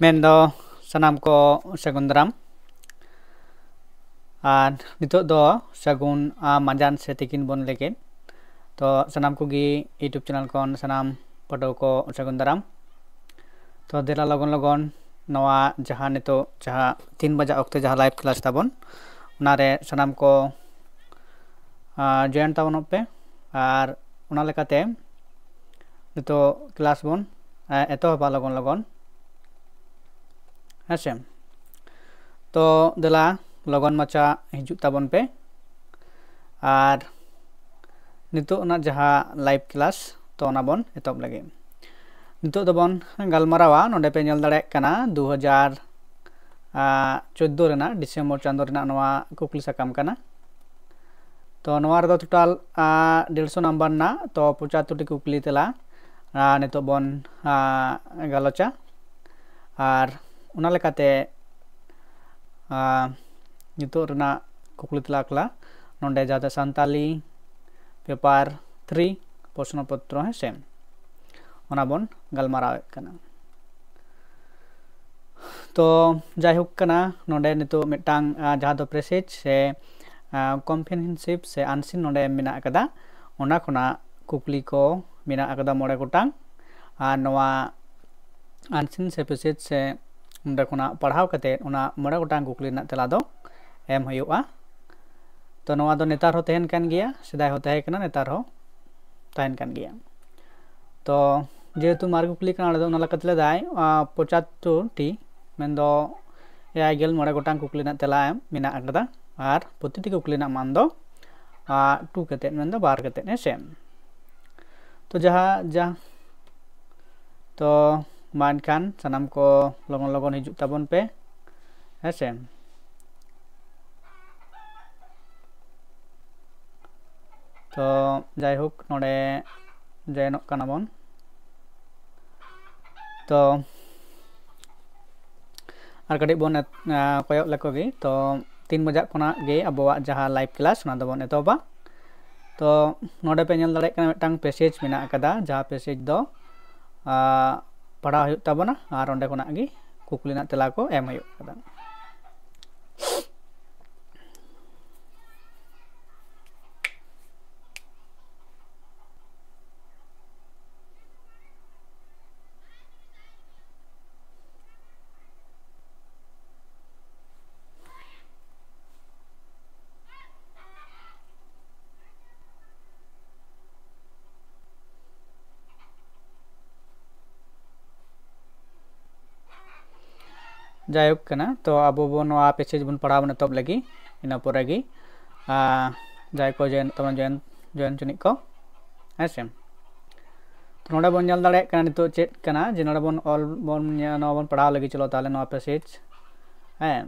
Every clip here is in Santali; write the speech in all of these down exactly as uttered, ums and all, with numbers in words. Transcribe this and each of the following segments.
ᱢᱮᱱᱫᱚ ᱥᱟᱱᱟᱢ ᱠᱚ ᱥᱟᱹᱜᱩᱱ ᱫᱟᱨᱟᱢ᱾ ᱟᱨ ᱱᱤᱛᱚᱜ ᱫᱚ ᱥᱟᱹᱜᱩᱱ, ᱟ, ᱢᱟᱸᱡᱟᱱ ᱥᱮ ᱛᱤᱠᱤᱱ ᱵᱚᱱ ᱞᱟᱹᱭ ᱠᱮᱫ᱾ ᱛᱚ ᱥᱟᱱᱟᱢ ᱠᱚᱜᱮ YouTube channel ᱠᱷᱚᱱ ᱥᱟᱱᱟᱢ ᱯᱟᱹᱴᱷᱩᱣᱟᱹ ᱠᱚ ᱥᱟᱹᱜᱩᱱ ᱫᱟᱨᱟᱢ᱾ ᱛᱚ ᱫᱮᱞᱟ ᱞᱚᱜᱚᱱ ᱞᱚᱜᱚᱱ ᱱᱚᱣᱟ ᱡᱟᱦᱟᱸ ᱱᱤᱛᱚᱜ ᱡᱟᱦᱟᱸ ᱛᱤᱱ ᱵᱟᱡᱟᱜ ᱚᱠᱛᱮ ᱡᱟᱦᱟᱸ live class ᱛᱟᱵᱚᱱ, ᱚᱱᱟᱨᱮ ᱥᱟᱱᱟᱢ ᱠᱚ, ᱟ, join ᱛᱟᱵᱚᱱᱚᱜ ᱯᱮ᱾ ᱟᱨ ᱚᱱᱟ ᱞᱮᱠᱟᱛᱮ ᱱᱤᱛᱚᱜ class ᱵᱚᱱ, ᱟ, ᱮᱛᱚᱦᱚᱵᱟ ᱞᱚᱜᱚᱱ ᱞᱚᱜᱚᱱ᱾ ᱦᱮᱸ ᱥᱮ? ᱛᱚ ᱫᱮᱞᱟ ᱞᱚᱜᱚᱱ ᱢᱟᱪᱷᱟ ᱦᱤᱡᱩᱜ ᱛᱟᱵᱚᱱ ᱯᱮ᱾ ᱟᱨ ᱱᱤᱛᱚᱜ ᱨᱮᱱᱟᱜ ᱡᱟᱦᱟᱸ live class, ᱛᱚ ᱚᱱᱟ ᱵᱚᱱ ᱮᱛᱚᱦᱚᱵ ᱞᱟᱹᱜᱤᱫ᱾ ᱱᱤᱛᱚᱜ ᱫᱚᱵᱚᱱ ᱜᱟᱞᱢᱟᱨᱟᱣᱟ, ᱱᱚᱰᱮ ᱯᱮ ᱧᱮᱞ ᱫᱟᱲᱮᱭᱟᱜ ᱠᱟᱱᱟ ᱫᱩ ᱦᱟᱡᱟᱨ ᱪᱳᱫᱽᱫᱳ ᱨᱮᱱᱟᱜ December ᱪᱟᱸᱫᱳ ᱨᱮᱱᱟᱜ ᱱᱚᱣᱟ ᱠᱩᱠᱞᱤ ᱥᱟᱠᱟᱢ ᱠᱟᱱᱟ᱾ ᱛᱚ ᱱᱚᱣᱟ ᱨᱮᱫᱚ total, ᱟ, ᱰᱮᱲᱥᱚ number ᱨᱮᱱᱟᱜ, ᱛᱚ ᱯᱚᱸᱪᱟᱛᱛᱳᱨ ᱴᱤ ᱠᱩᱠᱞᱤ ᱛᱮᱞᱟ, ᱟ, ᱱᱤᱛᱚᱜ ᱵᱚᱱ, ᱟ, ᱜᱟᱞᱚᱪᱟ᱾ ᱟᱨ ᱚᱱᱟ ᱞᱮᱠᱟᱛᱮ, ᱟ, ᱱᱤᱛᱚᱜ ᱨᱮᱱᱟᱜ ᱠᱩᱠᱞᱤ ᱛᱮᱞᱟ ᱟᱠᱷᱲᱟ ᱱᱚᱰᱮ ᱡᱟᱦᱟᱸ ᱫᱚ ᱥᱟᱱᱛᱟᱞᱤ paper three ᱯᱨᱚᱥᱱᱚ ᱯᱚᱛᱨᱚ, ᱦᱮᱸ ᱥᱮ, ᱚᱱᱟ ᱵᱚᱱ ᱜᱟᱞᱢᱟᱨᱟᱣᱮᱫ ᱠᱟᱱᱟ᱾ ᱛᱚ ᱡᱟᱭᱦᱳᱠ ᱠᱟᱱᱟ, ᱱᱚᱰᱮ ᱱᱤᱛᱚᱜ ᱢᱤᱫᱴᱟᱝ, ᱟ, ᱡᱟᱦᱟᱸ ᱫᱚ passage ᱥᱮ, ᱟ, comprehensive ᱥᱮ unseen ᱱᱚᱰᱮ ᱢᱮᱱᱟᱜ ᱟᱠᱟᱫᱟ, ᱚᱱᱟ ᱠᱷᱚᱱᱟᱜ ᱠᱩᱠᱞᱤ ᱠᱚ ᱢᱮᱱᱟᱜ ᱟᱠᱟᱫᱟ ᱢᱚᱬᱮ ᱜᱚᱴᱟᱝ᱾ ᱟᱨ ᱱᱚᱣᱟ unseen ᱥᱮ passage ᱥᱮ ᱚᱸᱰᱮ ᱠᱷᱚᱱᱟᱜ ᱯᱟᱲᱦᱟᱣ ᱠᱟᱛᱮ ᱚᱱᱟ ᱢᱚᱬᱮ ᱜᱚᱴᱟᱝ ᱠᱩᱠᱞᱤ ᱨᱮᱱᱟᱜ ᱛᱮᱞᱟ ᱫᱚ ᱮᱢ ᱦᱩᱭᱩᱜᱼᱟ᱾ ᱛᱚ ᱱᱚᱣᱟ ᱫᱚ ᱱᱮᱛᱟᱨ ᱦᱚᱸ ᱛᱟᱦᱮᱱ ᱠᱟᱱ ᱜᱮᱭᱟ, ᱥᱮᱫᱟᱭ ᱦᱚᱸ ᱛᱟᱦᱮᱸ ᱠᱟᱱᱟ, ᱱᱮᱛᱟᱨ ᱦᱚᱸ ᱛᱟᱦᱮᱱ ᱠᱟᱱ ᱜᱮᱭᱟ᱾ ᱛᱚ ᱡᱮᱦᱮᱛᱩ ᱢᱟᱨᱮ ᱠᱩᱠᱞᱤ ᱠᱟᱱᱟ, ᱚᱸᱰᱮ ᱫᱚ ᱚᱱᱟ ᱞᱮᱠᱟᱛᱮ ᱞᱮᱫᱟᱭ, ᱟ, ᱯᱚᱸᱪᱟᱛᱛᱳᱨ ᱴᱤ, ᱢᱮᱱᱫᱚ ᱮᱭᱟᱭ ᱜᱮᱞ ᱢᱚᱬᱮ ᱜᱚᱴᱟᱝ ᱠᱩᱠᱞᱤ ᱨᱮᱱᱟᱜ ᱛᱮᱞᱟ ᱮᱢ ᱢᱮᱱᱟᱜ ᱟᱠᱟᱫᱟ᱾ ᱟᱨ ᱯᱨᱚᱛᱤᱴᱤ ᱠᱩᱠᱞᱤ ᱨᱮᱱᱟᱜ ᱢᱟᱱ ᱫᱚ, ᱟ, ᱴᱩ ᱠᱟᱛᱮᱫ, ᱢᱮᱱᱫᱚ ᱵᱟᱨ ᱠᱟᱛᱮᱫ, ᱦᱮᱸ ᱥᱮ᱾ ᱛᱚ ᱡᱟᱦᱟᱸ, ᱡᱟ-, ᱛᱚ ᱢᱟ ᱮᱱᱠᱷᱟᱱ ᱥᱟᱱᱟᱢ ᱠᱚ ᱞᱚᱜᱚᱱ ᱞᱚᱜᱚᱱ ᱦᱤᱡᱩᱜ ᱛᱟᱵᱚᱱ ᱯᱮ, ᱦᱮᱸ ᱥᱮ᱾ ᱛᱚ ᱡᱟᱭᱦᱳᱠ, ᱱᱚᱰᱮ joinᱚᱜ ᱠᱟᱱᱟ ᱵᱚᱱ᱾ ᱛᱚ ᱟᱨ ᱠᱟᱹᱴᱤᱡ ᱵᱚᱱ, ᱟ, ᱠᱚᱭᱚᱜ ᱞᱮᱠᱚ ᱜᱮ᱾ ᱛᱚ ᱛᱤᱱ ᱵᱟᱡᱟᱜ ᱠᱷᱚᱱᱟᱜ ᱜᱮ ᱟᱵᱚᱣᱟᱜ ᱡᱟᱦᱟᱸ live class, ᱚᱱᱟ ᱫᱚᱵᱚᱱ ᱮᱛᱚᱦᱚᱵᱟ᱾ ᱛᱚ ᱱᱚᱰᱮ ᱯᱮ ᱧᱮᱞ ᱫᱟᱲᱮᱭᱟᱜ ᱠᱟᱱᱟ, ᱢᱤᱫᱴᱟᱝ passage ᱢᱮᱱᱟᱜ ᱟᱠᱟᱫᱟ, ᱡᱟᱦᱟᱸ passage ᱫᱚ, ᱟ, ᱯᱟᱲᱦᱟᱣ ᱦᱩᱭᱩᱜ ᱛᱟᱵᱚᱱᱟ ᱟᱨ ᱚᱸᱰᱮ ᱠᱷᱚᱱᱟᱜ ᱜᱮ ᱠᱩᱠᱞᱤ ᱨᱮᱱᱟᱜ ᱛᱮᱞᱟ ᱠᱚ ᱮᱢ ᱦᱩᱭᱩᱜ ᱠᱟᱱᱟ᱾ ᱡᱟᱭᱦᱳᱠ ᱠᱟᱱᱟ, ᱛᱚ ᱟᱵᱚ ᱵᱚᱱ ᱱᱚᱣᱟ ᱯᱮᱥᱮᱡᱽ ᱵᱚᱱ ᱯᱟᱲᱦᱟᱣ ᱵᱚᱱ ᱮᱛᱚᱦᱚᱵ ᱞᱟᱹᱜᱤᱫ᱾ ᱤᱱᱟᱹ ᱯᱚᱨᱮ ᱜᱮ ᱡᱟᱦᱟᱸᱭ ᱠᱚ ᱡᱚᱭᱮᱱ ᱛᱟᱵᱚᱱ ᱡᱚᱭᱮᱱ ᱡᱚᱭᱮᱱ ᱪᱩᱱᱤᱡ ᱠᱚ, ᱦᱮᱸ ᱥᱮ᱾ ᱛᱚ ᱱᱚᱰᱮ ᱵᱚᱱ ᱧᱮᱞ ᱫᱟᱲᱮᱭᱟᱜ ᱠᱟᱱᱟ ᱱᱤᱛᱚᱜ ᱪᱮᱫ ᱠᱟᱱᱟ, ᱡᱮ ᱱᱚᱰᱮ ᱵᱚᱱ ᱚᱞ ᱵᱚᱱ ᱧᱮ- ᱱᱚᱣᱟ ᱵᱚᱱ ᱯᱟᱲᱦᱟᱣ ᱞᱟᱹᱜᱤᱫ᱾ ᱪᱚᱞᱚ ᱛᱟᱦᱚᱞᱮ ᱱᱚᱣᱟ ᱯᱮᱥᱮᱡᱽ, ᱦᱮᱸ,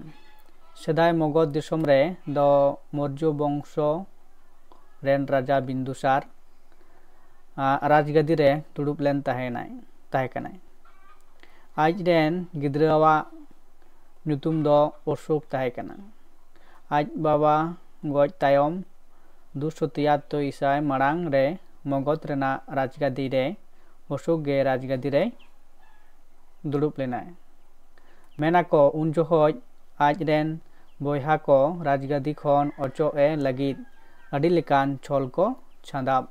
ᱥᱮᱫᱟᱭ ᱢᱚᱜᱚᱫ ᱫᱤᱥᱚᱢ ᱨᱮ ᱫᱚ ᱢᱳᱨᱡᱚ ᱵᱚᱝᱥᱚ ᱨᱮᱱ ᱨᱟᱡᱟ ᱵᱤᱱᱫᱩᱥᱟᱨ ᱨᱟᱡᱽᱜᱟᱹᱫᱤ ᱨᱮ ᱫᱩᱲᱩᱵ ᱞᱮᱱ ᱛᱟᱦᱮᱱᱟᱭ ᱛᱟᱦᱮᱸ ᱠᱟᱱᱟᱭ᱾ ᱟᱡ ᱨᱮᱱ ᱜᱤᱫᱽᱨᱟᱹᱣᱟᱜ ᱧᱩᱛᱩᱢ ᱫᱚ ᱚᱥᱳᱠ ᱛᱟᱦᱮᱸ ᱠᱟᱱᱟ᱾ ᱟᱡ ᱵᱟᱵᱟ ᱜᱚᱡ ᱛᱟᱭᱚᱢ ᱫᱩᱥᱚ ᱛᱤᱭᱟᱛᱛᱳ ᱤᱥᱟᱭ ᱢᱟᱲᱟᱝ ᱨᱮ ᱢᱚᱜᱚᱫ ᱨᱮᱱᱟᱜ ᱨᱟᱡᱽᱜᱟᱹᱫᱤ ᱨᱮ ᱚᱥᱳᱠ ᱜᱮ ᱨᱟᱡᱽᱜᱟᱹᱫᱤ ᱨᱮ ᱫᱩᱲᱩᱵ ᱞᱮᱱᱟᱭ᱾ ᱢᱮᱱᱟᱠᱚ ᱩᱱ ᱡᱚᱦᱚᱡ ᱟᱡ ᱨᱮᱱ ᱵᱚᱭᱦᱟ ᱠᱚ ᱨᱟᱡᱽᱜᱟᱹᱫᱤ ᱠᱷᱚᱱ ᱚᱪᱚᱜ ᱮ ᱞᱟᱹᱜᱤᱫ ᱟᱹᱰᱤ ᱞᱮᱠᱟᱱ ᱪᱷᱚᱞ ᱠᱚ ᱪᱷᱟᱸᱫᱟᱵ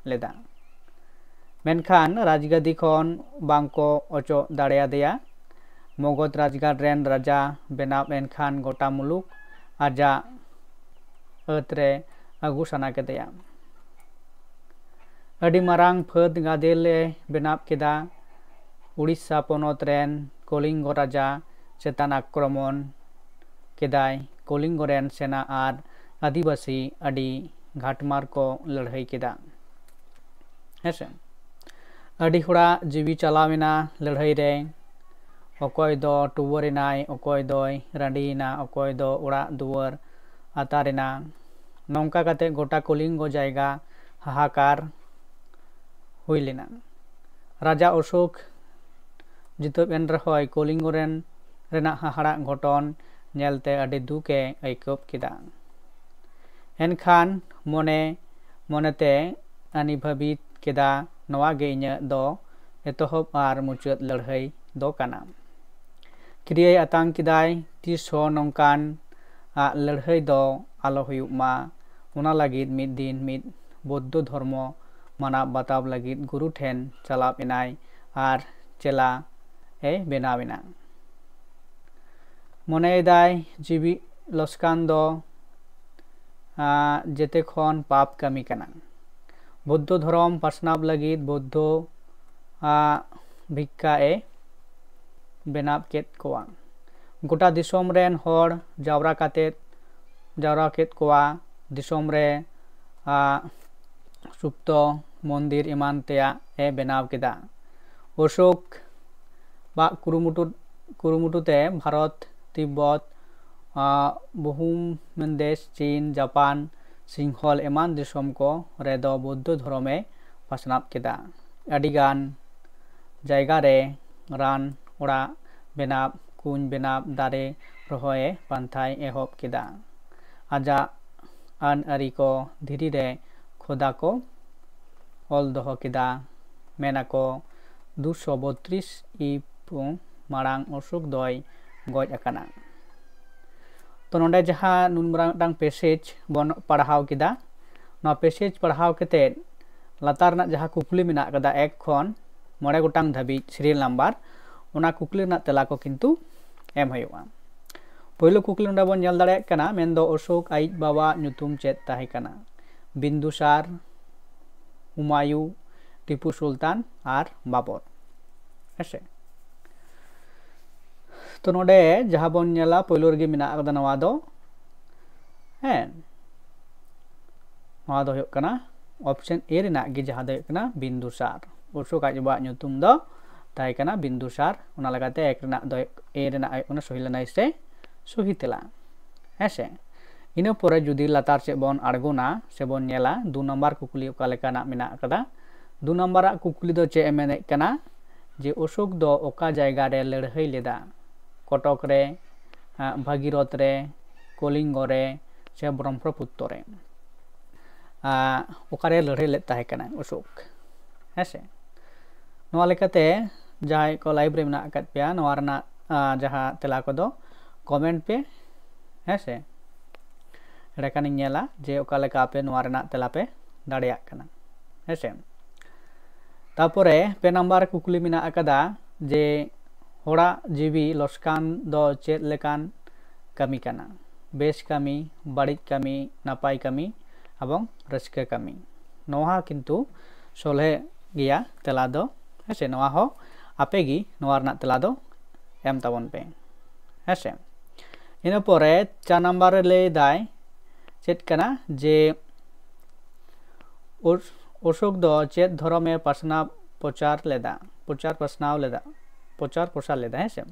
ᱞᱮᱫᱟ᱾ ᱢᱮᱱᱠᱷᱟᱱ ᱨᱟᱡᱽᱜᱟᱹᱫᱤ ᱠᱷᱚᱱ ᱵᱟᱝ ᱠᱚ ᱚᱪᱚᱜ ᱫᱟᱲᱮᱭᱟᱫᱮᱭᱟ᱾ ᱢᱚᱜᱚᱫ ᱨᱟᱡᱽᱜᱟᱲ ᱨᱮᱱ ᱨᱟᱡᱟ ᱵᱮᱱᱟᱣ ᱮᱱᱠᱷᱟᱱ ᱜᱚᱴᱟ ᱢᱩᱞᱩᱠ ᱟᱡᱟᱜ ᱟᱹᱛ ᱨᱮ ᱟᱹᱜᱩ ᱥᱟᱱᱟ ᱠᱮᱫᱮᱭᱟ᱾ ᱟᱹᱰᱤ ᱢᱟᱨᱟᱝ ᱯᱷᱟᱹᱫᱽ ᱜᱟᱫᱮᱞ ᱮ ᱵᱮᱱᱟᱣ ᱠᱮᱫᱟ᱾ ᱩᱲᱤᱥᱥᱟ ᱯᱚᱱᱚᱛ ᱨᱮᱱ ᱠᱚᱞᱤᱝᱜᱚ ᱨᱟᱡᱟ ᱪᱮᱛᱟᱱ ᱟᱠᱨᱚᱢᱚᱱ ᱠᱮᱫᱟᱭ᱾ ᱠᱚᱞᱤᱝᱜᱚ ᱨᱮᱱ ᱥᱮᱱᱟ ᱟᱨ ᱟᱹᱫᱤᱵᱟᱹᱥᱤ ᱟᱹᱰᱤ ᱜᱷᱟᱴᱢᱟᱨ ᱠᱚ ᱞᱟᱹᱲᱦᱟᱹᱭ ᱠᱮᱫᱟ᱾ ᱦᱮᱸᱥᱮ, ᱟᱹᱰᱤ ᱦᱚᱲᱟᱜ ᱡᱤᱣᱤ ᱪᱟᱞᱟᱣ ᱮᱱᱟ ᱞᱟᱹᱲᱦᱟᱹᱭ ᱨᱮ᱾ ᱚᱠᱚᱭ ᱫᱚ ᱴᱩᱣᱟᱹᱨ ᱮᱱᱟᱭ, ᱚᱠᱚᱭ ᱫᱚᱭ ᱨᱟᱺᱰᱤᱭᱮᱱᱟ, ᱚᱠᱚᱭ ᱫᱚ ᱚᱲᱟᱜ ᱫᱩᱣᱟᱹᱨ ᱟᱛᱟᱨ ᱮᱱᱟ᱾ ᱱᱚᱝᱠᱟ ᱠᱟᱛᱮ ᱜᱚᱴᱟ ᱠᱚᱞᱤᱝᱜᱚ ᱡᱟᱭᱜᱟ ᱦᱟᱦᱟᱠᱟᱨ ᱦᱩᱭ ᱞᱮᱱᱟ᱾ ᱨᱟᱡᱟ ᱚᱥᱳᱠ ᱡᱤᱛᱟᱹᱣ ᱮᱱ ᱨᱮᱦᱚᱸᱭ ᱠᱚᱞᱤᱝᱜᱚ ᱨᱮᱱ ᱨᱮᱱᱟᱜ ᱦᱟᱦᱟᱲᱟᱜ ᱜᱷᱚᱴᱚᱱ ᱧᱮᱞᱛᱮ ᱟᱹᱰᱤ ᱫᱩᱠ ᱮ ᱟᱹᱭᱠᱟᱹᱣ ᱠᱮᱫᱟ᱾ ᱮᱱᱠᱷᱟᱱ ᱢᱚᱱᱮ ᱢᱚᱱᱮᱛᱮ ᱟᱹᱱᱤᱵᱷᱟᱹᱵᱤᱛ ᱠᱮᱫᱟ, ᱱᱚᱣᱟ ᱜᱮ ᱤᱧᱟᱹᱜ ᱫᱚ ᱮᱛᱚᱦᱚᱵ ᱟᱨ ᱢᱩᱪᱟᱹᱫ ᱞᱟᱹᱲᱦᱟᱹᱭ ᱫᱚ ᱠᱟᱱᱟ᱾ ᱠᱨᱤᱭᱟᱹᱭ ᱟᱛᱟᱝ ᱠᱮᱫᱟᱭ, ᱛᱤᱥ ᱦᱚᱸ ᱱᱚᱝᱠᱟᱱ ᱟᱜ ᱞᱟᱹᱲᱦᱟᱹᱭ ᱫᱚ ᱟᱞᱚ ᱦᱩᱭᱩᱜ ᱢᱟ᱾ ᱚᱱᱟ ᱞᱟᱹᱜᱤᱫ ᱢᱤᱫ ᱫᱤᱱ ᱢᱤᱫ ᱵᱳᱫᱽᱫᱷᱚ ᱫᱷᱚᱨᱢᱚ ᱢᱟᱱᱟᱣ ᱵᱟᱛᱟᱣ ᱞᱟᱹᱜᱤᱫ ᱜᱩᱨᱩ ᱴᱷᱮᱱ ᱪᱟᱞᱟᱣ ᱮᱱᱟᱭ ᱟᱨ ᱪᱮᱞᱟ ᱮ ᱵᱮᱱᱟᱣ ᱮᱱᱟ᱾ ᱢᱚᱱᱮᱭᱮᱫᱟᱭ ᱡᱤᱣᱤ ᱞᱚᱥᱠᱟᱱ ᱫᱚ ᱡᱮᱛᱮ ᱠᱷᱚᱱ ᱯᱟᱯ ᱠᱟᱹᱢᱤ ᱠᱟᱱᱟ᱾ ᱵᱳᱫᱽᱫᱷᱚ ᱫᱷᱚᱨᱚᱢ ᱯᱟᱥᱱᱟᱣ ᱞᱟᱹᱜᱤᱫ ᱵᱳᱫᱽᱫᱷᱚ ᱵᱷᱤᱠᱠᱷᱟ ᱮ ᱵᱮᱱᱟᱣ ᱠᱮᱫ ᱠᱚᱣᱟ᱾ ᱜᱚᱴᱟ ᱫᱤᱥᱚᱢ ᱨᱮᱱ ᱦᱚᱲ ᱡᱟᱣᱨᱟ ᱠᱟᱛᱮ ᱡᱟᱣᱨᱟ ᱠᱮᱫ ᱠᱚᱣᱟ᱾ ᱫᱤᱥᱚᱢ ᱨᱮ ᱥᱩᱯᱛᱚ ᱢᱚᱱᱫᱤᱨ ᱮᱢᱟᱱ ᱛᱮᱭᱟᱜ ᱮ ᱵᱮᱱᱟᱣ ᱠᱮᱫᱟ᱾ ᱚᱥᱳᱠ ᱵᱟᱜ ᱠᱩᱨᱩᱢᱩᱴᱩ ᱠᱩᱨᱩᱢᱩᱴᱩ ᱛᱮ ᱵᱷᱟᱨᱚᱛ, ᱛᱤᱵᱵᱚᱛ, ᱵᱚᱦᱩᱢ ᱫᱮᱥ, ᱪᱤᱱ, ᱡᱟᱯᱟᱱ, ᱥᱤᱝᱦᱚᱞ ᱮᱢᱟᱱ ᱫᱤᱥᱚᱢ ᱠᱚ ᱨᱮᱫᱚ ᱵᱳᱫᱽᱫᱷᱚ ᱫᱷᱚᱨᱚᱢ ᱮ ᱯᱟᱥᱱᱟᱣ ᱠᱮᱫᱟ᱾ ᱟᱹᱰᱤᱜᱟᱱ ᱡᱟᱭᱜᱟ ᱨᱮ ᱨᱟᱱ ᱚᱲᱟᱜ ᱵᱮᱱᱟᱣ, ᱠᱩᱧ ᱵᱮᱱᱟᱣ, ᱫᱟᱨᱮ ᱨᱚᱦᱚᱭ ᱯᱟᱱᱛᱷᱟᱭ ᱮᱦᱚᱵ ᱠᱮᱫᱟ᱾ ᱟᱡᱟᱜ ᱟᱹᱱ ᱟᱹᱨᱤ ᱠᱚ ᱫᱷᱤᱨᱤ ᱨᱮ ᱠᱷᱚᱫᱟ ᱠᱚ ᱚᱞ ᱫᱚᱦᱚ ᱠᱮᱫᱟ᱾ ᱢᱮᱱᱟᱠᱚ ᱫᱩᱥᱚ ᱵᱚᱛᱨᱤᱥ ᱤᱯᱩ ᱢᱟᱲᱟᱝ ᱚᱥᱳᱠ ᱫᱚᱭ ᱜᱚᱡ ᱟᱠᱟᱱᱟ᱾ ᱛᱚ ᱱᱚᱰᱮ ᱡᱟᱦᱟᱸ ᱱᱩᱱ ᱢᱟᱨᱟᱝ ᱢᱤᱫᱴᱟᱝ ᱯᱮᱥᱮᱡᱽ ᱵᱚᱱ ᱯᱟᱲᱦᱟᱣ ᱠᱮᱫᱟ, ᱱᱚᱣᱟ ᱯᱮᱥᱮᱡᱽ ᱯᱟᱲᱦᱟᱣ ᱠᱟᱛᱮᱫ ᱞᱟᱛᱟᱨ ᱨᱮᱱᱟᱜ ᱡᱟᱦᱟᱸ ᱠᱩᱠᱞᱤ ᱢᱮᱱᱟᱜ ᱟᱠᱟᱫᱟ ᱮᱠ ᱠᱷᱚᱱ ᱢᱚᱬᱮ ᱜᱚᱴᱟᱝ ᱫᱷᱟᱹᱵᱤᱡ ᱥᱤᱨᱤᱭᱟᱞ ᱱᱟᱢᱵᱟᱨ, ᱚᱱᱟ ᱠᱩᱠᱞᱤ ᱨᱮᱱᱟᱜ ᱛᱮᱞᱟ ᱠᱚ ᱠᱤᱱᱛᱩ ᱮᱢ ᱦᱩᱭᱩᱜᱼᱟ᱾ ᱯᱳᱭᱞᱳ ᱠᱩᱠᱞᱤ ᱱᱚᱰᱮ ᱵᱚᱱ ᱧᱮᱞ ᱫᱟᱲᱮᱭᱟᱜ ᱠᱟᱱᱟ, ᱢᱮᱱᱫᱚ ᱚᱥᱳᱠ ᱟᱭᱤᱡ ᱵᱟᱵᱟᱣᱟᱜ ᱧᱩᱛᱩᱢ ᱪᱮᱫ ᱛᱟᱦᱮᱸ ᱠᱟᱱᱟ? ᱵᱤᱱᱫᱩᱥᱟᱨ, ᱦᱩᱢᱟᱭᱩ, ᱴᱤᱯᱩ ᱥᱩᱞᱛᱟᱱ ᱟᱨ ᱵᱟᱵᱚᱨ᱾ ᱦᱮᱸᱥᱮ? ᱛᱚ ᱱᱚᱰᱮ ᱡᱟᱦᱟᱸ ᱵᱚᱱ ᱧᱮᱞᱟ ᱯᱳᱭᱞᱳ ᱨᱮᱜᱮ ᱢᱮᱱᱟᱜ ᱟᱠᱟᱫᱟ ᱱᱚᱣᱟ ᱫᱚ, ᱦᱮᱸ, ᱱᱚᱣᱟ ᱫᱚ ᱦᱩᱭᱩᱜ ᱠᱟᱱᱟ ᱚᱯᱥᱮᱱ ᱮ ᱨᱮᱱᱟᱜ ᱜᱮ, ᱡᱟᱦᱟᱸ ᱫᱚ ᱦᱩᱭᱩᱜ ᱠᱟᱱᱟ ᱵᱤᱱᱫᱩᱥᱟᱨ᱾ ᱚᱥᱳᱠ ᱟᱡ ᱵᱟᱵᱟᱣᱟᱜ ᱧᱩᱛᱩᱢ ᱫᱚ ᱛᱟᱦᱮᱸ ᱠᱟᱱᱟ ᱵᱤᱱᱫᱩᱥᱟᱨ, ᱚᱱᱟ ᱞᱮᱠᱟᱛᱮ ᱮᱠ ᱨᱮᱱᱟᱜ ᱫᱚ, ᱮ ᱨᱮᱱᱟᱜ ᱦᱩᱭᱩᱜ ᱠᱟᱱᱟ ᱥᱚᱦᱤ ᱞᱮᱱᱟᱭ ᱥᱮ ᱥᱚᱦᱤ ᱛᱮᱞᱟ᱾ ᱦᱮᱸ ᱥᱮ? ᱤᱱᱟᱹ ᱯᱚᱨᱮ ᱡᱩᱫᱤ ᱞᱟᱛᱟᱨ ᱥᱮᱫ ᱵᱚᱱ ᱟᱬᱜᱚᱱᱟ ᱥᱮᱵᱚᱱ ᱧᱮᱞᱟ, ᱫᱩ ᱱᱟᱢᱵᱟᱨ ᱠᱩᱠᱞᱤ ᱚᱠᱟ ᱞᱮᱠᱟᱱᱟᱜ ᱢᱮᱱᱟᱜ ᱟᱠᱟᱫᱟ? ᱫᱩ ᱱᱟᱢᱵᱟᱨᱟᱜ ᱠᱩᱠᱞᱤ ᱫᱚ ᱪᱮᱫ ᱮ ᱢᱮᱱᱮᱫ ᱠᱟᱱᱟ ᱡᱮ ᱚᱥᱳᱠ ᱫᱚ ᱚᱠᱟ ᱡᱟᱭᱜᱟ ᱨᱮ ᱞᱟᱹᱲᱦᱟᱹᱭ ᱞᱮᱫᱟ? ᱠᱚᱴᱚᱠ ᱨᱮ, ᱟᱜ, ᱵᱷᱟᱜᱤᱨᱚᱛ ᱨᱮ, ᱠᱚᱞᱤᱝᱜᱚ ᱨᱮ, ᱥᱮ ᱵᱨᱚᱦᱢᱚᱯᱩᱛᱨᱚ ᱨᱮ? ᱟᱜ, ᱚᱠᱟᱨᱮ ᱞᱟᱹᱲᱦᱟᱹᱭ ᱞᱮᱫ ᱛᱟᱦᱮᱸ ᱠᱟᱱᱟ ᱚᱥᱳᱠ? ᱦᱮᱸ ᱥᱮ? ᱱᱚᱣᱟ ᱞᱮᱠᱟᱛᱮ ᱡᱟᱦᱟᱸᱭ ᱠᱚ ᱞᱟᱭᱤᱵᱷ ᱨᱮ ᱢᱮᱱᱟᱜ ᱟᱠᱟᱫ ᱯᱮᱭᱟ, ᱱᱚᱣᱟ ᱨᱮᱱᱟᱜ ᱡᱟᱦᱟᱸ ᱛᱮᱞᱟ ᱠᱚᱫᱚ ᱠᱚᱢᱮᱱᱴ ᱯᱮ, ᱦᱮᱸ ᱥᱮ᱾ ᱮᱸᱰᱮᱠᱷᱟᱱᱤᱧ ᱧᱮᱞᱟ ᱡᱮ ᱚᱠᱟ ᱞᱮᱠᱟ ᱟᱯᱮ ᱱᱚᱣᱟ ᱨᱮᱱᱟᱜ ᱛᱮᱞᱟ ᱯᱮ ᱫᱟᱲᱮᱭᱟᱜ ᱠᱟᱱᱟ, ᱦᱮᱸ ᱥᱮ᱾ ᱛᱟᱯᱚᱨᱮ ᱯᱮ ᱱᱟᱢᱵᱟᱨ ᱠᱩᱠᱞᱤ ᱢᱮᱱᱟᱜ ᱟᱠᱟᱫᱟ ᱡᱮ ᱦᱚᱲᱟᱜ ᱡᱤᱣᱤ ᱞᱚᱥᱠᱟᱱ ᱫᱚ ᱪᱮᱫ ᱞᱮᱠᱟᱱ ᱠᱟᱹᱢᱤ ᱠᱟᱱᱟ? ᱵᱮᱥ ᱠᱟᱹᱢᱤ, ᱵᱟᱹᱲᱤᱡ ᱠᱟᱹᱢᱤ, ᱱᱟᱯᱟᱭ ᱠᱟᱹᱢᱤ ᱮᱵᱚᱝ ᱨᱟᱹᱥᱠᱟᱹ ᱠᱟᱹᱢᱤ᱾ ᱱᱚᱣᱟ ᱠᱤᱱᱛᱩ ᱥᱚᱞᱦᱮ ᱜᱮᱭᱟ ᱛᱮᱞᱟ ᱫᱚ, ᱦᱮᱸ ᱥᱮ᱾ ᱱᱚᱣᱟ ᱦᱚᱸ ᱟᱯᱮ ᱜᱮ ᱱᱚᱣᱟ ᱨᱮᱱᱟᱜ ᱛᱮᱞᱟ ᱫᱚ ᱮᱢ ᱛᱟᱵᱚᱱ ᱯᱮ, ᱦᱮᱸ ᱥᱮ᱾ ᱤᱱᱟᱹ ᱯᱚᱨᱮ ᱪᱟᱨ ᱱᱟᱢᱵᱟᱨ ᱨᱮ ᱞᱟᱹᱭ ᱫᱟᱭ ᱪᱮᱫ ᱠᱟᱱᱟ ᱡᱮ ᱚᱥ-, ᱚᱥᱳᱠ ᱫᱚ ᱪᱮᱫ ᱫᱷᱚᱨᱚᱢᱮ ᱯᱟᱥᱱᱟᱣ ᱯᱨᱚᱪᱟᱨ ᱞᱮᱫᱟ, ᱯᱨᱚᱪᱟᱨ ᱯᱟᱥᱱᱟᱣ ᱞᱮᱫᱟ, ᱯᱨᱚᱪᱟᱨ ᱯᱨᱚᱥᱟᱨ ᱞᱮᱫᱟ, ᱦᱮᱸ ᱥᱮ?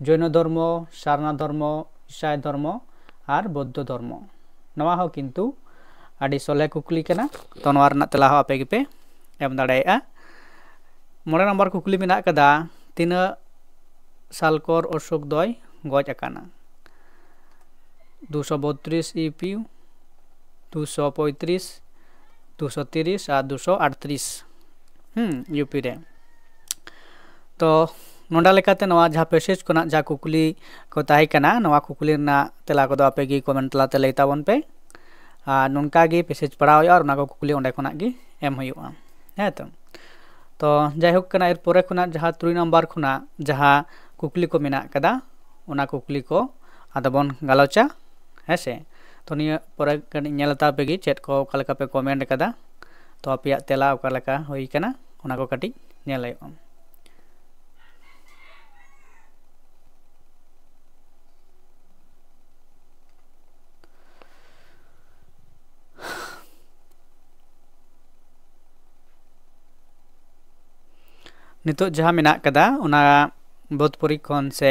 ᱡᱚᱭᱱᱚ ᱫᱷᱚᱨᱢᱚ, ᱥᱟᱨᱱᱟ ᱫᱷᱚᱨᱢᱚ, ᱤᱥᱟᱭ ᱫᱷᱚᱨᱢᱚ ᱟᱨ ᱵᱳᱫᱽᱫᱷᱚ ᱫᱷᱚᱨᱢᱚ᱾ ᱱᱚᱣᱟ ᱦᱚᱸ ᱠᱤᱱᱛᱩ ᱟᱹᱰᱤ ᱥᱚᱞᱦᱮ ᱠᱩᱠᱞᱤ ᱠᱟᱱᱟ, ᱛᱚ ᱱᱚᱣᱟ ᱨᱮᱱᱟᱜ ᱛᱮᱞᱟ ᱦᱚᱸ ᱟᱯᱮ ᱜᱮᱯᱮ ᱮᱢ ᱫᱟᱲᱮᱭᱟᱜᱼᱟ᱾ ᱢᱚᱬᱮ ᱱᱟᱢᱵᱟᱨ ᱠᱩᱠᱞᱤ ᱢᱮᱱᱟᱜ ᱠᱟᱫᱟ, ᱛᱤᱱᱟᱹᱜ ᱥᱟᱞᱠᱚᱨ ᱚᱥᱳᱠ ᱫᱚᱭ ᱜᱚᱡ ᱟᱠᱟᱱᱟ? ᱫᱩᱥᱚ ᱵᱚᱛᱨᱤᱥ ᱤ ᱯᱤ, ᱫᱩᱥᱚ ᱯᱚᱸᱭᱛᱨᱤᱥ, ᱫᱩᱥᱚ ᱛᱤᱨᱤᱥ ᱟᱨ ᱫᱩᱥᱚ ᱟᱴᱛᱨᱤᱥ, ᱦᱩᱸ, ᱤᱭᱩ ᱯᱤ ᱨᱮ᱾ ᱛᱚ ᱱᱚᱰᱮ ᱞᱮᱠᱟᱛᱮ ᱱᱚᱣᱟ ᱡᱟᱦᱟᱸ ᱯᱮᱥᱮᱡᱽ ᱠᱷᱚᱱᱟᱜ ᱡᱟᱦᱟᱸ ᱠᱩᱠᱞᱤ ᱠᱚ ᱛᱟᱦᱮᱸ ᱠᱟᱱᱟ, ᱱᱚᱣᱟ ᱠᱩᱠᱞᱤ ᱨᱮᱱᱟᱜ ᱛᱮᱞᱟ ᱠᱚᱫᱚ ᱟᱯᱮ ᱜᱮ ᱠᱚᱢᱮᱱᱴ ᱛᱟᱞᱟᱛᱮ ᱞᱟᱹᱭ ᱛᱟᱵᱚᱱ ᱯᱮ᱾ ᱟᱨ ᱱᱚᱝᱠᱟ ᱜᱮ ᱯᱮᱥᱮᱡᱽ ᱯᱟᱲᱦᱟᱣ ᱦᱩᱭᱩᱜᱼᱟ ᱟᱨ ᱚᱱᱟ ᱠᱚ ᱠᱩᱠᱞᱤ ᱚᱸᱰᱮ ᱠᱷᱚᱱᱟᱜ ᱜᱮ ᱮᱢ ᱦᱩᱭᱩᱜᱼᱟ, ᱦᱮᱸ ᱛᱚ᱾ ᱛᱚ ᱡᱟᱭᱦᱳᱠ ᱠᱟᱱᱟ, ᱮᱨᱯᱚᱨᱮ ᱠᱷᱚᱱᱟᱜ ᱡᱟᱦᱟᱸ ᱛᱩᱨᱩᱭ ᱱᱟᱢᱵᱟᱨ ᱠᱷᱚᱱᱟᱜ ᱡᱟᱦᱟᱸ ᱠᱩᱠᱞᱤ ᱠᱚ ᱢᱮᱱᱟᱜ ᱠᱟᱫᱟ, ᱚᱱᱟ ᱠᱩᱠᱞᱤ ᱠᱚ ᱟᱫᱚ ᱵᱚᱱ ᱜᱟᱞᱚᱪᱟ, ᱦᱮᱸ ᱥᱮ᱾ ᱛᱚ ᱱᱤᱭᱟᱹ ᱯᱚᱨᱮ ᱠᱟᱹᱴᱤᱡ ᱧᱮᱞ ᱦᱟᱛᱟᱲ ᱯᱮ ᱜᱮ ᱪᱮᱫ ᱠᱚ ᱚᱠᱟ ᱞᱮᱠᱟ ᱯᱮ ᱠᱚᱢᱮᱱᱴ ᱠᱟᱫᱟ, ᱛᱚ ᱟᱯᱮᱭᱟᱜ ᱛᱮᱞᱟ ᱚᱠᱟ ᱞᱮᱠᱟ ᱦᱩᱭ ᱠᱟᱱᱟ, ᱚᱱᱟ ᱠᱚ ᱠᱟᱹᱴᱤᱡ ᱧᱮᱞ ᱦᱩᱭᱩᱜᱼᱟ᱾ ᱱᱤᱛᱚᱜ ᱡᱟᱦᱟᱸ ᱢᱮᱱᱟᱜ ᱠᱟᱫᱟ, ᱚᱱᱟ ᱵᱳᱫᱽ ᱯᱚᱨᱤᱠᱷᱚᱱ ᱥᱮ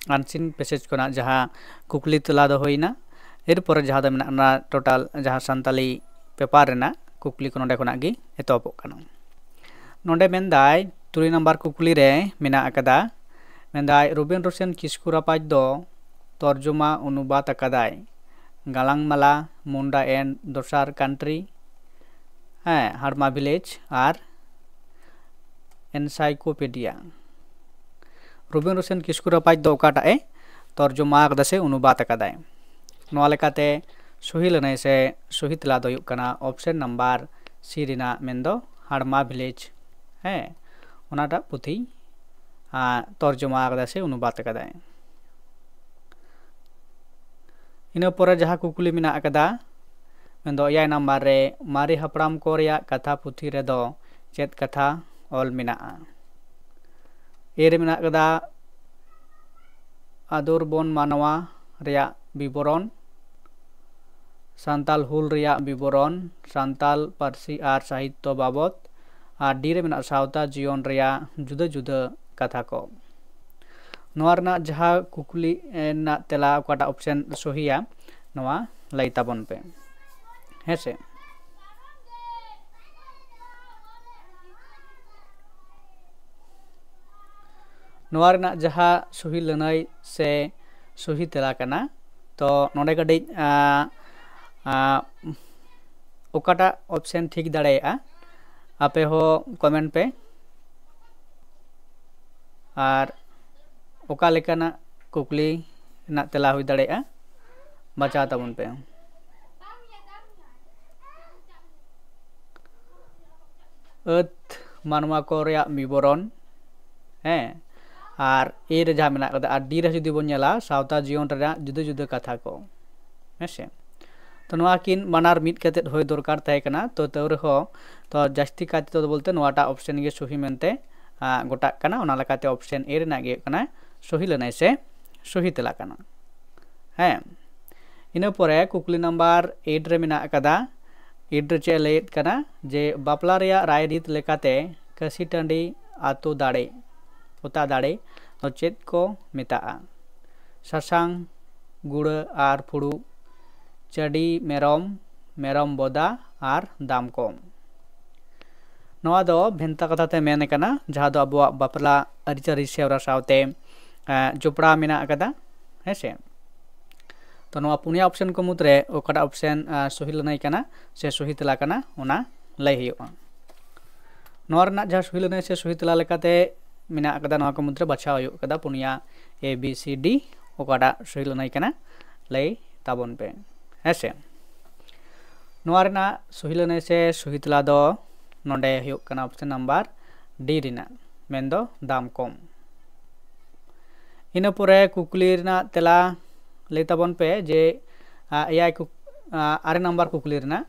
ᱟᱱᱥᱤᱱ ᱯᱮᱥᱮᱡᱽ ᱠᱷᱚᱱᱟᱜ ᱡᱟᱦᱟᱸ ᱠᱩᱠᱞᱤ ᱛᱮᱞᱟ ᱫᱚ ᱦᱩᱭᱱᱟ᱾ ᱮᱨᱯᱚᱨᱮ ᱡᱟᱦᱟᱸ ᱫᱚ ᱢᱮᱱᱟᱜ ᱚᱱᱟ ᱴᱳᱴᱟᱞ ᱡᱟᱦᱟᱸ ᱥᱟᱱᱛᱟᱞᱤ ᱯᱮᱯᱟᱨ ᱨᱮᱱᱟᱜ ᱠᱩᱠᱞᱤ ᱠᱚ ᱱᱚᱰᱮ ᱠᱷᱚᱱᱟᱜ ᱜᱮ ᱮᱛᱚᱦᱚᱵᱚᱜ ᱠᱟᱱᱟ᱾ ᱱᱚᱰᱮ ᱢᱮᱱᱫᱟᱭ, ᱛᱩᱨᱩᱭ ᱱᱟᱢᱵᱟᱨ ᱠᱩᱠᱞᱤ ᱨᱮ ᱢᱮᱱᱟᱜ ᱟᱠᱟᱫᱟ, ᱢᱮᱱᱫᱟᱭ, ᱨᱚᱵᱤᱱᱫᱨᱚ ᱥᱮᱱ ᱠᱤᱥᱠᱩ ᱨᱟᱯᱟᱡᱽ ᱫᱚ ᱛᱚᱨᱡᱚᱢᱟ ᱚᱱᱩᱵᱟᱫ ᱟᱠᱟᱫᱟᱭ ᱜᱟᱞᱟᱝᱢᱟᱞᱟ, ᱢᱩᱱᱰᱟ and ᱫᱚᱥᱟᱨ country, ᱦᱮᱸ, ᱦᱟᱲᱢᱟ ᱵᱷᱤᱞᱮᱡᱽ ᱟᱨ encyclopedia᱾ ᱨᱚᱵᱤᱱᱫᱨᱚ ᱥᱮᱱ ᱠᱤᱥᱠᱩ ᱨᱟᱯᱟᱡᱽ ᱫᱚ ᱚᱠᱟᱴᱟᱜ ᱮ ᱛᱚᱨᱡᱚᱢᱟ ᱟᱠᱟᱫᱟ ᱥᱮ ᱚᱱᱩᱵᱟᱫ ᱟᱠᱟᱫᱟᱭ? ᱱᱚᱣᱟ ᱞᱮᱠᱟᱛᱮ ᱥᱚᱦᱤ ᱞᱟᱹᱱᱟᱹᱭ ᱥᱮ ᱥᱚᱦᱤ ᱛᱮᱞᱟ ᱫᱚ ᱦᱩᱭᱩᱜ ᱠᱟᱱᱟ option number C ᱨᱮᱱᱟᱜ, ᱢᱮᱱᱫᱚ ᱦᱟᱲᱢᱟ ᱵᱷᱤᱞᱮᱡᱽ, ᱦᱮᱸ, ᱚᱱᱟᱴᱟᱜ ᱯᱩᱛᱷᱤ ᱛᱚᱨᱡᱚᱢᱟ ᱟᱠᱟᱫᱟ ᱥᱮ ᱚᱱᱩᱵᱟᱫ ᱟᱠᱟᱫᱟᱭ᱾ ᱤᱱᱟᱹ ᱯᱚᱨᱮ ᱡᱟᱦᱟᱸ ᱠᱩᱠᱞᱤ ᱢᱮᱱᱟᱜ ᱟᱠᱟᱫᱟ, ᱢᱮᱱᱫᱚ ᱮᱭᱟᱭ ᱱᱟᱢᱵᱟᱨ ᱨᱮ, ᱢᱟᱨᱮ ᱦᱟᱯᱲᱟᱢ ᱠᱚ ᱨᱮᱭᱟᱜ ᱠᱟᱛᱷᱟ ᱯᱩᱛᱷᱤ ᱨᱮᱫᱚ ᱪᱮᱫ ᱠᱟᱛᱷᱟ ᱚᱞ ᱢᱮᱱᱟᱜᱼᱟ? A ᱨᱮ ᱢᱮᱱᱟᱜ ᱟᱠᱟᱫᱟ ᱟᱫᱚᱨ ᱵᱚᱱ ᱢᱟᱱᱣᱟ ᱨᱮᱭᱟᱜ ᱵᱤᱵᱚᱨᱚᱱ, ᱥᱟᱱᱛᱟᱞ ᱦᱩᱞ ᱨᱮᱭᱟᱜ ᱵᱤᱵᱚᱨᱚᱱ, ᱥᱟᱱᱛᱟᱞ ᱯᱟᱹᱨᱥᱤ ᱟᱨ ᱥᱟᱦᱤᱛᱛᱚ ᱵᱟᱵᱚᱛ, ᱟᱨ D ᱨᱮ ᱢᱮᱱᱟᱜᱼᱟ ᱥᱟᱶᱛᱟ ᱡᱤᱭᱚᱱ ᱨᱮᱭᱟᱜ ᱡᱩᱫᱟᱹ ᱡᱩᱫᱟᱹ ᱠᱟᱛᱷᱟ ᱠᱚ᱾ ᱱᱚᱣᱟ ᱨᱮᱱᱟᱜ ᱡᱟᱦᱟᱸ ᱠᱩᱠᱞᱤ ᱨᱮᱱᱟᱜ ᱛᱮᱞᱟ ᱚᱠᱟᱴᱟᱜ option ᱥᱚᱦᱤᱭᱟ, ᱱᱚᱣᱟ ᱞᱟᱹᱭ ᱛᱟᱵᱚᱱ ᱯᱮ, ᱦᱮᱸ ᱥᱮ᱾ ᱱᱚᱣᱟ ᱨᱮᱱᱟᱜ ᱡᱟᱦᱟᱸ ᱥᱚᱦᱤ ᱞᱟᱹᱱᱟᱹᱭ ᱥᱮ ᱥᱚᱦᱤ ᱛᱮᱞᱟ ᱠᱟᱱᱟ, ᱛᱚ ᱱᱚᱰᱮ ᱠᱟᱹᱴᱤᱡ ᱚᱠᱟᱴᱟᱜ option ᱴᱷᱤᱠ ᱫᱟᱲᱮᱭᱟᱜᱼᱟ, ᱟᱯᱮ ᱦᱚᱸ comment ᱯᱮ᱾ ᱟᱨ ᱚᱠᱟ ᱞᱮᱠᱟᱱᱟᱜ ᱠᱩᱠᱞᱤ ᱨᱮᱱᱟᱜ ᱛᱮᱞᱟ ᱦᱩᱭ ᱫᱟᱲᱮᱭᱟᱜᱼᱟ, ᱵᱟᱪᱷᱟᱣ ᱛᱟᱵᱚᱱ ᱯᱮ᱾ ᱟᱹᱛ ᱢᱟᱱᱣᱟ ᱠᱚ ᱨᱮᱭᱟᱜ ᱵᱤᱵᱚᱨᱚᱱ, ᱦᱮᱸ, ᱟᱨ A ᱨᱮ ᱡᱟᱦᱟᱸ ᱢᱮᱱᱟᱜ ᱟᱠᱟᱫᱟ, ᱟᱨ D ᱨᱮ ᱡᱩᱫᱤ ᱵᱚᱱ ᱧᱮᱞᱟ, ᱥᱟᱶᱛᱟ ᱡᱤᱭᱚᱱ ᱨᱮᱱᱟᱜ ᱡᱩᱫᱟᱹ ᱡᱩᱫᱟᱹ ᱠᱟᱛᱷᱟ ᱠᱚ, ᱦᱮᱸ ᱥᱮ᱾ ᱛᱚ ᱱᱚᱣᱟ ᱠᱤᱱ ᱵᱟᱱᱟᱨ ᱢᱤᱫ ᱠᱟᱛᱮᱫ ᱦᱩᱭ ᱫᱚᱨᱠᱟᱨ ᱛᱟᱦᱮᱸ ᱠᱟᱱᱟ, ᱛᱚ ᱛᱟᱹᱣ ᱨᱮᱦᱚᱸ ᱛᱚ ᱡᱟᱹᱥᱛᱤ ᱠᱟᱭ ᱛᱮᱫᱚ ᱵᱚᱞᱛᱮ ᱱᱚᱣᱟᱴᱟᱜ option ᱜᱮ ᱥᱚᱦᱤ ᱢᱮᱱᱛᱮ ᱜᱚᱴᱟᱜ ᱠᱟᱱᱟ᱾ ᱚᱱᱟ ᱞᱮᱠᱟᱛᱮ option A ᱨᱮᱱᱟᱜ ᱜᱮ ᱦᱩᱭᱩᱜ ᱠᱟᱱᱟ ᱥᱚᱦᱤ ᱞᱟᱹᱱᱟᱹᱭ ᱥᱮ ᱥᱚᱦᱤ ᱛᱮᱞᱟ ᱠᱟᱱᱟ᱾ ᱦᱮᱸ, ᱤᱱᱟᱹ ᱯᱚᱨᱮ ᱠᱩᱠᱞᱤ number eight ᱨᱮ ᱢᱮᱱᱟᱜ ᱟᱠᱟᱫᱟ᱾ Eight ᱨᱮ ᱪᱮᱫ ᱮ ᱞᱟᱹᱭᱮᱫ ᱠᱟᱱᱟ ᱡᱮ ᱵᱟᱯᱞᱟ ᱨᱮᱭᱟᱜ ᱨᱟᱭᱨᱤᱛ ᱞᱮᱠᱟᱛᱮ ᱠᱟᱹᱥᱤ ᱴᱟᱺᱰᱤ ᱟᱛᱳ ᱫᱟᱲᱮ, ᱯᱚᱛᱟ ᱫᱟᱲᱮ ᱫᱚ ᱪᱮᱫ ᱠᱚ ᱢᱮᱛᱟᱜᱼᱟ? ᱥᱟᱥᱟᱝ, ᱜᱩᱲᱟᱹ ᱟᱨ ᱯᱷᱩᱲᱩᱜ, ᱪᱟᱹᱰᱤ ᱢᱮᱨᱚᱢ, ᱢᱮᱨᱚᱢ ᱵᱚᱫᱟ ᱟᱨ ᱫᱟᱢᱠᱚᱢ᱾ ᱱᱚᱣᱟ ᱫᱚ ᱵᱷᱮᱱᱛᱟ ᱠᱟᱛᱷᱟ ᱛᱮ ᱢᱮᱱ ᱟᱠᱟᱱᱟ, ᱡᱟᱦᱟᱸ ᱫᱚ ᱟᱵᱚᱣᱟᱜ ᱵᱟᱯᱞᱟ ᱟᱹᱨᱤᱪᱟᱹᱞᱤ ᱥᱮᱣᱨᱟ ᱥᱟᱶᱛᱮ ᱡᱚᱯᱲᱟᱣ ᱢᱮᱱᱟᱜ ᱟᱠᱟᱫᱟ, ᱦᱮᱸ ᱥᱮ᱾ ᱛᱚ ᱱᱚᱣᱟ ᱯᱩᱱᱭᱟ option ᱠᱚ ᱢᱩᱫᱽᱨᱮ ᱚᱠᱟᱴᱟᱜ option ᱥᱚᱦᱤ ᱞᱟᱹᱱᱟᱹᱭ ᱠᱟᱱᱟ ᱥᱮ ᱥᱚᱦᱤ ᱛᱮᱞᱟ ᱠᱟᱱᱟ, ᱚᱱᱟ ᱞᱟᱹᱭ ᱦᱩᱭᱩᱜᱼᱟ᱾ ᱱᱚᱣᱟ ᱨᱮᱱᱟᱜ ᱡᱟᱦᱟᱸ ᱥᱚᱦᱤ ᱞᱟᱹᱱᱟᱹᱭ ᱥᱮ ᱥᱚᱦᱤ ᱛᱮᱞᱟ ᱞᱮᱠᱟᱛᱮ ᱢᱮᱱᱟᱜ ᱟᱠᱟᱫᱟ, ᱱᱚᱣᱟ ᱠᱚ ᱢᱩᱫᱽᱨᱮ ᱵᱟᱪᱷᱟᱣ ᱦᱩᱭᱩᱜ ᱠᱟᱫᱟ ᱯᱩᱱᱭᱟ, A B C D, ᱚᱠᱟᱴᱟᱜ ᱥᱚᱦᱤ ᱞᱟᱹᱱᱟᱹᱭ ᱠᱟᱱᱟ, ᱞᱟᱹᱭ ᱛᱟᱵᱚᱱ ᱯᱮ᱾ ᱦᱮᱸ ᱥᱮ, ᱱᱚᱣᱟ ᱨᱮᱱᱟᱜ ᱥᱚᱦᱤ ᱞᱟᱹᱱᱟᱹᱭ ᱥᱮ ᱥᱚᱦᱤ ᱛᱮᱞᱟ ᱫᱚ ᱱᱚᱰᱮ ᱦᱩᱭᱩᱜ ᱠᱟᱱᱟ option number D ᱨᱮᱱᱟᱜ, ᱢᱮᱱᱫᱚ ᱫᱟᱢ ᱠᱚᱢ᱾ ᱤᱱᱟᱹ ᱯᱚᱨᱮ ᱠᱩᱠᱞᱤ ᱨᱮᱱᱟᱜ ᱛᱮᱞᱟ ᱞᱟᱹᱭ ᱛᱟᱵᱚᱱ ᱯᱮ ᱡᱮ, ᱟ, ᱮᱭᱟᱭ ᱠᱩᱠ-, ᱟ, ᱟᱨᱮ ᱱᱟᱢᱵᱟᱨ ᱠᱩᱠᱞᱤ ᱨᱮᱱᱟᱜ,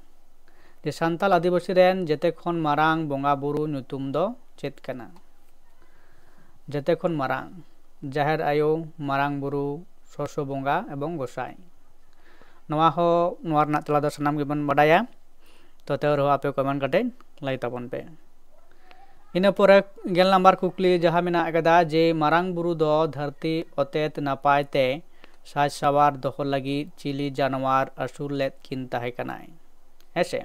ᱡᱮ ᱥᱟᱱᱛᱟᱲ ᱟᱹᱫᱤᱵᱟᱹᱥᱤ ᱨᱮᱱ ᱡᱮᱛᱮ ᱠᱷᱚᱱ ᱢᱟᱨᱟᱝ ᱵᱚᱸᱜᱟ ᱵᱩᱨᱩ ᱧᱩᱛᱩᱢ ᱫᱚ ᱪᱮᱫ ᱠᱟᱱᱟ? ᱡᱮᱛᱮ ᱠᱷᱚᱱ ᱢᱟᱨᱟᱝ ᱡᱟᱦᱮᱨ ᱟᱭᱳ, ᱢᱟᱨᱟᱝ ᱵᱩᱨᱩ, ᱥᱚᱥᱚ ᱵᱚᱸᱜᱟ ᱮᱵᱚᱝ ᱜᱚᱸᱥᱟᱭ᱾ ᱱᱚᱣᱟ ᱦᱚᱸ, ᱱᱚᱣᱟ ᱨᱮᱱᱟᱜ ᱛᱮᱞᱟ ᱫᱚ ᱥᱟᱱᱟᱢ ᱜᱮᱵᱚᱱ ᱵᱟᱰᱟᱭᱟ᱾ ᱛᱚ ᱛᱟᱹᱣ ᱨᱮᱦᱚᱸ ᱟᱯᱮ comment ᱠᱟᱛᱮ ᱞᱟᱹᱭ ᱛᱟᱵᱚᱱ ᱯᱮ᱾ ᱤᱱᱟᱹ ᱯᱚᱨᱮ ᱜᱮᱞ ᱱᱟᱢᱵᱟᱨ ᱠᱩᱠᱞᱤ ᱡᱟᱦᱟᱸ ᱢᱮᱱᱟᱜ ᱟᱠᱟᱫᱟ ᱡᱮ ᱢᱟᱨᱟᱝ ᱵᱩᱨᱩ ᱫᱚ ᱫᱷᱟᱹᱨᱛᱤ ᱚᱛᱮᱛ ᱱᱟᱯᱟᱭ ᱛᱮ ᱥᱟᱡᱽ ᱥᱟᱶᱟᱨ ᱫᱚᱦᱚ ᱞᱟᱹᱜᱤᱫ ᱪᱤᱞᱤ ᱡᱟᱱᱣᱟᱨ ᱟᱹᱥᱩᱞ ᱞᱮᱫ ᱠᱤᱱ ᱛᱟᱦᱮᱸ ᱠᱟᱱᱟᱭ? ᱦᱮᱸ ᱥᱮ,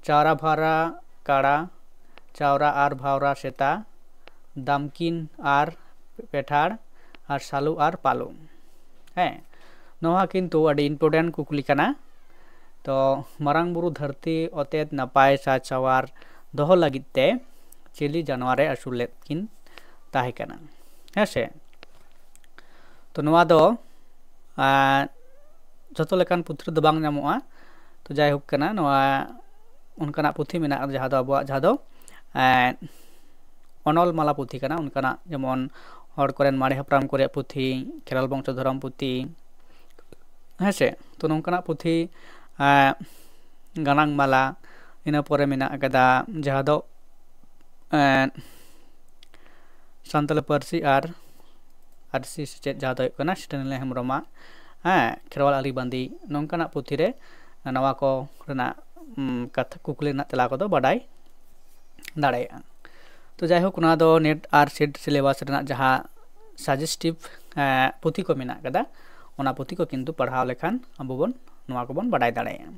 ᱪᱟᱣᱨᱟ ᱵᱷᱟᱣᱨᱟ ᱠᱟᱲᱟ, ᱪᱟᱣᱨᱟ ᱟᱨ ᱵᱷᱟᱣᱨᱟ ᱥᱮᱛᱟ, ᱫᱟᱢᱠᱤᱱ ᱟᱨ ᱯᱮᱴᱷᱟᱲ, ᱟᱨ ᱥᱟᱞᱩ ᱟᱨ ᱯᱟᱞᱩ᱾ ᱦᱮᱸ, ᱱᱚᱣᱟ ᱠᱤᱱᱛᱩ ᱟᱹᱰᱤ important ᱠᱩᱠᱞᱤ ᱠᱟᱱᱟ᱾ ᱛᱚ ᱢᱟᱨᱟᱝ ᱵᱩᱨᱩ ᱫᱷᱟᱹᱨᱛᱤ ᱚᱛᱮᱛ ᱱᱟᱯᱟᱭ ᱥᱟᱡᱽ ᱥᱟᱶᱟᱨ ᱫᱚᱦᱚ ᱞᱟᱹᱜᱤᱫ ᱛᱮ ᱪᱤᱞᱤ ᱡᱟᱱᱣᱟᱨᱮ ᱟᱹᱥᱩᱞ ᱞᱮᱫ ᱠᱤᱱ ᱛᱟᱦᱮᱸ ᱠᱟᱱᱟ? ᱦᱮᱸ ᱥᱮ, ᱛᱚ ᱱᱚᱣᱟ ᱫᱚ, ᱟᱸ, ᱡᱷᱚᱛᱚ ᱞᱮᱠᱟᱱ ᱯᱩᱛᱷᱤ ᱨᱮᱫᱚ ᱵᱟᱝ ᱧᱟᱢᱚᱜᱼᱟ᱾ ᱛᱚ ᱡᱟᱭᱦᱳᱠ ᱠᱟᱱᱟ, ᱱᱚᱣᱟ ᱚᱱᱠᱟᱱᱟᱜ ᱯᱩᱛᱷᱤ ᱢᱮᱱᱟᱜᱼᱟ ᱡᱟᱦᱟᱸ ᱫᱚ ᱟᱵᱚᱣᱟᱜ, ᱡᱟᱦᱟᱸ ᱫᱚ, ᱮᱸ, ᱚᱱᱚᱞ ᱢᱟᱞᱟ ᱯᱩᱛᱷᱤ ᱠᱟᱱᱟ, ᱚᱱᱠᱟᱱᱟᱜ ᱡᱮᱢᱚᱱ ᱦᱚᱲ ᱠᱚᱨᱮᱱ ᱢᱟᱨᱮ ᱦᱟᱯᱲᱟᱢ ᱠᱚᱨᱮᱭᱟᱜ ᱯᱩᱛᱷᱤ, ᱠᱷᱮᱨᱣᱟᱞ ᱵᱚᱝᱥᱚ ᱫᱷᱚᱨᱚᱢ ᱯᱩᱛᱷᱤ, ᱦᱮᱸ ᱥᱮ, ᱛᱚ ᱱᱚᱝᱠᱟᱱᱟᱜ ᱯᱩᱛᱷᱤ, ᱮᱸ, ᱜᱟᱱᱟᱝ ᱢᱟᱞᱟ, ᱤᱱᱟᱹ ᱯᱚᱨᱮ ᱢᱮᱱᱟᱜ ᱟᱠᱟᱫᱟ ᱡᱟᱦᱟᱸ ᱫᱚ, ᱮᱸ, ᱥᱟᱱᱛᱟᱲᱤ ᱯᱟᱹᱨᱥᱤ ᱟᱨ ᱟᱹᱨᱥᱤ ᱥᱮᱪᱮᱫ, ᱡᱟᱦᱟᱸ ᱫᱚ ᱦᱩᱭᱩᱜ ᱠᱟᱱᱟ ᱥᱤᱴᱟᱱᱤᱞ ᱦᱮᱢᱵᱨᱚᱢᱟᱜ, ᱦᱮᱸ, ᱠᱷᱮᱨᱣᱟᱞ ᱟᱹᱨᱤ ᱵᱟᱸᱫᱤ, ᱱᱚᱝᱠᱟᱱᱟᱜ ᱯᱩᱛᱷᱤ ᱨᱮ ᱱᱚᱣᱟ ᱠᱚ ᱨᱮᱱᱟᱜ, ᱩᱢ, ᱠᱟᱛᱷᱟ, ᱠᱩᱠᱞᱤ ᱨᱮᱱᱟᱜ ᱛᱮᱞᱟ ᱠᱚᱫᱚ ᱵᱟᱰᱟᱭ ᱫᱟᱲᱮᱭᱟᱜᱼᱟ᱾ ᱛᱚ ᱡᱟᱭᱦᱳᱠ, ᱱᱚᱣᱟ ᱫᱚ NET ᱟᱨ SET syllabus ᱨᱮᱱᱟᱜ ᱡᱟᱦᱟᱸ suggestive, ᱮᱸ, ᱯᱩᱛᱷᱤ ᱠᱚ ᱢᱮᱱᱟᱜ ᱠᱟᱫᱟ, ᱚᱱᱟ ᱯᱩᱛᱷᱤ ᱠᱚ ᱠᱤᱱᱛᱩ ᱯᱟᱲᱦᱟᱣ ᱞᱮᱠᱷᱟᱱ ᱟᱵᱚ ᱵᱚᱱ, ᱱᱚᱣᱟ ᱠᱚᱵᱚᱱ ᱵᱟᱰᱟᱭ ᱫᱟᱲᱮᱭᱟᱜᱼᱟ᱾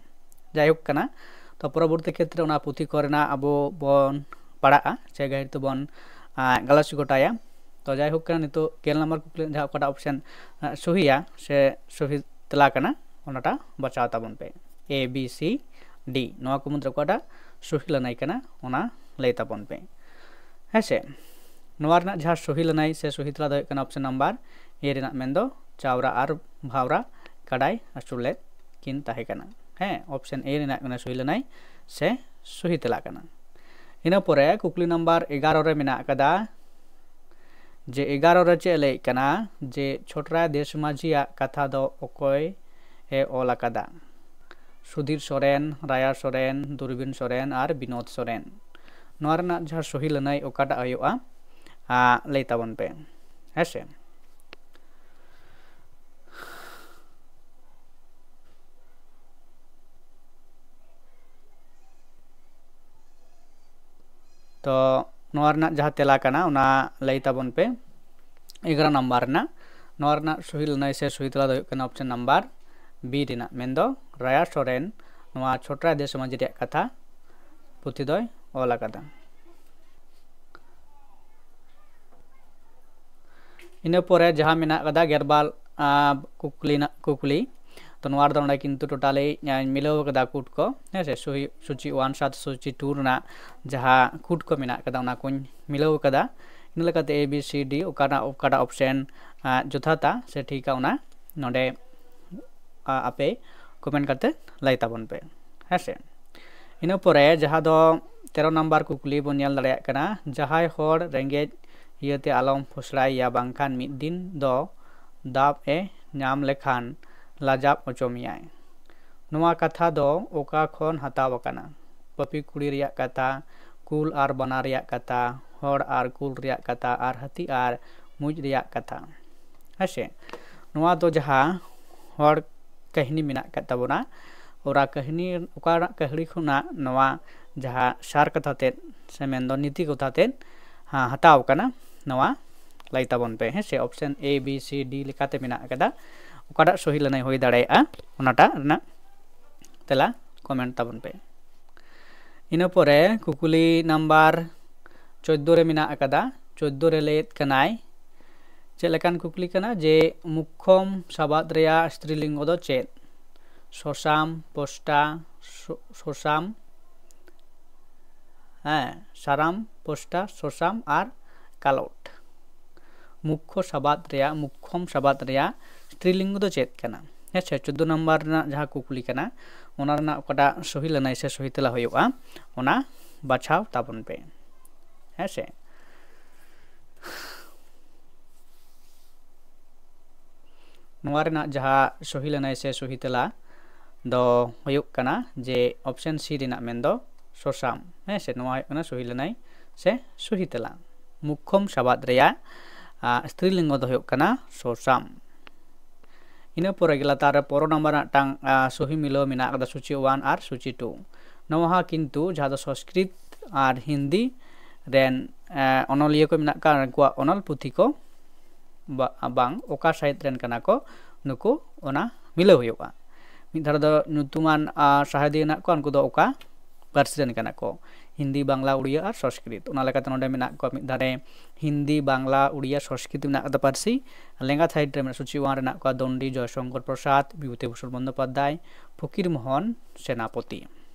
ᱡᱟᱭᱦᱳᱠ ᱠᱟᱱᱟ, ᱛᱚ ᱯᱚᱨᱚᱵᱚᱨᱛᱤ ᱠᱷᱮᱛᱨᱮ ᱚᱱᱟ ᱯᱩᱛᱷᱤ ᱠᱚᱨᱮᱱᱟᱜ ᱟᱵᱚ ᱵᱚᱱ ᱯᱟᱲᱦᱟᱜᱼᱟ, ᱥᱮ ᱜᱟᱹᱦᱤᱨ ᱛᱮᱵᱚᱱ, ᱟᱸ, ᱜᱟᱞᱚᱪ ᱜᱚᱴᱟᱭᱟ᱾ ᱛᱚ ᱡᱟᱭᱦᱳᱠ ᱠᱟᱱᱟ, ᱱᱤᱛᱚᱜ ᱜᱮᱞ ᱱᱟᱢᱵᱟᱨ ᱠᱩᱠᱞᱤ ᱡᱟᱦᱟᱸ ᱚᱠᱟᱴᱟᱜ option, ᱟᱸ, ᱥᱚᱦᱤᱭᱟ ᱥᱮ ᱥᱚᱦᱤ ᱛᱮᱞᱟ ᱠᱟᱱᱟ, ᱚᱱᱟᱴᱟᱜ ᱵᱟᱪᱷᱟᱣ ᱛᱟᱵᱚᱱ ᱯᱮ᱾ A, B, C, D, ᱱᱚᱣᱟ ᱠᱚ ᱢᱩᱫᱽᱨᱮ ᱚᱠᱟᱴᱟᱜ ᱥᱚᱦᱤ ᱞᱟᱹᱱᱟᱹᱭ ᱠᱟᱱᱟ, ᱚᱱᱟ ᱞᱟᱹᱭ ᱛᱟᱵᱚᱱ ᱯᱮ᱾ ᱦᱮᱸ ᱥᱮ? ᱱᱚᱣᱟ ᱨᱮᱱᱟᱜ ᱡᱟᱦᱟᱸ ᱥᱚᱦᱤ ᱞᱟᱹᱱᱟᱹᱭ ᱥᱮ ᱥᱚᱦᱤ ᱛᱮᱞᱟ ᱫᱚ ᱦᱩᱭᱩᱜ ᱠᱟᱱᱟ option number A ᱨᱮᱱᱟᱜ, ᱢᱮᱱᱫᱚ ᱪᱟᱣᱨᱟ ᱟᱨ ᱵᱷᱟᱣᱨᱟ ᱠᱟᱰᱟᱭ ᱟᱹᱥᱩᱞ ᱞᱮᱫ ᱠᱤᱱ ᱛᱟᱦᱮᱸ ᱠᱟᱱᱟ᱾ ᱦᱮᱸ, option A ᱨᱮᱱᱟᱜ ᱠᱟᱱᱟ ᱥᱚᱦᱤ ᱞᱟᱹᱱᱟᱹᱭ ᱥᱮ ᱥᱚᱦᱤ ᱛᱮᱞᱟ ᱠᱟᱱᱟ᱾ ᱤᱱᱟᱹ ᱯᱚᱨᱮ ᱠᱩᱠᱞᱤ ᱱᱟᱢᱵᱟᱨ ᱮᱜᱟᱨᱚ ᱨᱮ ᱢᱮᱱᱟᱜ ᱟᱠᱟᱫᱟ ᱡᱮ ᱮᱜᱟᱨᱚ ᱨᱮ ᱪᱮᱫ ᱞᱟᱹᱭᱮᱫ ᱠᱟᱱᱟ ᱡᱮ ᱪᱷᱚᱴᱨᱟᱭ ᱫᱮᱥ ᱢᱟᱹᱡᱷᱤᱭᱟᱜ ᱠᱟᱛᱷᱟ ᱫᱚ ᱚᱠᱚᱭ ᱮ ᱚᱞ ᱟᱠᱟᱫᱟ? ᱥᱩᱫᱷᱤᱨ ᱥᱚᱨᱮᱱ, ᱨᱟᱭᱟ ᱥᱚᱨᱮᱱ, ᱫᱩᱨᱵᱤᱱ ᱥᱚᱨᱮᱱ ᱟᱨ ᱵᱤᱱᱳᱫ ᱥᱚᱨᱮᱱ᱾ ᱱᱚᱣᱟ ᱨᱮᱱᱟᱜ ᱡᱟᱦᱟᱸ ᱥᱚᱦᱤ ᱞᱟᱹᱱᱟᱹᱭ ᱚᱠᱟᱴᱟᱜ ᱦᱩᱭᱩᱜᱼᱟ, ᱟ, ᱞᱟᱹᱭ ᱛᱟᱵᱚᱱ ᱯᱮ᱾ ᱦᱮᱸ ᱥᱮ? ᱛᱚ ᱱᱚᱣᱟ ᱨᱮᱱᱟᱜ ᱡᱟᱦᱟᱸ ᱛᱮᱞᱟ ᱠᱟᱱᱟ, ᱚᱱᱟ ᱞᱟᱹᱭ ᱛᱟᱵᱚᱱ ᱯᱮ᱾ ᱮᱜᱟᱨᱚ ᱱᱟᱢᱵᱟᱨ ᱨᱮᱱᱟᱜ, ᱱᱚᱣᱟ ᱨᱮᱱᱟᱜ ᱥᱚᱦᱤ ᱞᱟᱹᱱᱟᱹᱭ ᱥᱮ ᱥᱚᱦᱤ ᱛᱮᱞᱟ ᱫᱚ ᱦᱩᱭᱩᱜ ᱠᱟᱱᱟ option number B ᱨᱮᱱᱟᱜ, ᱢᱮᱱᱫᱚ ᱨᱟᱭᱟ ᱥᱚᱨᱮᱱ ᱱᱚᱣᱟ ᱪᱷᱚᱴᱨᱟᱭ ᱫᱮᱥ ᱢᱟᱹᱡᱷᱤ ᱨᱮᱭᱟᱜ ᱠᱟᱛᱷᱟ ᱯᱩᱛᱷᱤ ᱫᱚᱭ ᱚᱞ ᱟᱠᱟᱫᱟ᱾ ᱤᱱᱟᱹ ᱯᱚᱨᱮ ᱡᱟᱦᱟᱸ ᱢᱮᱱᱟᱜ ᱟᱠᱟᱫᱟ ᱜᱮᱨᱵᱟᱞ, ᱟ, ᱠᱩᱠᱞᱤ ᱱᱟᱜ, ᱠᱩᱠᱞᱤ, ᱛᱚ ᱱᱚᱣᱟ ᱨᱮᱫᱚ ᱱᱚᱰᱮ ᱠᱤᱱᱛᱩ totally, ᱟ, ᱢᱤᱞᱟᱹᱣ ᱟᱠᱟᱫᱟ ᱠᱩᱴ ᱠᱚ, ᱦᱮᱸ ᱥᱮ, ᱥᱩᱦᱤ-, ᱥᱩᱪᱤ one ᱥᱟᱶᱛᱮ ᱥᱩᱪᱤ two ᱨᱮᱱᱟᱜ ᱡᱟᱦᱟᱸ ᱠᱩᱴ ᱠᱚ ᱢᱮᱱᱟᱜ ᱟᱠᱟᱫᱟ, ᱚᱱᱟ ᱠᱚᱧ ᱢᱤᱞᱟᱹᱣ ᱟᱠᱟᱫᱟ᱾ ᱤᱱᱟᱹ ᱞᱮᱠᱟᱛᱮ A B C D ᱚᱠᱟᱴᱟᱜ, ᱚᱠᱟᱴᱟᱜ option, ᱟ, ᱡᱚᱛᱷᱟᱛᱟ ᱥᱮ ᱴᱷᱤᱠᱟ, ᱚᱱᱟ ᱱᱚᱰᱮ, ᱟ, ᱟᱯᱮ comment ᱠᱟᱛᱮ ᱞᱟᱹᱭ ᱛᱟᱵᱚᱱ ᱯᱮ, ᱦᱮᱸ ᱥᱮ᱾ ᱤᱱᱟᱹ ᱯᱚᱨᱮ ᱡᱟᱦᱟᱸ ᱫᱚ ᱛᱮᱨᱚ ᱱᱟᱢᱵᱟᱨ ᱠᱩᱠᱞᱤ ᱵᱚᱱ ᱧᱮᱞ ᱫᱟᱲᱮᱭᱟᱜ ᱠᱟᱱᱟ, ᱡᱟᱦᱟᱸᱭ ᱦᱚᱲ ᱨᱮᱸᱜᱮᱡ ᱤᱭᱟᱹᱛᱮ ᱟᱞᱚᱢ ᱯᱷᱚᱥᱲᱟᱭᱮᱭᱟ, ᱵᱟᱝᱠᱷᱟᱱ ᱢᱤᱫ ᱫᱤᱱ ᱫᱚ ᱫᱟᱵ ᱮ ᱧᱟᱢ ᱞᱮᱠᱷᱟᱱ ᱞᱟᱡᱟᱵ ᱚᱪᱚ ᱢᱮᱭᱟᱭ᱾ ᱱᱚᱣᱟ ᱠᱟᱛᱷᱟ ᱫᱚ ᱚᱠᱟ ᱠᱷᱚᱱ ᱦᱟᱛᱟᱣ ᱟᱠᱟᱱᱟ? ᱯᱟᱹᱯᱤ ᱠᱩᱲᱤ ᱨᱮᱭᱟᱜ ᱠᱟᱛᱷᱟ, ᱠᱩᱞ ᱟᱨ ᱵᱟᱱᱟ ᱨᱮᱭᱟᱜ ᱠᱟᱛᱷᱟ, ᱦᱚᱲ ᱟᱨ ᱠᱩᱞ ᱨᱮᱭᱟᱜ ᱠᱟᱛᱷᱟ, ᱟᱨ ᱦᱟᱹᱛᱤ ᱟᱨ ᱢᱩᱡ ᱨᱮᱭᱟᱜ ᱠᱟᱛᱷᱟ᱾ ᱦᱮᱸ ᱥᱮ, ᱱᱚᱣᱟ ᱫᱚ ᱡᱟᱦᱟᱸ ᱦᱚᱲ ᱠᱟᱹᱦᱱᱤ ᱢᱮᱱᱟᱜ ᱟᱠᱟᱫ ᱛᱟᱵᱚᱱᱟ, ᱚᱱᱟ ᱠᱟᱹᱦᱱᱤ, ᱚᱠᱟᱱᱟᱜ ᱠᱟᱹᱦᱱᱤ ᱠᱷᱚᱱᱟᱜ ᱱᱚᱣᱟ ᱡᱟᱦᱟᱸ ᱥᱟᱨ ᱠᱟᱛᱷᱟ ᱛᱮᱫ ᱥᱮ ᱢᱮᱱᱫᱚ ᱱᱤᱛᱤ ᱠᱟᱛᱷᱟ ᱛᱮᱫ, ᱦᱟ-, ᱦᱟᱛᱟᱣ ᱟᱠᱟᱱᱟ, ᱱᱚᱣᱟ ᱞᱟᱹᱭ ᱛᱟᱵᱚᱱ ᱯᱮ, ᱦᱮᱸ ᱥᱮ᱾ Option A, B, C, D ᱞᱮᱠᱟᱛᱮ ᱢᱮᱱᱟᱜ ᱟᱠᱟᱫᱟ, ᱚᱠᱟᱴᱟᱜ ᱥᱚᱦᱤ ᱞᱟᱹᱱᱟᱹᱭ ᱦᱩᱭ ᱫᱟᱲᱮᱭᱟᱜᱼᱟ, ᱚᱱᱟᱴᱟᱜ ᱨᱮᱱᱟᱜ ᱛᱮᱞᱟ comment ᱛᱟᱵᱚᱱ ᱯᱮ᱾ ᱤᱱᱟᱹ ᱯᱚᱨᱮ ᱠᱩᱠᱞᱤ ᱱᱟᱢᱵᱟᱨ ᱪᱳᱫᱽᱫᱳ ᱨᱮ ᱢᱮᱱᱟᱜ ᱟᱠᱟᱫᱟ᱾ ᱪᱳᱫᱽᱫᱳ ᱨᱮ ᱞᱟᱹᱭᱮᱫ ᱠᱟᱱᱟᱭ, ᱪᱮᱫ ᱞᱮᱠᱟᱱ ᱠᱩᱠᱞᱤ ᱠᱟᱱᱟ ᱡᱮ ᱢᱩᱠᱠᱷᱚᱢ ᱥᱟᱵᱟᱫ ᱨᱮᱭᱟᱜ ᱥᱛᱨᱤᱞᱤᱝᱜᱚ ᱫᱚ ᱪᱮᱫ? ᱥᱚᱥᱟᱢ, ᱯᱚᱥᱴᱟ, ᱥᱚ-, ᱥᱚᱥᱟᱢ, ᱦᱮᱸ, ᱥᱟᱨᱟᱢ, ᱯᱚᱥᱴᱟ, ᱥᱚᱥᱟᱢ ᱟᱨ ᱠᱟᱞᱚᱴ᱾ ᱢᱩᱠᱠᱷᱚ ᱥᱟᱵᱟᱫ ᱨᱮᱭᱟᱜ, ᱢᱩᱠᱠᱷᱚᱢ ᱥᱟᱵᱟᱫ ᱨᱮᱭᱟᱜ ᱥᱛᱨᱤᱞᱤᱝᱜᱚ ᱫᱚ ᱪᱮᱫ ᱠᱟᱱᱟ? ᱦᱮᱸ ᱥᱮ, ᱪᱳᱫᱽᱫᱳ ᱱᱟᱢᱵᱟᱨ ᱨᱮᱱᱟᱜ ᱡᱟᱦᱟᱸ ᱠᱩᱠᱞᱤ ᱠᱟᱱᱟ, ᱚᱱᱟ ᱨᱮᱱᱟᱜ ᱚᱠᱟᱴᱟᱜ ᱥᱚᱦᱤ ᱞᱟᱹᱱᱟᱹᱭ ᱥᱮ ᱥᱚᱦᱤ ᱛᱮᱞᱟ ᱦᱩᱭᱩᱜᱼᱟ, ᱚᱱᱟ ᱵᱟᱪᱷᱟᱣ ᱛᱟᱵᱚᱱ ᱯᱮ᱾ ᱦᱮᱸ ᱥᱮ, ᱱᱚᱣᱟ ᱨᱮᱱᱟᱜ ᱡᱟᱦᱟᱸ ᱥᱚᱦᱤ ᱞᱟᱹᱱᱟᱹᱭ ᱥᱮ ᱥᱚᱦᱤ ᱛᱮᱞᱟ ᱫᱚ ᱦᱩᱭᱩᱜ ᱠᱟᱱᱟ ᱡᱮ option C ᱨᱮᱱᱟᱜ, ᱢᱮᱱᱫᱚ ᱥᱚᱥᱟᱢ᱾ ᱦᱮᱸ ᱥᱮ, ᱱᱚᱣᱟ ᱦᱩᱭᱩᱜ ᱠᱟᱱᱟ ᱥᱚᱦᱤ ᱞᱟᱹᱱᱟᱹᱭ ᱥᱮ ᱥᱚᱦᱤ ᱛᱮᱞᱟ᱾ ᱢᱩᱠᱠᱷᱚᱢ ᱥᱟᱵᱟᱫ ᱨᱮᱭᱟᱜ, ᱟ, ᱥᱛᱨᱤᱞᱤᱝᱜᱚ ᱫᱚ ᱦᱩᱭᱩᱜ ᱠᱟᱱᱟ ᱥᱚᱥᱟᱢ᱾ ᱤᱱᱟᱹ ᱯᱚᱨᱮ ᱜᱮ ᱞᱟᱛᱟᱨ ᱨᱮ ᱯᱚᱱᱨᱚ ᱱᱟᱢᱵᱟᱨ ᱨᱮ ᱢᱤᱫᱴᱟᱝ, ᱟ, ᱥᱚᱦᱤ ᱢᱤᱞᱟᱹᱣ ᱢᱮᱱᱟᱜ ᱟᱠᱟᱫᱟ, ᱥᱩᱪᱤ ᱚᱣᱟᱱ ᱟᱨ ᱥᱩᱪᱤ ᱴᱩ᱾ ᱱᱚᱣᱟ ᱦᱚᱸ ᱠᱤᱱᱛᱩ ᱡᱟᱦᱟᱸ ᱫᱚ ᱥᱚᱝᱥᱠᱨᱤᱛ ᱟᱨ ᱦᱤᱱᱫᱤ ᱨᱮᱱ, ᱮ, ᱚᱱᱚᱞᱤᱭᱟᱹ ᱠᱚ ᱢᱮᱱᱟᱜ ᱠᱚᱣᱟ, ᱩᱱᱠᱩᱣᱟᱜ ᱚᱱᱚᱞ ᱯᱩᱛᱷᱤ ᱠᱚ ᱵᱟ-, ᱵᱟᱝ, ᱚᱠᱟ ᱥᱟᱦᱤᱛ ᱨᱮᱱ ᱠᱟᱱᱟ ᱠᱚ ᱱᱩᱠᱩ, ᱚᱱᱟ ᱢᱤᱞᱟᱹᱣ ᱦᱩᱭᱩᱜᱼᱟ᱾ ᱢᱤᱫ ᱫᱷᱟᱨᱮ ᱫᱚ ᱧᱩᱛᱩᱢᱟᱱ, ᱟ, ᱥᱟᱦᱮᱫᱤᱭᱟᱹ ᱢᱮᱱᱟᱜ ᱠᱚᱣᱟ, ᱩᱱᱠᱩ ᱫᱚ ᱚᱠᱟ ᱯᱟᱹᱨᱥᱤ ᱨᱮᱱ ᱠᱟᱱᱟ ᱠᱚ, ᱦᱤᱱᱫᱤ, ᱵᱟᱝᱞᱟ, ᱩᱲᱤᱭᱟ ᱟᱨ ᱥᱚᱝᱥᱠᱨᱤᱛ᱾ ᱚᱱᱟ ᱞᱮᱠᱟᱛᱮ ᱱᱚᱰᱮ ᱢᱮᱱᱟᱜ ᱠᱚᱣᱟ ᱢᱤᱫ ᱫᱷᱟᱨᱮ ᱦᱤᱱᱫᱤ, ᱵᱟᱝᱞᱟ, ᱩᱲᱤᱭᱟ, ᱥᱚᱝᱥᱠᱨᱤᱛ ᱢᱮᱱᱟᱜ ᱠᱟᱫᱟ ᱯᱟᱹᱨᱥᱤ᱾ ᱞᱮᱸᱜᱟ ᱥᱟᱭᱤᱰ ᱨᱮ ᱢᱮᱱᱟᱜ, ᱥᱩᱪᱤ ᱚᱣᱟᱱ ᱨᱮ ᱢᱮᱱᱟᱜ ᱠᱚᱣᱟ ᱫᱚᱱᱰᱤ, ᱡᱚᱭᱥᱚᱝᱠᱚᱨ ᱯᱨᱚᱥᱟᱫᱽ, ᱵᱤᱵᱷᱩᱛᱤ ᱵᱷᱩᱥᱚᱱ ᱵᱚᱱᱫᱳᱯᱟᱫᱽᱫᱷᱟᱭ, ᱯᱷᱚᱠᱤᱨ ᱢᱳᱦᱚᱱ ᱥᱮᱱᱟᱯᱚᱛᱤ᱾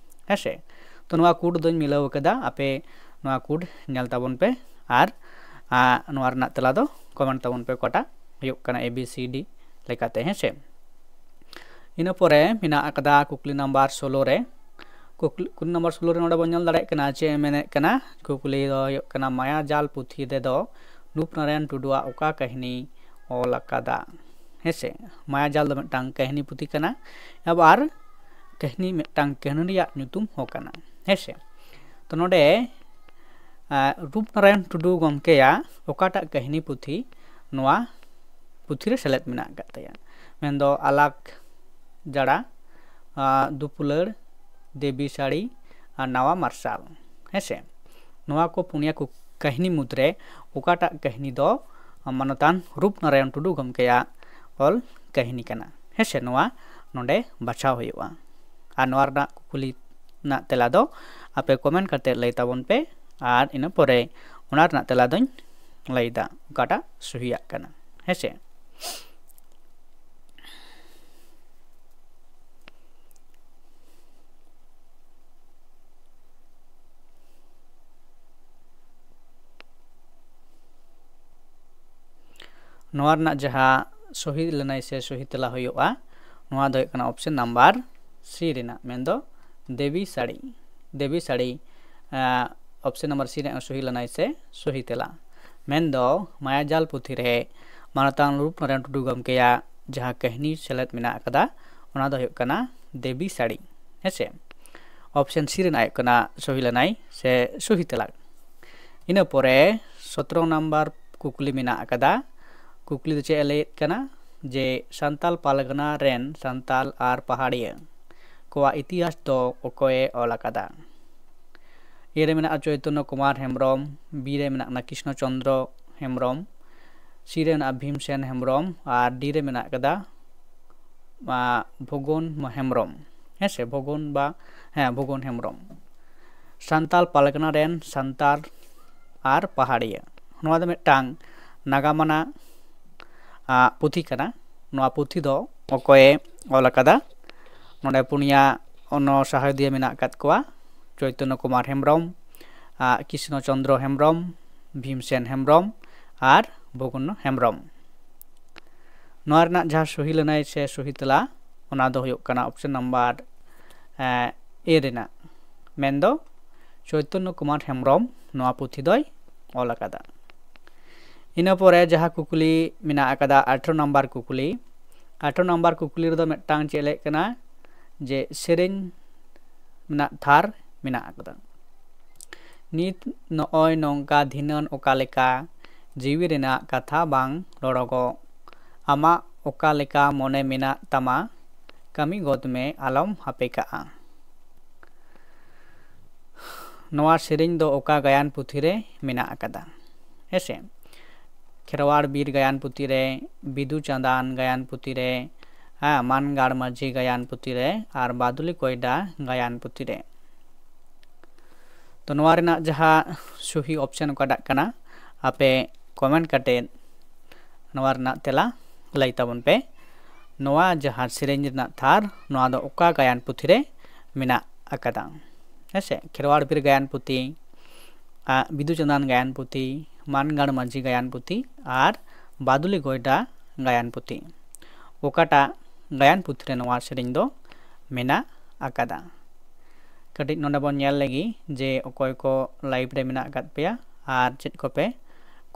ᱦᱮᱸ ᱥᱮ, ᱛᱚ ᱱᱚᱣᱟ ᱠᱳᱰ ᱫᱚᱧ ᱢᱤᱞᱟᱹᱣ ᱠᱟᱫᱟ, ᱟᱯᱮ ᱱᱚᱣᱟ ᱠᱳᱰ ᱧᱮᱞ ᱛᱟᱵᱚᱱ ᱯᱮ ᱟᱨ, ᱟ, ᱱᱚᱣᱟ ᱨᱮᱱᱟᱜ ᱛᱮᱞᱟ ᱫᱚ ᱠᱚᱢᱮᱱᱴ ᱛᱟᱵᱚᱱ ᱯᱮ, ᱚᱠᱟᱴᱟᱜ ᱦᱩᱭᱩᱜ ᱠᱟᱱᱟ A B C D ᱞᱮᱠᱟᱛᱮ᱾ ᱦᱮᱸ ᱥᱮ, ᱤᱱᱟᱹ ᱯᱚᱨᱮ ᱢᱮᱱᱟᱜ ᱟᱠᱟᱫᱟ ᱠᱩᱠᱞᱤ ᱱᱟᱢᱵᱟᱨ ᱥᱳᱞᱳ ᱨᱮ᱾ ᱠᱩᱠᱞᱤ, ᱠᱩᱠᱞᱤ ᱱᱟᱢᱵᱟᱨ ᱥᱳᱞᱳ ᱨᱮ ᱱᱚᱰᱮ ᱵᱚᱱ ᱧᱮᱞ ᱫᱟᱲᱮᱭᱟᱜ ᱠᱟᱱᱟ ᱪᱮᱫ ᱮ ᱢᱮᱱᱮᱫ ᱠᱟᱱᱟ᱾ ᱠᱩᱠᱞᱤ ᱫᱚ ᱦᱩᱭᱩᱜ ᱠᱟᱱᱟ, ᱢᱟᱭᱟᱡᱟᱞ ᱯᱩᱛᱷᱤ ᱨᱮᱫᱚ ᱨᱩᱯᱱᱟᱨᱟᱭᱚᱱ ᱴᱩᱰᱩᱣᱟᱜ ᱚᱠᱟ ᱠᱟᱹᱦᱱᱤ ᱚᱞ ᱟᱠᱟᱫᱟ? ᱦᱮᱸ ᱥᱮ, ᱢᱟᱭᱟᱡᱟᱞ ᱫᱚ ᱢᱤᱫᱴᱟᱝ ᱠᱟᱹᱦᱱᱤ ᱯᱩᱛᱷᱤ ᱠᱟᱱᱟ, ᱟᱵᱟᱨ ᱠᱟᱹᱦᱱᱤ, ᱢᱤᱫᱴᱟᱝ ᱠᱟᱹᱦᱱᱤ ᱨᱮᱭᱟᱜ ᱧᱩᱛᱩᱢ ᱦᱚᱸ ᱠᱟᱱᱟ᱾ ᱦᱮᱸ ᱥᱮ, ᱛᱚ ᱱᱚᱰᱮ, ᱟ, ᱨᱩᱯᱱᱟᱨᱟᱭᱚᱱ ᱴᱩᱰᱩ ᱜᱚᱢᱠᱮᱭᱟᱜ ᱚᱠᱟᱴᱟᱜ ᱠᱟᱹᱦᱱᱤ ᱯᱩᱛᱷᱤ ᱱᱚᱣᱟ ᱯᱩᱛᱷᱤ ᱨᱮ ᱥᱮᱞᱮᱫ ᱢᱮᱱᱟᱜ ᱟᱠᱟᱫ ᱛᱟᱭᱟ? ᱢᱮᱱᱫᱚ ᱟᱞᱟᱠ ᱡᱟᱲᱟ, ᱟ, ᱫᱩᱯᱩᱞᱟᱹᱲ, ᱫᱮᱵᱤ ᱥᱟᱹᱲᱤ ᱟᱨ ᱱᱟᱣᱟ ᱢᱟᱨᱥᱟᱞ᱾ ᱦᱮᱸ ᱥᱮ, ᱱᱚᱣᱟ ᱠᱚ ᱯᱩᱱᱭᱟ ᱠᱩ-, ᱠᱟᱹᱦᱱᱤ ᱢᱩᱫᱽᱨᱮ ᱚᱠᱟᱴᱟᱜ ᱠᱟᱹᱦᱱᱤ ᱫᱚ ᱢᱟᱱᱚᱛᱟᱱ ᱨᱩᱯᱱᱟᱨᱟᱭᱚᱱ ᱴᱩᱰᱩ ᱜᱚᱢᱠᱮᱭᱟᱜ ᱚᱞ ᱠᱟᱹᱦᱱᱤ ᱠᱟᱱᱟ? ᱦᱮᱸ ᱥᱮ, ᱱᱚᱣᱟ ᱱᱚᱰᱮ ᱵᱟᱪᱷᱟᱣ ᱦᱩᱭᱩᱜᱼᱟ᱾ ᱟᱨ ᱱᱚᱣᱟ ᱨᱮᱱᱟᱜ ᱠᱩᱠᱞᱤ ᱨᱮᱱᱟᱜ ᱛᱮᱞᱟ ᱫᱚ ᱟᱯᱮ ᱠᱚᱢᱮᱱᱴ ᱠᱟᱛᱮ ᱞᱟᱹᱭ ᱛᱟᱵᱚᱱ ᱯᱮ, ᱟᱨ ᱤᱱᱟᱹ ᱯᱚᱨᱮ ᱚᱱᱟ ᱨᱮᱱᱟᱜ ᱛᱮᱞᱟ ᱫᱚᱧ ᱞᱟᱹᱭᱫᱟ ᱚᱠᱟᱴᱟᱜ ᱥᱚᱦᱤᱭᱟᱜ ᱠᱟᱱᱟ᱾ ᱦᱮᱸ ᱥᱮ, ᱱᱚᱣᱟ ᱨᱮᱱᱟᱜ ᱡᱟᱦᱟᱸ ᱥᱚᱦᱤ ᱞᱟᱹᱱᱟᱹᱭ ᱥᱮ ᱥᱚᱦᱤ ᱛᱮᱞᱟ ᱦᱩᱭᱩᱜᱼᱟ, ᱱᱚᱣᱟ ᱫᱚ ᱦᱩᱭᱩᱜ ᱠᱟᱱᱟ option number C ᱨᱮᱱᱟᱜ, ᱢᱮᱱᱫᱚ ᱫᱮᱵᱤ ᱥᱟᱹᱲᱤ᱾ ᱫᱮᱵᱤ ᱥᱟᱹᱲᱤ, ᱟᱸ, option number C ᱨᱮᱱᱟᱜ ᱥᱚᱦᱤ ᱞᱟᱹᱱᱟᱹᱭ ᱥᱮ ᱥᱚᱦᱤ ᱛᱮᱞᱟ᱾ ᱢᱮᱱᱫᱚ ᱢᱟᱭᱟᱡᱟᱞ ᱯᱩᱛᱷᱤ ᱨᱮ ᱢᱟᱱᱚᱛᱟᱱ ᱨᱩᱯᱱᱟᱨᱟᱭᱚᱱ ᱴᱩᱰᱩ ᱜᱚᱢᱠᱮᱭᱟᱜ ᱡᱟᱦᱟᱸ ᱠᱟᱹᱦᱱᱤ ᱥᱮᱞᱮᱫ ᱢᱮᱱᱟᱜ ᱟᱠᱟᱫᱟ, ᱚᱱᱟ ᱫᱚ ᱦᱩᱭᱩᱜ ᱠᱟᱱᱟ ᱫᱮᱵᱤ ᱥᱟᱹᱲᱤ᱾ ᱦᱮᱸᱥᱮ, option C ᱨᱮᱱᱟᱜ ᱦᱩᱭᱩᱜ ᱠᱟᱱᱟ ᱥᱚᱦᱤ ᱞᱟᱹᱱᱟᱹᱭ ᱥᱮ ᱥᱚᱦᱤ ᱛᱮᱞᱟ᱾ ᱤᱱᱟᱹ ᱯᱚᱨᱮ ᱥᱚᱛᱨᱚ ᱱᱟᱢᱵᱟᱨ ᱠᱩᱠᱞᱤ ᱢᱮᱱᱟᱜ ᱟᱠᱟᱫᱟ᱾ ᱠᱩᱠᱞᱤ ᱫᱚ ᱪᱮᱫ ᱮ ᱞᱟᱹᱭᱮᱫ ᱠᱟᱱᱟ ᱡᱮ ᱥᱟᱱᱛᱟᱞ ᱯᱟᱨᱜᱟᱱᱟ ᱨᱮᱱ ᱥᱟᱱᱛᱟᱞ ᱟᱨ ᱯᱟᱦᱟᱲᱤᱭᱟᱹ ᱠᱚᱣᱟᱜ ᱤᱛᱤᱦᱟᱥ ᱫᱚ ᱚᱠᱚᱭᱮ ᱚᱞ ᱟᱠᱟᱫᱟ? A ᱨᱮ ᱢᱮᱱᱟᱜᱼᱟ ᱪᱳᱭᱛᱚᱱᱱᱚ ᱠᱩᱢᱟᱨ ᱦᱮᱢᱵᱨᱚᱢ, B ᱨᱮ ᱢᱮᱱᱟᱜ ᱠᱟᱱᱟ ᱠᱨᱤᱥᱱᱚ ᱪᱚᱱᱫᱨᱚ ᱦᱮᱢᱵᱨᱚᱢ, C ᱨᱮ ᱢᱮᱱᱟᱜᱼᱟ ᱵᱷᱤᱢᱥᱮᱱ ᱦᱮᱢᱵᱨᱚᱢ ᱟᱨ D ᱨᱮ ᱢᱮᱱᱟᱜ ᱟᱠᱟᱫᱟ, ᱟᱸ, ᱵᱷᱩᱜᱚᱱ ᱦᱮᱢᱵᱨᱚᱢ᱾ ᱦᱮᱸ ᱥᱮ, ᱵᱷᱩᱜᱚᱱ ᱵᱟ, ᱦᱮᱸ, ᱵᱷᱩᱜᱚᱱ ᱦᱮᱢᱵᱨᱚᱢ᱾ ᱥᱟᱱᱛᱟᱞ ᱯᱟᱨᱜᱟᱱᱟ ᱨᱮᱱ ᱥᱟᱱᱛᱟᱲ ᱟᱨ ᱯᱟᱦᱟᱲᱤᱭᱟᱹ, ᱱᱚᱣᱟ ᱫᱚ ᱢᱤᱫᱴᱟᱝ ᱱᱟᱜᱟᱢ ᱟᱱᱟᱜ, ᱟᱸ, ᱯᱩᱛᱷᱤ ᱠᱟᱱᱟ᱾ ᱱᱚᱣᱟ ᱯᱩᱛᱷᱤ ᱫᱚ ᱚᱠᱚᱭᱮ ᱚᱞ ᱟᱠᱟᱫᱟ? ᱱᱚᱰᱮ ᱯᱩᱱᱭᱟ ᱚᱱᱚᱥᱟᱦᱮᱫᱤᱭᱟᱹ ᱢᱮᱱᱟᱜ ᱟᱠᱟᱫ ᱠᱚᱣᱟ, ᱪᱳᱭᱛᱚᱱᱱᱚ ᱠᱩᱢᱟᱨ ᱦᱮᱢᱵᱨᱚᱢ, ᱟᱸ, ᱠᱨᱤᱥᱱᱚ ᱪᱚᱱᱫᱨᱚ ᱦᱮᱢᱵᱨᱚᱢ, ᱵᱷᱤᱢᱥᱮᱱ ᱦᱮᱢᱵᱨᱚᱢ ᱟᱨ ᱵᱷᱩᱜᱚᱱ ᱦᱮᱢᱵᱨᱚᱢ᱾ ᱱᱚᱣᱟ ᱨᱮᱱᱟᱜ ᱡᱟᱦᱟᱸ ᱥᱚᱦᱤ ᱞᱟᱹᱱᱟᱹᱭ ᱥᱮ ᱥᱚᱦᱤ ᱛᱮᱞᱟ, ᱚᱱᱟ ᱫᱚ ᱦᱩᱭᱩᱜ ᱠᱟᱱᱟ option number, ᱮᱸ, A ᱨᱮᱱᱟᱜ, ᱢᱮᱱᱫᱚ ᱪᱳᱭᱛᱚᱱᱱᱚ ᱠᱩᱢᱟᱨ ᱦᱮᱢᱵᱨᱚᱢ ᱱᱚᱣᱟ ᱯᱩᱛᱷᱤ ᱫᱚᱭ ᱚᱞ ᱟᱠᱟᱫᱟ᱾ ᱤᱱᱟᱹ ᱯᱚᱨᱮ ᱡᱟᱦᱟᱸ ᱠᱩᱠᱞᱤ ᱢᱮᱱᱟᱜ ᱟᱠᱟᱫᱟ, ᱟᱴᱷᱨᱚ ᱱᱟᱢᱵᱟᱨ ᱠᱩᱠᱞᱤ, ᱟᱴᱷᱨᱚ ᱱᱟᱢᱵᱟᱨ ᱠᱩᱠᱞᱤ ᱨᱮᱫᱚ ᱢᱤᱫᱴᱟᱝ ᱪᱮᱫ ᱞᱟᱹᱭ ᱠᱟᱱᱟ ᱡᱮ ᱥᱮᱨᱮᱧ ᱨᱮᱱᱟᱜ ᱛᱷᱟᱨ ᱢᱮᱱᱟᱜ ᱟᱠᱟᱫᱟ᱾ ᱱᱤᱛ ᱱᱚᱜᱼᱚᱭ ᱱᱚᱝᱠᱟ ᱫᱷᱤᱱᱟᱹᱱ ᱚᱠᱟ ᱞᱮᱠᱟ, ᱡᱤᱣᱤ ᱨᱮᱱᱟᱜ ᱠᱟᱛᱷᱟ ᱵᱟᱝ ᱨᱚᱲᱚᱜᱚᱜ, ᱟᱢᱟᱜ ᱚᱠᱟ ᱞᱮᱠᱟ ᱢᱚᱱᱮ ᱢᱮᱱᱟᱜ ᱛᱟᱢᱟ, ᱠᱟᱹᱢᱤ ᱜᱚᱫ ᱢᱮ, ᱟᱞᱚᱢ ᱦᱟᱯᱮ ᱠᱟᱜᱼᱟ᱾ ᱱᱚᱣᱟ ᱥᱮᱨᱮᱧ ᱫᱚ ᱚᱠᱟ ᱜᱟᱭᱟᱱ ᱯᱩᱛᱷᱤ ᱨᱮ ᱢᱮᱱᱟᱜ ᱟᱠᱟᱫᱟ? ᱦᱮᱸᱥᱮ, ᱠᱷᱮᱨᱣᱟᱲ ᱵᱤᱨ ᱜᱟᱭᱟᱱ ᱯᱩᱛᱷᱤ ᱨᱮ, ᱵᱤᱫᱩ ᱪᱟᱸᱫᱟᱱ ᱜᱟᱭᱟᱱ ᱯᱩᱛᱷᱤ ᱨᱮ, ᱦᱮᱸ, ᱢᱟᱱᱜᱟᱲ ᱢᱟᱹᱡᱷᱤ ᱜᱟᱭᱟᱱ ᱯᱩᱛᱷᱤ ᱨᱮ, ᱟᱨ ᱵᱟᱫᱩᱞᱤ ᱠᱚᱭᱰᱟ ᱜᱟᱭᱟᱱ ᱯᱩᱛᱷᱤ ᱨᱮ᱾ ᱛᱚ, ᱱᱚᱣᱟ ᱨᱮᱱᱟᱜ ᱡᱟᱦᱟᱸ ᱥᱚᱦᱤ option ᱚᱠᱟᱴᱟᱜ ᱠᱟᱱᱟ, ᱟᱯᱮ comment ᱠᱟᱛᱮ ᱱᱚᱣᱟ ᱨᱮᱱᱟᱜ ᱛᱮᱞᱟ ᱞᱟᱹᱭ ᱛᱟᱵᱚᱱ ᱯᱮ᱾ ᱱᱚᱣᱟ ᱡᱟᱦᱟᱸ ᱥᱮᱨᱮᱧ ᱨᱮᱱᱟᱜ ᱛᱷᱟᱨ, ᱱᱚᱣᱟ ᱫᱚ ᱚᱠᱟ ᱜᱟᱭᱟᱱ ᱯᱩᱛᱷᱤ ᱨᱮ ᱢᱮᱱᱟᱜ ᱟᱠᱟᱫᱟ? ᱦᱮᱸᱥᱮ, ᱠᱷᱮᱨᱣᱟᱲ ᱵᱤᱨ ᱜᱟᱭᱟᱱ ᱯᱩᱛᱷᱤ, ᱟᱜ, ᱵᱤᱫᱩ ᱪᱟᱸᱫᱟᱱ ᱜᱟᱭᱟᱱ ᱯᱩᱛᱷᱤ, ᱢᱟᱱᱜᱟᱲ ᱢᱟᱹᱡᱷᱤ ᱜᱟᱭᱟᱱ ᱯᱩᱛᱷᱤ ᱟᱨ ᱵᱟᱫᱩᱞᱤ ᱜᱚᱭᱰᱟ ᱜᱟᱭᱟᱱ ᱯᱩᱛᱷᱤ᱾ ᱚᱠᱟᱴᱟᱜ ᱜᱟᱭᱟᱱ ᱯᱩᱛᱷᱤ ᱨᱮ ᱱᱚᱣᱟ ᱥᱮᱨᱮᱧ ᱫᱚ ᱢᱮᱱᱟᱜ ᱟᱠᱟᱫᱟ? ᱠᱟᱹᱴᱤᱡ ᱱᱚᱰᱮ ᱵᱚᱱ ᱧᱮᱞ ᱞᱮᱜᱮ ᱡᱮ ᱚᱠᱚᱭ ᱠᱚ ᱞᱟᱭᱤᱵᱷ ᱨᱮ ᱢᱮᱱᱟᱜ ᱟᱠᱟᱫ ᱯᱮᱭᱟ ᱟᱨ ᱪᱮᱫ ᱠᱚᱯᱮ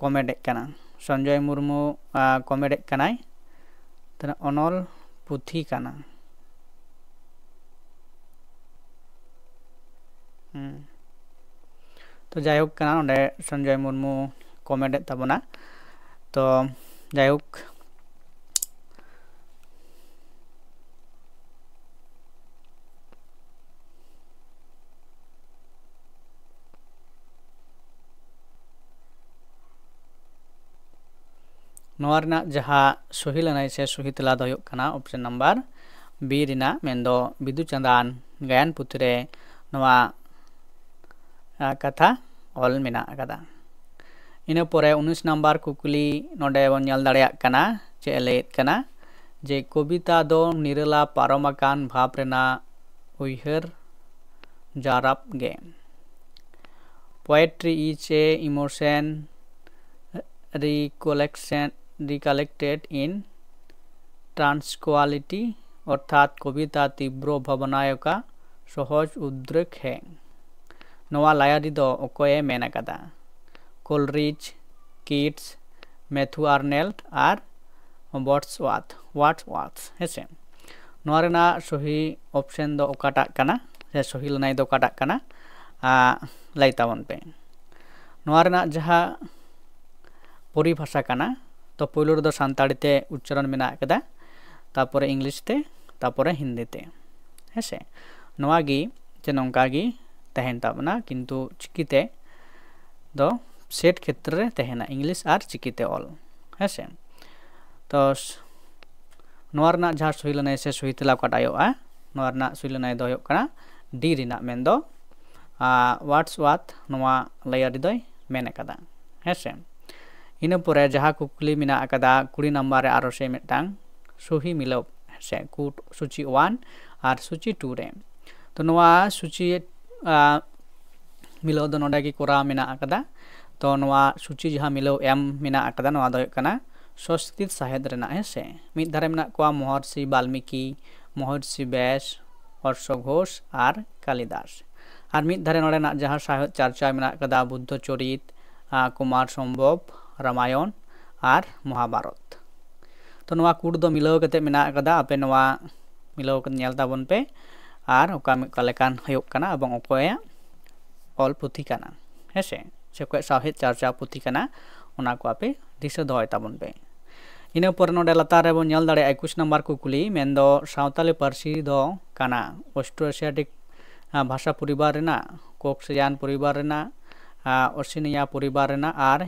ᱠᱚᱢᱮᱱᱴ ᱮᱫ ᱠᱟᱱᱟ᱾ ᱥᱚᱧᱡᱚᱭ ᱢᱩᱨᱢᱩ ᱠᱚᱢᱮᱱᱴ ᱮᱫ ᱠᱟᱱᱟᱭ, ᱛᱟᱦᱞᱮ ᱚᱱᱚᱞ ᱯᱩᱛᱷᱤ ᱠᱟᱱᱟ᱾ ᱦᱩᱸ᱾ ᱛᱚ ᱡᱟᱭᱦᱳᱠ ᱠᱟᱱᱟ, ᱱᱚᱰᱮ ᱥᱚᱧᱡᱚᱭ ᱢᱩᱨᱢᱩ ᱠᱚᱢᱮᱱᱴ ᱮᱫ ᱛᱟᱵᱚᱱᱟ᱾ ᱛᱚ ᱡᱟᱭᱦᱳᱠ, ᱱᱚᱣᱟ ᱨᱮᱱᱟᱜ ᱡᱟᱦᱟᱸ ᱥᱚᱦᱤ ᱞᱟᱹᱱᱟᱹᱭ ᱥᱮ ᱥᱚᱦᱤ ᱛᱮᱞᱟ ᱫᱚ ᱦᱩᱭᱩᱜ ᱠᱟᱱᱟ ᱚᱯᱥᱮᱱ ᱱᱟᱢᱵᱟᱨ ᱵᱤ ᱨᱮᱱᱟᱜ, ᱢᱮᱱᱫᱚ ᱵᱤᱫᱩ ᱪᱟᱸᱫᱟᱱ ᱜᱟᱭᱟᱱ ᱯᱩᱛᱷᱤ ᱨᱮ ᱱᱚᱣᱟ, ᱟ, ᱠᱟᱛᱷᱟ ᱚᱞ ᱢᱮᱱᱟᱜ ᱟᱠᱟᱫᱟ᱾ ᱤᱱᱟᱹ ᱯᱚᱨᱮ ᱩᱱᱤᱥ ᱱᱟᱢᱵᱟᱨ ᱠᱩᱠᱞᱤ ᱱᱚᱰᱮ ᱵᱚᱱ ᱧᱮᱞ ᱫᱟᱲᱮᱭᱟᱜ ᱠᱟᱱᱟ, ᱪᱮᱫ ᱮ ᱞᱟᱹᱭᱮᱫ ᱠᱟᱱᱟ ᱡᱮ ᱠᱚᱵᱤᱛᱟ ᱫᱚ ᱱᱤᱨᱟᱹᱞᱟ ᱯᱟᱨᱚᱢ ᱟᱠᱟᱱ ᱵᱷᱟᱵᱽ ᱨᱮᱱᱟᱜ ᱩᱭᱦᱟᱹᱨ ᱡᱟᱨᱟᱯ ᱜᱮ᱾ Poetry is a emotion recollection, recollected in tranquility, ᱚᱨᱛᱷᱟᱛ ᱠᱚᱵᱤᱛᱟ ᱛᱤᱵᱨᱚ ᱵᱷᱟᱵᱽᱱᱟᱭᱚᱠᱟ ᱥᱚᱦᱚᱡ ᱩᱫᱽᱨᱮᱠ ᱦᱮ᱾ ᱱᱚᱣᱟ ᱞᱟᱭᱟᱨᱤ ᱫᱚ ᱚᱠᱚᱭᱮ ᱢᱮᱱ ᱟᱠᱟᱫᱟ? ᱠᱳᱞᱨᱤᱪ, ᱠᱤᱴᱥ, ᱢᱮᱛᱷᱩ ᱟᱨᱱᱮᱞᱰ ᱟᱨ ᱣᱟᱴᱥᱣᱟᱛᱷ, ᱣᱟᱴᱥᱣᱟᱛᱷ, ᱦᱮᱸᱥᱮ᱾ ᱱᱚᱣᱟ ᱨᱮᱱᱟᱜ ᱥᱚᱦᱤ ᱚᱯᱥᱮᱱ ᱫᱚ ᱚᱠᱟᱴᱟᱜ ᱠᱟᱱᱟ, ᱥᱮ ᱥᱚᱦᱤ ᱞᱟᱹᱱᱟᱹᱭ ᱫᱚ ᱚᱠᱟᱴᱟᱜ ᱠᱟᱱᱟ? ᱟ, ᱞᱟᱹᱭ ᱛᱟᱵᱚᱱ ᱯᱮ᱾ ᱱᱚᱣᱟ ᱨᱮᱱᱟᱜ ᱡᱟᱦᱟᱸ ᱯᱚᱨᱤᱵᱷᱟᱥᱟ ᱠᱟᱱᱟ, ᱛᱚ ᱯᱳᱭᱞᱳ ᱨᱮᱫᱚ ᱥᱟᱱᱛᱟᱲᱤ ᱛᱮ ᱩᱪᱪᱟᱨᱚᱱ ᱢᱮᱱᱟᱜ ᱟᱠᱟᱫᱟ, ᱛᱟᱯᱚᱨᱮ ᱤᱝᱞᱤᱥ ᱛᱮ, ᱛᱟᱯᱚᱨᱮ ᱦᱤᱱᱫᱤ ᱛᱮ, ᱦᱮᱸᱥᱮ᱾ ᱱᱚᱣᱟ ᱜᱮ ᱡᱮ ᱱᱚᱝᱠᱟ ᱜᱮ ᱛᱟᱦᱮᱱ ᱛᱟᱵᱚᱱᱟ, ᱠᱤᱱᱛᱩ ᱪᱤᱠᱤᱛᱮ ᱫᱚ ᱥᱮᱴ ᱠᱷᱮᱛᱨᱮ ᱨᱮ ᱛᱟᱦᱮᱱᱟ, ᱤᱝᱞᱤᱥ ᱟᱨ ᱪᱤᱠᱤᱛᱮ ᱚᱞ, ᱦᱮᱸᱥᱮ᱾ ᱛᱚ ᱱᱚᱣᱟ ᱨᱮᱱᱟᱜ ᱡᱟᱦᱟᱸ ᱥᱩᱭ ᱞᱟᱹᱱᱟᱹᱭ ᱥᱮ ᱥᱩᱭ ᱛᱮᱞᱟ ᱚᱠᱟᱴᱟᱜ ᱦᱩᱭᱩᱜᱼᱟ, ᱱᱚᱣᱟ ᱨᱮᱱᱟᱜ ᱥᱩᱭ ᱞᱟᱹᱱᱟᱹᱭ ᱫᱚ ᱦᱩᱭᱩᱜ ᱠᱟᱱᱟ ᱰᱤ ᱨᱮᱱᱟᱜ, ᱢᱮᱱᱫᱚ, ᱟ, ᱣᱟᱴᱥᱣᱟᱛᱷ ᱱᱚᱣᱟ ᱞᱟᱹᱭᱟᱹᱨᱤ ᱫᱚᱭ ᱢᱮᱱ ᱟᱠᱟᱫᱟ, ᱦᱮᱸᱥᱮ᱾ ᱤᱱᱟᱹ ᱯᱚᱨᱮ ᱡᱟᱦᱟᱸ ᱠᱩᱠᱞᱤ ᱢᱮᱱᱟᱜ ᱟᱠᱟᱫᱟ ᱠᱩᱲᱤ ᱱᱟᱢᱵᱟᱨ ᱨᱮ, ᱟᱨᱚ ᱥᱮ ᱢᱤᱫᱴᱟᱝ ᱥᱩᱦᱤ ᱢᱤᱞᱟᱹᱣ, ᱦᱮᱸᱥᱮ, ᱠᱩᱴ ᱥᱩᱪᱤ ᱳᱣᱟᱱ ᱟᱨ ᱥᱩᱪᱤ ᱴᱩ ᱨᱮ᱾ ᱛᱚ ᱱᱚᱣᱟ ᱥᱩᱪᱤ, ᱟ, ᱢᱤᱞᱟᱹᱣ ᱫᱚ ᱱᱚᱰᱮ ᱜᱮ ᱠᱚᱨᱟᱣ ᱢᱮᱱᱟᱜ ᱟᱠᱟᱫᱟ᱾ ᱛᱚ ᱱᱚᱣᱟ ᱥᱩᱪᱤ ᱡᱟᱦᱟᱸ ᱢᱤᱞᱟᱹᱣ ᱮᱢ ᱢᱮᱱᱟᱜ ᱟᱠᱟᱫᱟ, ᱱᱚᱣᱟ ᱫᱚ ᱦᱩᱭᱩᱜ ᱠᱟᱱᱟ ᱥᱚᱸᱥᱠᱨᱤᱛ ᱥᱟᱦᱮᱫ ᱨᱮᱱᱟᱜ, ᱦᱮᱸ ᱥᱮ᱾ ᱢᱤᱫ ᱫᱷᱟᱨᱮ ᱢᱮᱱᱟᱜ ᱠᱚᱣᱟ ᱢᱚᱦᱚᱨᱥᱤ ᱵᱟᱞᱢᱤᱠᱤ, ᱢᱚᱦᱚᱨᱥᱤ ᱵᱮᱥ, ᱦᱚᱨᱥᱚ ᱜᱷᱳᱥ ᱟᱨ ᱠᱟᱞᱤᱫᱟᱥ᱾ ᱟᱨ ᱢᱤᱫ ᱫᱷᱟᱨᱮ ᱱᱚᱰᱮᱱᱟᱜ ᱡᱟᱦᱟᱸ ᱥᱟᱶᱦᱮᱫ ᱪᱟᱨᱪᱟ ᱢᱮᱱᱟᱜ ᱠᱟᱫᱟ ᱵᱩᱫᱽᱫᱷᱚ ᱪᱚᱨᱤᱛ, ᱟᱸ, ᱠᱩᱢᱟᱨ ᱥᱚᱢᱵᱷᱚᱵ, ᱨᱟᱢᱟᱭᱚᱱ ᱟᱨ ᱢᱚᱦᱟᱵᱷᱟᱨᱚᱛ᱾ ᱛᱚ ᱱᱚᱣᱟ ᱠᱩᱴ ᱫᱚ ᱢᱤᱞᱟᱹᱣ ᱠᱟᱛᱮ ᱢᱮᱱᱟᱜ ᱠᱟᱫᱟ, ᱟᱯᱮ ᱱᱚᱣᱟ ᱢᱤᱞᱟᱹᱣ ᱠᱟᱛᱮ ᱧᱮᱞ ᱛᱟᱵᱚᱱ ᱯᱮ ᱟᱨ ᱚᱠᱟ, ᱚᱠᱟ ᱞᱮᱠᱟᱱ ᱦᱩᱭᱩᱜ ᱠᱟᱱᱟ ᱮᱵᱚᱝ ᱚᱠᱚᱭᱟᱜ ᱚᱞ ᱯᱩᱛᱷᱤ ᱠᱟᱱᱟ, ᱦᱮᱸ ᱥᱮ, ᱥᱮ ᱚᱠᱚᱭᱟᱜ ᱥᱟᱶᱦᱮᱫ ᱪᱟᱨᱪᱟ ᱯᱩᱛᱷᱤ ᱠᱟᱱᱟ, ᱚᱱᱟ ᱠᱚ ᱟᱯᱮ ᱫᱤᱥᱟᱹ ᱫᱚᱦᱚᱭ ᱛᱟᱵᱚᱱ ᱯᱮ᱾ ᱤᱱᱟᱹ ᱯᱚᱨᱮ ᱱᱚᱰᱮ ᱞᱟᱛᱟᱨ ᱨᱮᱵᱚᱱ ᱧᱮᱞ ᱫᱟᱲᱮᱭᱟᱜᱼᱟ ᱮᱠᱩᱥ ᱱᱟᱢᱵᱟᱨ ᱠᱩᱠᱞᱤ, ᱢᱮᱱᱫᱚ ᱥᱟᱶᱛᱟᱞᱤ ᱯᱟᱹᱨᱥᱤ ᱫᱚ ᱠᱟᱱᱟ ᱚᱥᱴᱨᱳ ᱮᱥᱤᱭᱟᱴᱤᱠ, ᱟᱸ, ᱵᱷᱟᱥᱟ ᱯᱚᱨᱤᱵᱟᱨ ᱨᱮᱱᱟᱜ, ᱠᱚᱠᱥᱤᱭᱟᱱ ᱯᱚᱨᱤᱵᱟᱨ ᱨᱮᱱᱟᱜ, ᱟᱸ, ᱚᱥᱤᱱᱤᱭᱟ ᱯᱚᱨᱤᱵᱟᱨ ᱨᱮᱱᱟᱜ ᱟᱨ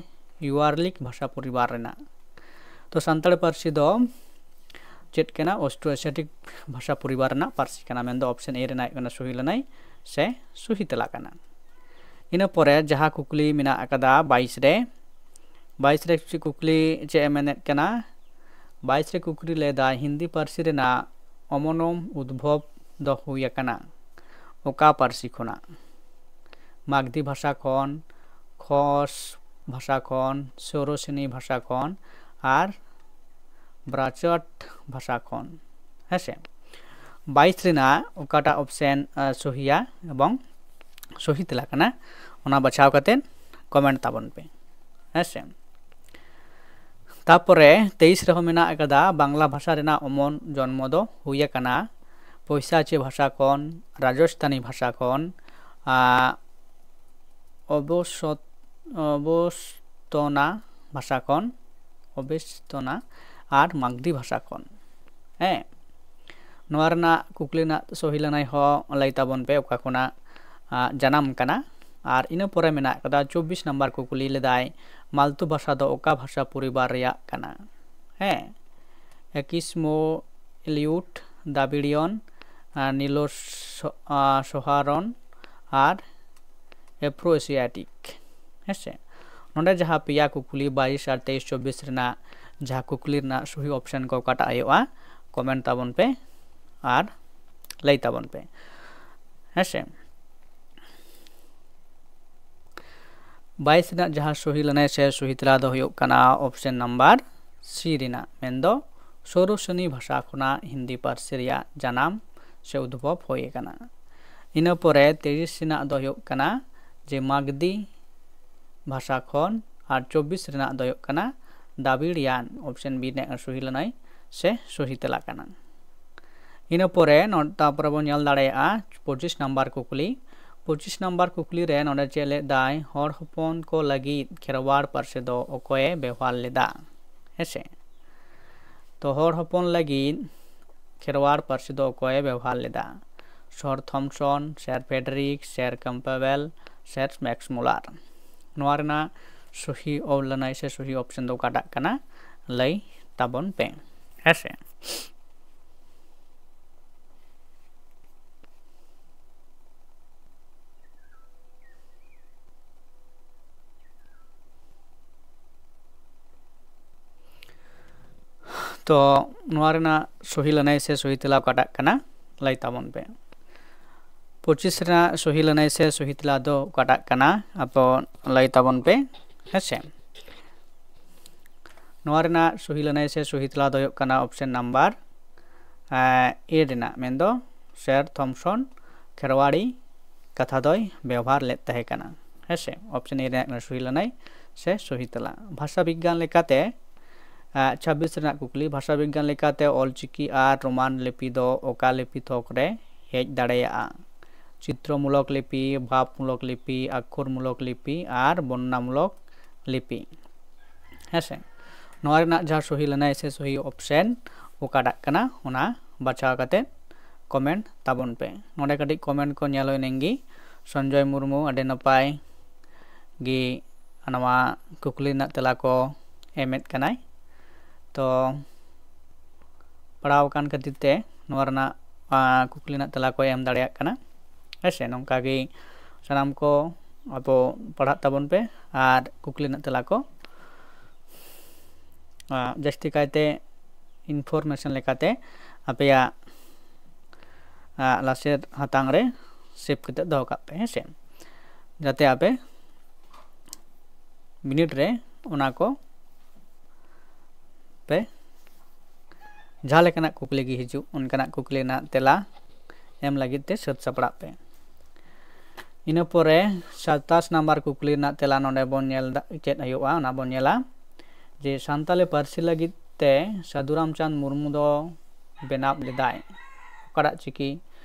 ᱤᱭᱩᱟᱨᱞᱤᱠ ᱵᱷᱟᱥᱟ ᱯᱚᱨᱤᱵᱟᱨ ᱨᱮᱱᱟᱜ᱾ ᱛᱚ ᱥᱟᱱᱛᱟᱲᱤ ᱯᱟᱹᱨᱥᱤ ᱫᱚ ᱪᱮᱫ ᱠᱟᱱᱟ? ᱚᱥᱴᱨᱳ ᱮᱥᱤᱭᱟᱴᱤᱠ ᱵᱷᱟᱥᱟ ᱯᱚᱨᱤᱵᱟᱨ ᱨᱮᱱᱟᱜ ᱯᱟᱹᱨᱥᱤ ᱠᱟᱱᱟ, ᱢᱮᱱᱫᱚ ᱚᱯᱥᱮᱱ ᱮ ᱨᱮᱱᱟᱜ ᱦᱩᱭᱩᱜ ᱠᱟᱱᱟ ᱥᱩᱦᱤ ᱞᱟᱹᱱᱟᱹᱭ ᱥᱮ ᱥᱩᱦᱤ ᱛᱮᱞᱟ ᱠᱟᱱᱟ᱾ ᱤᱱᱟᱹ ᱯᱚᱨᱮ ᱡᱟᱦᱟᱸ ᱠᱩᱠᱞᱤ ᱢᱮᱱᱟᱜ ᱟᱠᱟᱫᱟ ᱵᱟᱭᱤᱥ ᱨᱮ, ᱵᱟᱭᱤᱥ ᱨᱮ ᱪᱮᱫ ᱠᱩᱠᱞᱤ, ᱪᱮᱫ ᱮ ᱢᱮᱱᱮᱫ ᱠᱟᱱᱟ? ᱵᱟᱭᱤᱥ ᱨᱮ ᱠᱩᱠᱞᱤ ᱞᱟᱹᱭᱫᱟ, ᱦᱤᱱᱫᱤ ᱯᱟᱹᱨᱥᱤ ᱨᱮᱱᱟᱜ ᱚᱢᱚᱱᱚᱢ ᱩᱫᱽᱵᱷᱚᱵ ᱫᱚ ᱦᱩᱭ ᱟᱠᱟᱱᱟ ᱚᱠᱟ ᱯᱟᱹᱨᱥᱤ ᱠᱷᱚᱱᱟᱜ? ᱢᱟᱜᱽᱫᱷᱤ ᱵᱷᱟᱥᱟ ᱠᱷᱚᱱ, ᱠᱷᱚᱥ ᱵᱷᱟᱥᱟ ᱠᱷᱚᱱ, ᱥᱳᱨᱳᱥᱤᱱᱤ ᱵᱷᱟᱥᱟ ᱠᱷᱚᱱ ᱟᱨ ᱵᱨᱟᱪᱚᱴ ᱵᱷᱟᱥᱟ ᱠᱷᱚᱱ, ᱦᱮᱸ ᱥᱮ᱾ ᱵᱟᱭᱤᱥ ᱨᱮᱱᱟᱜ ᱚᱠᱟᱴᱟᱜ ᱚᱯᱥᱮᱱ, ᱟᱸ, ᱥᱚᱦᱤᱭᱟ ᱮᱵᱚᱝ ᱥᱚᱦᱤ ᱛᱮᱞᱟ ᱠᱟᱱᱟ, ᱚᱱᱟ ᱵᱟᱪᱷᱟᱣ ᱠᱟᱛᱮ ᱠᱚᱢᱮᱱᱴ ᱛᱟᱵᱚᱱ ᱯᱮ, ᱦᱮᱸ ᱥᱮ᱾ ᱛᱟᱯᱚᱨᱮ ᱛᱮᱭᱤᱥ ᱨᱮᱦᱚᱸ ᱢᱮᱱᱟᱜ ᱟᱠᱟᱫᱟ, ᱵᱟᱝᱞᱟ ᱵᱷᱟᱥᱟ ᱨᱮᱱᱟᱜ ᱚᱢᱚᱱ ᱡᱚᱱᱢᱚ ᱫᱚ ᱦᱩᱭ ᱟᱠᱟᱱᱟ ᱯᱳᱭᱥᱟᱪᱤ ᱵᱷᱟᱥᱟ ᱠᱷᱚᱱ, ᱨᱟᱡᱚᱥᱛᱷᱟᱱᱤ ᱵᱷᱟᱥᱟ ᱠᱷᱚᱱ, ᱟᱸ, ᱚᱵᱚᱥᱚᱛ-, ᱚᱵᱚᱥᱛᱚᱱᱟ ᱵᱷᱟᱥᱟ ᱠᱷᱚᱱ, ᱚᱵᱮᱥᱛᱚᱱᱟ ᱟᱨ ᱢᱟᱜᱽᱫᱤ ᱵᱷᱟᱥᱟ ᱠᱷᱚᱱ᱾ ᱦᱮᱸ, ᱱᱚᱣᱟ ᱨᱮᱱᱟᱜ ᱠᱩᱠᱞᱤ ᱨᱮᱱᱟᱜ ᱥᱚᱦᱤ ᱞᱟᱹᱱᱟᱹᱭ ᱦᱚᱸ ᱞᱟᱹᱭ ᱛᱟᱵᱚᱱ ᱯᱮ, ᱚᱠᱟ ᱠᱷᱚᱱᱟᱜ, ᱟᱸ, ᱡᱟᱱᱟᱢ ᱠᱟᱱᱟ᱾ ᱟᱨ ᱤᱱᱟᱹ ᱯᱚᱨᱮ ᱢᱮᱱᱟᱜ ᱠᱟᱫᱟ ᱪᱚᱵᱵᱤᱥ ᱱᱟᱢᱵᱟᱨ ᱠᱩᱠᱞᱤ, ᱞᱟᱹᱭᱫᱟᱭ, ᱢᱟᱞᱛᱩ ᱵᱷᱟᱥᱟ ᱫᱚ ᱚᱠᱟ ᱵᱷᱟᱥᱟ ᱯᱚᱨᱤᱵᱟᱨ ᱨᱮᱭᱟᱜ ᱠᱟᱱᱟ? ᱦᱮᱸ, ᱮᱠᱤᱥᱢᱳ ᱤᱞᱤᱭᱩᱴ, ᱫᱟᱵᱤᱲᱤᱭᱚᱱ, ᱟᱨ ᱱᱤᱞᱳ ᱥᱚ-, ᱟᱨ ᱥᱚᱦᱟᱨᱚᱱ ᱟᱨ ᱮᱯᱷᱨᱳ ᱮᱥᱤᱭᱟᱴᱤᱠ᱾ ᱦᱮᱸ ᱥᱮ, ᱱᱚᱰᱮ ᱡᱟᱦᱟᱸ ᱯᱮᱭᱟ ᱠᱩᱠᱞᱤ, ᱵᱟᱭᱤᱥ ᱟᱨ ᱛᱮᱭᱤᱥ ᱪᱚᱵᱵᱤᱥ ᱨᱮᱱᱟᱜ ᱡᱟᱦᱟᱸ ᱠᱩᱠᱞᱤ ᱨᱮᱱᱟᱜ ᱥᱚᱦᱤ ᱚᱯᱥᱮᱱ ᱠᱚ ᱚᱠᱟᱴᱟᱜ ᱦᱩᱭᱩᱜᱼᱟ, ᱠᱚᱢᱮᱱᱴ ᱛᱟᱵᱚᱱ ᱯᱮ ᱟᱨ ᱞᱟᱹᱭ ᱛᱟᱵᱚᱱ ᱯᱮ᱾ ᱦᱮᱸ ᱥᱮ, ᱵᱟᱭᱤᱥ ᱨᱮᱱᱟᱜ ᱡᱟᱦᱟᱸ ᱥᱚᱦᱤ ᱞᱟᱹᱱᱟᱹᱭ ᱥᱮ ᱥᱚᱦᱤ ᱛᱮᱞᱟ ᱫᱚ ᱦᱩᱭᱩᱜ ᱠᱟᱱᱟ ᱚᱯᱥᱮᱱ ᱱᱟᱢᱵᱟᱨ ᱥᱤ ᱨᱮᱱᱟᱜ, ᱢᱮᱱᱫᱚ ᱥᱳᱨᱳᱥᱟᱱᱤ ᱵᱷᱟᱥᱟ ᱠᱷᱚᱱᱟᱜ ᱦᱤᱱᱫᱤ ᱯᱟᱹᱨᱥᱤ ᱨᱮᱭᱟᱜ ᱡᱟᱱᱟᱢ ᱥᱮ ᱩᱫᱽᱵᱷᱚᱵ ᱦᱩᱭ ᱟᱠᱟᱱᱟ᱾ ᱤᱱᱟᱹ ᱯᱚᱨᱮ ᱛᱤᱨᱤᱥ ᱨᱮᱱᱟᱜ ᱫᱚ ᱦᱩᱭᱩᱜ ᱠᱟᱱᱟ ᱡᱮ ᱢᱟᱜᱽᱫᱤ ᱵᱷᱟᱥᱟ ᱠᱷᱚᱱ, ᱟᱨ ᱪᱚᱵᱵᱤᱥ ᱨᱮᱱᱟᱜ ᱫᱚ ᱦᱩᱭᱩᱜ ᱠᱟᱱᱟ ᱫᱟᱵᱤᱲᱤᱭᱟᱱ, ᱚᱯᱥᱮᱱ ᱵᱤ ᱨᱮᱱᱟᱜ ᱥᱚᱦᱤ ᱞᱟᱹᱱᱟᱹᱭ ᱥᱮ ᱥᱚᱦᱤ ᱛᱮᱞᱟ ᱠᱟᱱᱟ᱾ ᱤᱱᱟᱹ ᱯᱚᱨᱮ ᱱᱚ-, ᱛᱟᱨᱯᱚᱨᱮ ᱵᱚᱱ ᱧᱮᱞ ᱫᱟᱲᱮᱭᱟᱜᱼᱟ ᱯᱚᱸᱪᱤᱥ ᱱᱟᱢᱵᱟᱨ ᱠᱩᱠᱞᱤ᱾ ᱯᱚᱸᱪᱤᱥ ᱱᱟᱢᱵᱟᱨ ᱠᱩᱠᱞᱤ ᱨᱮ ᱱᱚᱰᱮ ᱪᱮᱫ ᱞᱮᱫᱟᱭ, ᱦᱚᱲ ᱦᱚᱯᱚᱱ ᱠᱚ ᱞᱟᱹᱜᱤᱫ ᱠᱷᱮᱨᱣᱟᱲ ᱯᱟᱹᱨᱥᱤ ᱫᱚ ᱚᱠᱚᱭᱮ ᱵᱮᱣᱦᱟᱨ ᱞᱮᱫᱟ? ᱦᱮᱸᱥᱮ? ᱛᱚ ᱦᱚᱲ ᱦᱚᱯᱚᱱ ᱞᱟᱹᱜᱤᱫ ᱠᱷᱮᱨᱣᱟᱲ ᱯᱟᱹᱨᱥᱤ ᱫᱚ ᱚᱠᱚᱭᱮ ᱵᱮᱣᱦᱟᱨ ᱞᱮᱫᱟ? ᱥᱚᱨ ᱛᱷᱚᱢᱥᱚᱱ, ᱥᱮᱨ ᱯᱷᱮᱰᱨᱤᱠ, ᱥᱮᱨ ᱠᱮᱢᱯᱵᱮᱞ, ᱥᱮᱨ ᱢᱮᱠᱥ ᱢᱩᱞᱟᱨ᱾ ᱱᱚᱣᱟ ᱨᱮᱱᱟᱜ ᱥᱚᱦᱤ ᱚᱞ ᱞᱟᱹᱱᱟᱹᱭ ᱥᱮ ᱥᱚᱦᱤ ᱚᱯᱥᱮᱱ ᱫᱚ ᱚᱠᱟᱴᱟᱜ ᱠᱟᱱᱟ? ᱞᱟᱹᱭ ᱛᱟᱵᱚᱱ ᱯᱮ᱾ ᱦᱮᱸᱥᱮ? ᱛᱚ ᱱᱚᱣᱟ ᱨᱮᱱᱟᱜ ᱥᱚᱦᱤ ᱞᱟᱹᱱᱟᱹᱭ ᱥᱮ ᱥᱚᱦᱤ ᱛᱮᱞᱟ ᱚᱠᱟᱴᱟᱜ ᱠᱟᱱᱟ? ᱞᱟᱹᱭ ᱛᱟᱵᱚᱱ ᱯᱮ᱾ ᱯᱚᱸᱪᱤᱥ ᱨᱮᱱᱟᱜ ᱥᱚᱦᱤ ᱞᱟᱹᱱᱟᱹᱭ ᱥᱮ ᱥᱚᱦᱤ ᱛᱮᱞᱟ ᱫᱚ ᱚᱠᱟᱴᱟᱜ ᱠᱟᱱᱟ? ᱟᱯᱚ ᱞᱟᱹᱭ ᱛᱟᱵᱚᱱ ᱯᱮ᱾ ᱦᱮᱸᱥᱮ? ᱱᱚᱣᱟ ᱨᱮᱱᱟᱜ ᱥᱚᱦᱤ ᱞᱟᱹᱱᱟᱹᱭ ᱥᱮ ᱥᱚᱦᱤ ᱛᱮᱞᱟ ᱫᱚ ᱦᱩᱭᱩᱜ ᱠᱟᱱᱟ ᱚᱯᱥᱮᱱ ᱱᱟᱢᱵᱟᱨ ᱮ ᱨᱮᱱᱟᱜ, ᱢᱮᱱᱫᱚ ᱥᱮᱨ ᱛᱷᱚᱢᱥᱚᱱ ᱠᱷᱮᱨᱣᱟᱲᱤ ᱠᱟᱛᱷᱟ ᱫᱚᱭ ᱵᱮᱣᱦᱟᱨ ᱞᱮᱫ ᱛᱟᱦᱮᱸ ᱠᱟᱱᱟ᱾ ᱦᱮᱸᱥᱮ? ᱚᱯᱥᱮᱱ ᱮ ᱨᱮᱱᱟᱜ ᱥᱚᱦᱤ ᱞᱟᱹᱱᱟᱹᱭ ᱥᱮ ᱥᱚᱦᱤ ᱛᱮᱞᱟ᱾ ᱵᱷᱟᱥᱟ ᱵᱤᱜᱽᱜᱟᱱ ᱞᱮᱠᱟᱛᱮ ᱪᱷᱟᱵᱵᱤᱥ ᱨᱮᱱᱟᱜ ᱠᱩᱠᱞᱤ, ᱵᱷᱟᱥᱟ ᱵᱤᱜᱽᱜᱟᱱ ᱞᱮᱠᱟᱛᱮ ᱚᱞᱪᱤᱠᱤ ᱟᱨ ᱨᱳᱢᱟᱱ ᱞᱤᱯᱤ ᱫᱚ ᱚᱠᱟ ᱞᱤᱯᱤ ᱛᱷᱚᱠ ᱨᱮ ᱦᱮᱡ ᱫᱟᱲᱮᱭᱟᱜᱼᱟ? ᱪᱤᱛᱨᱚᱢᱩᱞᱚᱠ ᱞᱤᱯᱤ, ᱵᱷᱟᱵᱽᱢᱩᱞᱚᱠ ᱞᱤᱯᱤ, ᱟᱠᱷᱚᱨᱢᱩᱞᱚᱠ ᱞᱤᱯᱤ ᱟᱨ ᱵᱚᱨᱱᱟᱢᱩᱞᱚᱠ ᱞᱤᱯᱤ᱾ ᱦᱮᱸᱥᱮ? ᱱᱚᱣᱟ ᱨᱮᱱᱟᱜ ᱡᱟᱦᱟᱸ ᱥᱚᱦᱤ ᱞᱟᱹᱱᱟᱹᱭ ᱥᱮ ᱥᱚᱦᱤ ᱚᱯᱥᱮᱱ ᱚᱠᱟᱴᱟᱜ ᱠᱟᱱᱟ, ᱚᱱᱟ ᱵᱟᱪᱷᱟᱣ ᱠᱟᱛᱮ ᱠᱚᱢᱮᱱᱴ ᱛᱟᱵᱚᱱ ᱯᱮ᱾ ᱱᱚᱰᱮ ᱠᱟᱹᱴᱤᱡ ᱠᱚᱢᱮᱱᱴ ᱠᱚ ᱧᱮᱞ ᱦᱩᱭ ᱞᱮᱱ ᱜᱮ᱾ ᱥᱚᱧᱡᱚᱭ ᱢᱩᱨᱢᱩ ᱟᱹᱰᱤ ᱱᱟᱯᱟᱭ ᱜᱮ ᱱᱚᱣᱟ ᱠᱩᱠᱞᱤ ᱨᱮᱱᱟᱜ ᱛᱮᱞᱟ ᱠᱚ ᱮᱢᱮᱫ ᱠᱟᱱᱟᱭ᱾ ᱛᱚ ᱯᱟᱲᱦᱟᱣ ᱟᱠᱟᱱ ᱠᱷᱟᱹᱛᱤᱨ ᱛᱮ ᱱᱚᱣᱟ ᱨᱮᱱᱟᱜ ᱠᱩᱠᱞᱤ ᱨᱮᱱᱟᱜ ᱛᱮᱞᱟ ᱠᱚ ᱮᱢ ᱫᱟᱲᱮᱭᱟᱜ ᱠᱟᱱᱟ᱾ ᱦᱮᱸ ᱥᱮ? ᱱᱚᱝᱠᱟ ᱜᱮ ᱥᱟᱱᱟᱢ ᱠᱚ ᱟᱵᱚ ᱯᱟᱲᱦᱟᱜ ᱛᱟᱵᱚᱱ ᱯᱮ ᱟᱨ ᱠᱩᱠᱞᱤ ᱨᱮᱱᱟᱜ ᱛᱮᱞᱟ ᱠᱚ ᱡᱟᱹᱥᱛᱤ ᱠᱟᱭᱛᱮ ᱤᱱᱯᱷᱚᱨᱢᱮᱥᱚᱱ ᱞᱮᱠᱟᱛᱮ ᱟᱯᱮᱭᱟᱜ ᱞᱟᱥᱮᱨ ᱦᱟᱛᱟᱝ ᱨᱮ ᱥᱮᱵᱷ ᱠᱟᱛᱮ ᱫᱚᱦᱚ ᱠᱟᱜ ᱯᱮ, ᱦᱮᱸ ᱥᱮ, ᱡᱟᱛᱮ ᱟᱯᱮ ᱵᱤᱱᱤᱰ ᱨᱮ ᱚᱱᱟ ᱠᱚ ᱯᱮ, ᱡᱟᱦᱟᱸ ᱞᱮᱠᱟᱱᱟᱜ ᱠᱩᱠᱞᱤ ᱜᱮ ᱦᱤᱡᱩᱜ, ᱚᱱᱠᱟᱱᱟᱜ ᱠᱩᱠᱞᱤ ᱨᱮᱱᱟᱜ ᱛᱮᱞᱟ ᱮᱢ ᱞᱟᱹᱜᱤᱫ ᱛᱮ ᱥᱟᱹᱛ ᱥᱟᱯᱲᱟᱜ ᱯᱮ᱾ ᱤᱱᱟᱹ ᱯᱚᱨᱮ ᱥᱟᱛᱟᱥ ᱱᱟᱢᱵᱟᱨ ᱠᱩᱠᱞᱤ ᱨᱮᱱᱟᱜ ᱛᱮᱞᱟ ᱱᱚᱰᱮ ᱵᱚᱱ ᱧᱮᱞ ᱫᱟ-, ᱪᱮᱫ ᱦᱩᱭᱩᱜᱼᱟ, ᱚᱱᱟ ᱵᱚᱱ ᱧᱮᱞᱟ ᱡᱮ ᱥᱟᱱᱛᱟᱞᱤ ᱯᱟᱹᱨᱥᱤ ᱞᱟᱹᱜᱤᱫ ᱛᱮ ᱥᱟᱹᱫᱷᱩ ᱨᱟᱢᱪᱟᱸᱫᱽ ᱢᱩᱨᱢᱩ ᱫᱚ ᱵᱮᱱᱟᱣ ᱞᱮᱫᱟᱭ ᱚᱠᱟᱴᱟᱜ ᱪᱤᱠᱤ?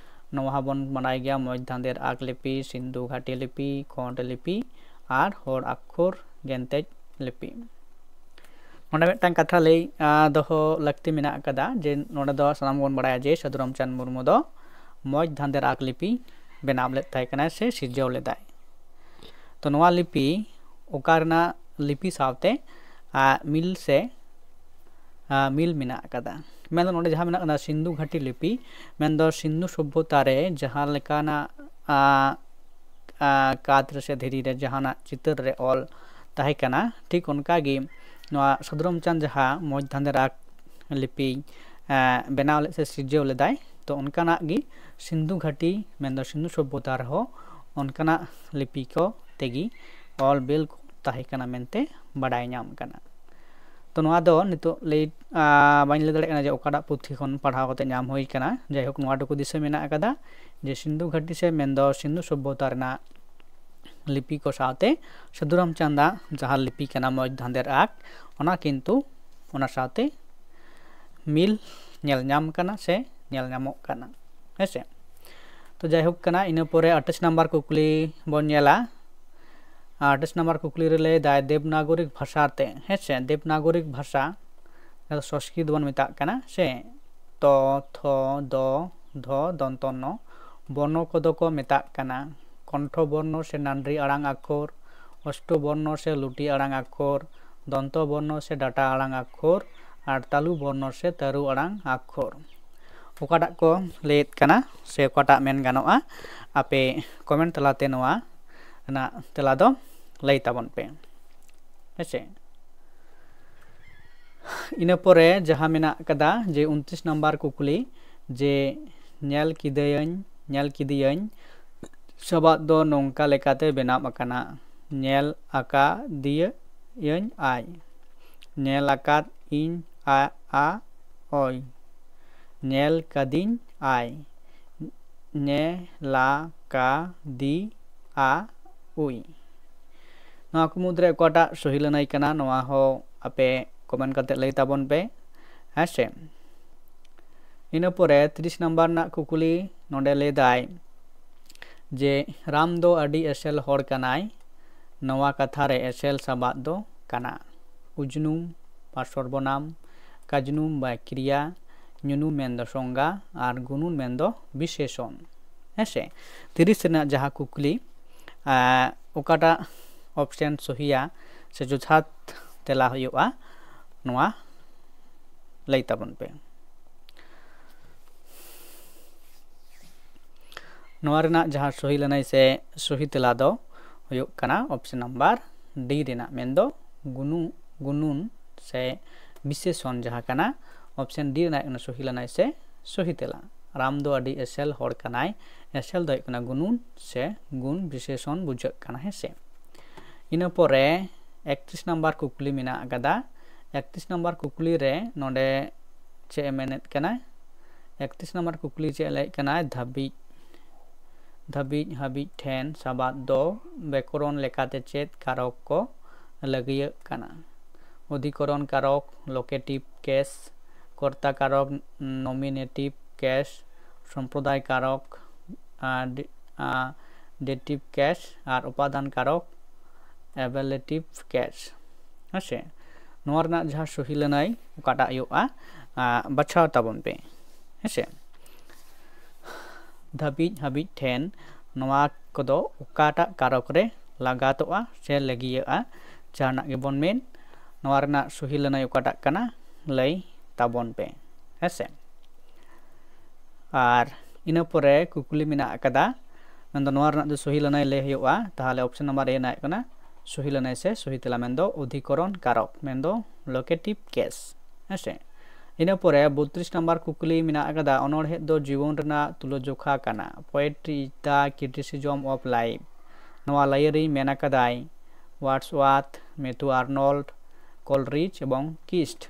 ᱱᱚᱣᱟ ᱦᱚᱸᱵᱚᱱ ᱵᱟᱰᱟᱭ ᱜᱮᱭᱟ, ᱢᱚᱡᱽ ᱫᱷᱟᱸᱫᱮᱨ ᱟᱠ ᱞᱤᱯᱤ, ᱥᱤᱱᱫᱷᱩ ᱜᱷᱟᱴᱤ ᱞᱤᱯᱤ, ᱠᱚᱸᱰ ᱞᱤᱯᱤ ᱟᱨ ᱦᱚᱲ ᱟᱠᱷᱚᱨ ᱜᱮᱱᱛᱮᱡ ᱞᱤᱯᱤ᱾ ᱱᱚᱰᱮ ᱢᱤᱫᱴᱟᱝ ᱠᱟᱛᱷᱟ ᱞᱟᱹᱭ, ᱟ, ᱫᱚᱦᱚ ᱞᱟᱹᱠᱛᱤ ᱢᱮᱱᱟᱜ ᱟᱠᱟᱫᱟ ᱡᱮ ᱱᱚᱰᱮ ᱫᱚ ᱥᱟᱱᱟᱢ ᱵᱚᱱ ᱵᱟᱲᱟᱭᱟ ᱡᱮ ᱥᱟᱹᱫᱷᱩ ᱨᱟᱢᱪᱟᱸᱫᱽ ᱢᱩᱨᱢᱩ ᱫᱚ ᱢᱚᱡᱽ ᱫᱷᱟᱸᱫᱮᱨ ᱟᱠ ᱞᱤᱯᱤ ᱵᱮᱱᱟᱣ ᱞᱮᱫ ᱛᱟᱦᱮᱸ ᱠᱟᱱᱟᱭ ᱥᱮ ᱥᱤᱨᱡᱟᱹᱣ ᱞᱮᱫᱟᱭ᱾ ᱛᱚ ᱱᱚᱣᱟ ᱞᱤᱯᱤ ᱚᱠᱟ ᱨᱮᱱᱟᱜ ᱞᱤᱯᱤ ᱥᱟᱶᱛᱮ, ᱟ, ᱢᱤᱞ ᱥᱮ, ᱟ, ᱢᱤᱞ ᱢᱮᱱᱟᱜ ᱟᱠᱟᱫᱟ? ᱢᱮᱱᱫᱚ ᱱᱚᱰᱮ ᱡᱟᱦᱟᱸ ᱢᱮᱱᱟᱜ ᱟᱠᱟᱫᱟ ᱥᱤᱱᱫᱷᱩ ᱜᱷᱟᱴᱤ ᱞᱤᱯᱤ, ᱢᱮᱱᱫᱚ ᱥᱤᱱᱫᱷᱩ ᱥᱚᱵᱷᱚᱛᱟ ᱨᱮ ᱡᱟᱦᱟᱸ ᱞᱮᱠᱟᱱᱟᱜ, ᱟ, ᱟ, ᱠᱟᱸᱛ ᱨᱮ ᱥᱮ ᱫᱷᱤᱨᱤ ᱨᱮ ᱡᱟᱦᱟᱱᱟᱜ ᱪᱤᱛᱟᱹᱨ ᱨᱮ ᱚᱞ ᱛᱟᱦᱮᱸ ᱠᱟᱱᱟ, ᱴᱷᱤᱠ ᱚᱱᱠᱟᱜᱮ ᱱᱚᱣᱟ ᱥᱟᱹᱫᱷᱩ ᱨᱟᱢᱪᱟᱸᱫᱽ ᱡᱟᱦᱟᱸ ᱢᱚᱡᱽ ᱫᱷᱟᱸᱫᱮᱨ ᱟᱠ ᱞᱤᱯᱤ, ᱟ, ᱵᱮᱱᱟᱣ ᱞᱮᱫ ᱥᱮ ᱥᱤᱨᱡᱟᱹᱣ ᱞᱮᱫᱟᱭ, ᱛᱚ ᱚᱱᱠᱟᱱᱟᱜ ᱜᱮ ᱥᱤᱱᱫᱷᱩ ᱜᱷᱟᱴᱤ ᱢᱮᱱᱫᱚ ᱥᱤᱱᱫᱷᱩ ᱥᱚᱵᱷᱚᱛᱟ ᱨᱮᱦᱚᱸ ᱚᱱᱠᱟᱱᱟᱜ ᱞᱤᱯᱤ ᱠᱚ ᱛᱮᱜᱮ ᱚᱞ ᱵᱤᱞ ᱠᱚ ᱛᱟᱦᱮᱸ ᱠᱟᱱᱟ ᱢᱮᱱᱛᱮ ᱵᱟᱰᱟᱭ ᱧᱟᱢ ᱠᱟᱱᱟ᱾ ᱛᱚ ᱱᱚᱣᱟ ᱫᱚ ᱱᱤᱛᱚᱜ ᱞᱟᱹᱭ, ᱟ, ᱵᱟᱹᱧ ᱞᱟᱹᱭ ᱫᱟᱲᱮᱭᱟᱜ ᱠᱟᱱᱟ ᱡᱮ ᱚᱠᱟᱴᱟᱜ ᱯᱩᱛᱷᱤ ᱠᱷᱚᱱ ᱯᱟᱲᱦᱟᱣ ᱠᱟᱛᱮ ᱧᱟᱢ ᱦᱩᱭ ᱠᱟᱱᱟ᱾ ᱡᱟᱭᱦᱳᱠ, ᱱᱚᱣᱟ ᱴᱩᱠᱩ ᱫᱤᱥᱟᱹ ᱢᱮᱱᱟᱜ ᱟᱠᱟᱫᱟ ᱡᱮ ᱥᱤᱱᱫᱷᱩ ᱜᱷᱟᱴᱤ ᱥᱮ ᱢᱮᱱᱫᱚ ᱥᱤᱱᱫᱷᱩ ᱥᱚᱵᱷᱚᱛᱟ ᱨᱮᱱᱟᱜ ᱞᱤᱯᱤ ᱠᱚ ᱥᱟᱶᱛᱮ ᱥᱟᱹᱫᱷᱩ ᱨᱟᱢᱪᱟᱸᱫᱽ ᱟᱜ ᱡᱟᱦᱟᱸ ᱞᱤᱯᱤ ᱠᱟᱱᱟ ᱢᱚᱡᱽ ᱫᱷᱟᱸᱫᱮᱨ ᱟᱠ, ᱚᱱᱟ ᱠᱤᱱᱛᱩ ᱚᱱᱟ ᱥᱟᱶᱛᱮ ᱢᱤᱞ ᱧᱮᱞ ᱧᱟᱢ ᱠᱟᱱᱟ ᱥᱮ ᱧᱮᱞ ᱧᱟᱢᱚᱜ ᱠᱟᱱᱟ, ᱦᱮᱸᱥᱮ᱾ ᱛᱚ ᱡᱟᱭᱦᱳᱠ ᱠᱟᱱᱟ, ᱤᱱᱟᱹ ᱯᱚᱨᱮ ᱟᱴᱷᱟᱥ ᱱᱟᱢᱵᱟᱨ ᱠᱩᱠᱞᱤ ᱵᱚᱱ ᱧᱮᱞᱟ᱾ ᱟᱴᱷᱟᱥ ᱱᱟᱢᱵᱟᱨ ᱠᱩᱠᱞᱤ ᱨᱮ ᱞᱟᱹᱭ ᱫᱟᱭ ᱫᱮᱵᱽᱱᱟᱜᱚᱨᱤᱠ ᱵᱷᱟᱥᱟ ᱛᱮ, ᱦᱮᱸᱥᱮ, ᱫᱮᱵᱽᱱᱟᱜᱚᱨᱤᱠ ᱵᱷᱟᱥᱟ, ᱡᱟᱦᱟᱸ ᱫᱚ ᱥᱚᱝᱥᱠᱨᱤᱛ ᱵᱚᱱ ᱢᱮᱛᱟᱜ ᱠᱟᱱᱟ ᱥᱮ, ᱛᱚ, ᱛᱷᱚ, ᱫᱚ, ᱫᱷᱚ, ᱫᱚᱱᱛᱚ ᱱᱚ ᱵᱚᱨᱱᱚ ᱠᱚᱫᱚ ᱠᱚ ᱢᱮᱛᱟᱜ ᱠᱟᱱᱟ ᱠᱚᱱᱴᱷᱚ ᱵᱚᱨᱱᱚ ᱥᱮ ᱱᱟᱱᱰᱨᱤ ᱟᱲᱟᱝ ᱟᱠᱷᱚᱨ, ᱚᱥᱴᱚ ᱵᱚᱨᱱᱚ ᱥᱮ ᱞᱩᱴᱤ ᱟᱲᱟᱝ ᱟᱠᱷᱚᱨ, ᱫᱚᱱᱛᱚ ᱵᱚᱨᱱᱚ ᱥᱮ ᱰᱟᱴᱟ ᱟᱲᱟᱝ ᱟᱠᱷᱚᱨ, ᱟᱨ ᱛᱟᱞᱩ ᱵᱚᱨᱱᱚ ᱥᱮ ᱛᱟᱹᱨᱩ ᱟᱲᱟᱝ ᱟᱠᱷᱚᱨ᱾ ᱚᱠᱟᱴᱟᱜ ᱠᱚ ᱞᱟᱹᱭᱮᱫ ᱠᱟᱱᱟ ᱥᱮ ᱚᱠᱟᱴᱟᱜ ᱢᱮᱱ ᱜᱟᱱᱚᱜᱼᱟ, ᱟᱯᱮ comment ᱛᱟᱞᱟᱛᱮ ᱱᱚᱣᱟ ᱨᱮᱱᱟᱜ ᱛᱮᱞᱟ ᱫᱚ ᱞᱟᱹᱭ ᱛᱟᱵᱚᱱ ᱯᱮ, ᱦᱮᱸᱥᱮ᱾ ᱤᱱᱟᱹ ᱯᱚᱨᱮ ᱡᱟᱦᱟᱸ ᱢᱮᱱᱟᱜ ᱠᱟᱫᱟ ᱡᱮ ᱩᱱᱛᱨᱤᱥ ᱱᱟᱢᱵᱟᱨ ᱠᱩᱠᱞᱤ, ᱡᱮ ᱧᱮᱞ ᱠᱤᱫᱟᱹᱭᱟᱹᱧ, ᱧᱮᱞ ᱠᱤᱫᱤᱭᱟᱹᱧ ᱥᱟᱵᱟᱫ ᱫᱚ ᱱᱚᱝᱠᱟ ᱞᱮᱠᱟᱛᱮ ᱵᱮᱱᱟᱣ ᱟᱠᱟᱱᱟ, ᱧᱮᱞ ᱟᱠᱟᱫᱤᱭᱟᱹᱧ ᱟᱭ, ᱧᱮᱞ ᱟᱠᱟᱫ ᱤᱧ ᱟ, ᱟ, ᱚᱭ᱾ ᱧᱮᱞ ᱠᱟᱫᱤᱧ ᱟᱭ᱾ ᱧᱮᱞᱟ ᱠᱟ ᱫᱤ ᱟ ᱩᱭ᱾ ᱱᱚᱣᱟ ᱠᱚ ᱢᱩᱫᱽᱨᱮ ᱚᱠᱟᱴᱟᱜ ᱥᱚᱦᱤ ᱞᱟᱹᱱᱟᱹᱭ ᱠᱟᱱᱟ, ᱱᱚᱣᱟ ᱦᱚᱸ ᱟᱯᱮ ᱠᱚᱢᱮᱱᱴ ᱠᱟᱛᱮ ᱞᱟᱹᱭ ᱛᱟᱵᱚᱱ ᱯᱮ, ᱦᱮᱸ ᱥᱮ᱾ ᱤᱱᱟᱹ ᱯᱚᱨᱮ ᱛᱤᱨᱤᱥ ᱱᱟᱢᱵᱟᱨ ᱨᱮᱱᱟᱜ ᱠᱩᱠᱞᱤ ᱱᱚᱰᱮ ᱞᱟᱹᱭ ᱫᱟᱭ ᱡᱮ ᱨᱟᱢ ᱫᱚ ᱟᱹᱰᱤ ᱮᱥᱮᱞ ᱦᱚᱲ ᱠᱟᱱᱟᱭ, ᱱᱚᱣᱟ ᱠᱟᱛᱷᱟ ᱨᱮ ᱮᱥᱮᱞ ᱥᱟᱵᱟᱫ ᱫᱚ ᱠᱟᱱᱟ ᱩᱡᱽᱱᱩᱢ ᱟᱨ ᱥᱚᱨᱵᱚᱱᱟᱢ, ᱠᱟᱡᱽᱱᱩᱢ ᱵᱟ ᱠᱨᱤᱭᱟ, ᱧᱩᱱᱩᱢ ᱢᱮᱱᱫᱚ ᱥᱚᱝᱜᱟ ᱟᱨ ᱜᱩᱱᱩᱱ ᱢᱮᱱᱫᱚ ᱵᱤᱥᱮᱥᱚᱱ᱾ ᱦᱮᱸ ᱥᱮ, ᱛᱤᱨᱤᱥ ᱨᱮᱱᱟᱜ ᱡᱟᱦᱟᱸ ᱠᱩᱠᱞᱤ, ᱟᱸ, ᱚᱠᱟᱴᱟᱜ ᱚᱯᱥᱮᱱ ᱥᱚᱦᱤᱭᱟ ᱥᱮ ᱡᱚᱛᱷᱟᱛ ᱛᱮᱞᱟ ᱦᱩᱭᱩᱜᱼᱟ, ᱱᱚᱣᱟ ᱞᱟᱹᱭ ᱛᱟᱵᱚᱱ ᱯᱮ᱾ ᱱᱚᱣᱟ ᱨᱮᱱᱟᱜ ᱡᱟᱦᱟᱸ ᱥᱚᱦᱤ ᱞᱟᱹᱱᱟᱹᱭ ᱥᱮ ᱥᱚᱦᱤ ᱛᱮᱞᱟ ᱫᱚ ᱦᱩᱭᱩᱜ ᱠᱟᱱᱟ ᱚᱯᱥᱮᱱ ᱱᱟᱢᱵᱟᱨ ᱰᱤ ᱨᱮᱱᱟᱜ, ᱢᱮᱱᱫᱚ ᱜᱩᱱᱩ-, ᱜᱩᱱᱩᱱ ᱥᱮ ᱵᱤᱥᱮᱥᱚᱱ ᱡᱟᱦᱟᱸ ᱠᱟᱱᱟ, ᱚᱯᱥᱮᱱ ᱰᱤ ᱨᱮᱱᱟᱜ ᱠᱟᱱᱟ ᱥᱚᱦᱤ ᱞᱟᱹᱱᱟᱹᱭ ᱥᱮ ᱥᱚᱦᱤ ᱛᱮᱞᱟ᱾ ᱨᱟᱢ ᱫᱚ ᱟᱹᱰᱤ ᱮᱥᱮᱞ ᱦᱚᱲ ᱠᱟᱱᱟᱭ, ᱮᱥᱮᱞ ᱫᱚ ᱦᱩᱭᱩᱜ ᱠᱟᱱᱟ ᱜᱩᱱᱩᱱ ᱥᱮ ᱜᱩᱱ ᱵᱤᱥᱮᱥᱚᱱ ᱵᱩᱡᱷᱟᱹᱜ ᱠᱟᱱᱟ, ᱦᱮᱸ ᱥᱮ᱾ ᱤᱱᱟᱹ ᱯᱚᱨᱮ ᱮᱠᱛᱨᱤᱥ ᱱᱟᱢᱵᱟᱨ ᱠᱩᱠᱞᱤ ᱢᱮᱱᱟᱜ ᱟᱠᱟᱫᱟ᱾ ᱮᱠᱛᱨᱤᱥ ᱱᱟᱢᱵᱟᱨ ᱠᱩᱠᱞᱤ ᱨᱮ ᱱᱚᱰᱮ ᱪᱮᱫ ᱮ ᱢᱮᱱᱮᱫ ᱠᱟᱱᱟ? ᱮᱠᱛᱨᱤᱥ ᱱᱟᱢᱵᱟᱨ ᱠᱩᱠᱞᱤ ᱪᱮᱫ ᱞᱟᱹᱭᱮᱫ ᱠᱟᱱᱟᱭ? ᱫᱷᱟᱹᱵᱤᱡ, ᱫᱷᱟᱹᱵᱤᱡ ᱦᱟᱹᱵᱤᱡ ᱴᱷᱮᱱ ᱥᱟᱵᱟᱫ ᱫᱚ ᱵᱮᱠᱚᱨᱚᱱ ᱞᱮᱠᱟᱛᱮ ᱪᱮᱫ ᱠᱟᱨᱚᱠ ᱠᱚ ᱞᱟᱹᱜᱤᱭᱟᱹᱜ ᱠᱟᱱᱟ? ᱚᱫᱷᱤᱠᱚᱨᱚᱱ ᱠᱟᱨᱚᱠ, ᱞᱳᱠᱮᱴᱤᱵᱷ ᱠᱮᱥ, ᱠᱚᱨᱛᱟ ᱠᱟᱨᱚᱠ, ᱱᱚᱢᱤᱱᱮᱴᱤᱵᱷ ᱠᱮᱥ, ᱥᱚᱢᱯᱨᱚᱫᱟᱭ ᱠᱟᱨᱚᱠ, ᱟᱨ ᱰᱤ-, ᱟᱨ ᱰᱮᱴᱤᱵᱷ ᱠᱮᱥ, ᱟᱨ ᱩᱯᱟᱫᱟᱱ ᱠᱟᱨᱚᱠ, ᱮᱵᱮᱞᱮᱴᱤᱵᱷ ᱠᱮᱥ᱾ ᱦᱮᱸ ᱥᱮ, ᱱᱚᱣᱟ ᱨᱮᱱᱟᱜ ᱡᱟᱦᱟᱸ ᱥᱚᱦᱤ ᱞᱟᱹᱱᱟᱹᱭ ᱚᱠᱟᱴᱟᱜ ᱦᱩᱭᱩᱜᱼᱟ, ᱟᱸ, ᱵᱟᱪᱷᱟᱣ ᱛᱟᱵᱚᱱ ᱯᱮ᱾ ᱦᱮᱸ ᱥᱮ, ᱫᱷᱟᱹᱵᱤᱡ ᱦᱟᱹᱵᱤᱡ ᱴᱷᱮᱱ ᱱᱚᱣᱟ ᱠᱚᱫᱚ ᱚᱠᱟᱴᱟᱜ ᱠᱟᱨᱚᱠ ᱨᱮ ᱞᱟᱜᱟᱛᱚᱜᱼᱟ ᱥᱮ ᱞᱟᱹᱜᱤᱭᱟᱹᱜᱼᱟ, ᱡᱟᱦᱟᱱᱟᱜ ᱜᱮᱵᱚᱱ ᱢᱮᱱ, ᱱᱚᱣᱟ ᱨᱮᱱᱟᱜ ᱥᱚᱦᱤ ᱞᱟᱹᱱᱟᱹᱭ ᱚᱠᱟᱴᱟᱜ ᱠᱟᱱᱟ, ᱞᱟᱹᱭ ᱛᱟᱵᱚᱱ ᱯᱮ᱾ ᱦᱮᱸ ᱥᱮ, ᱟᱨ ᱤᱱᱟᱹ ᱯᱚᱨᱮ ᱠᱩᱠᱞᱤ ᱢᱮᱱᱟᱜ ᱟᱠᱟᱫᱟ, ᱢᱮᱱᱫᱚ ᱱᱚᱣᱟ ᱨᱮᱱᱟᱜ ᱫᱚ ᱥᱚᱦᱤ ᱞᱟᱹᱱᱟᱹᱭ ᱞᱟᱹᱭ ᱦᱩᱭᱩᱜᱼᱟ᱾ ᱛᱟᱦᱚᱞᱮ ᱚᱯᱥᱮᱱ ᱱᱟᱢᱵᱟᱨ ᱮ ᱨᱮᱱᱟᱜ ᱠᱟᱱᱟ ᱥᱚᱦᱤ ᱞᱟᱹᱱᱟᱹᱭ ᱥᱮ ᱥᱚᱦᱤ ᱛᱮᱞᱟ, ᱢᱮᱱᱫᱚ ᱚᱫᱷᱤᱠᱚᱨᱚᱱ ᱠᱟᱨᱚᱠ, ᱢᱮᱱᱫᱚ ᱞᱳᱠᱮᱴᱤᱵᱷ ᱠᱮᱥ᱾ ᱦᱮᱸ ᱥᱮ, ᱤᱱᱟᱹ ᱯᱚᱨᱮ ᱵᱚᱛᱨᱤᱥ ᱱᱟᱢᱵᱟᱨ ᱠᱩᱠᱞᱤ ᱢᱮᱱᱟᱜ ᱟᱠᱟᱫᱟ, ᱚᱱᱚᱬᱦᱮ ᱫᱚ ᱡᱤᱭᱚᱱ ᱨᱮᱱᱟᱜ ᱛᱩᱞᱟᱹᱡᱚᱠᱷᱟ ᱠᱟᱱᱟ, Poetry is the criticism of life᱾ ᱱᱚᱣᱟ ᱞᱟᱹᱭᱟᱹᱨᱤ ᱢᱮᱱ ᱟᱠᱟᱫᱟᱭ ᱳᱣᱟᱨᱰᱥᱣᱟᱨᱛᱷ, ᱢᱮᱛᱷᱩ ᱟᱨᱱᱚᱞᱰ, ᱠᱚᱞᱨᱤᱪ ᱮᱵᱚᱝ ᱠᱤᱥᱴ᱾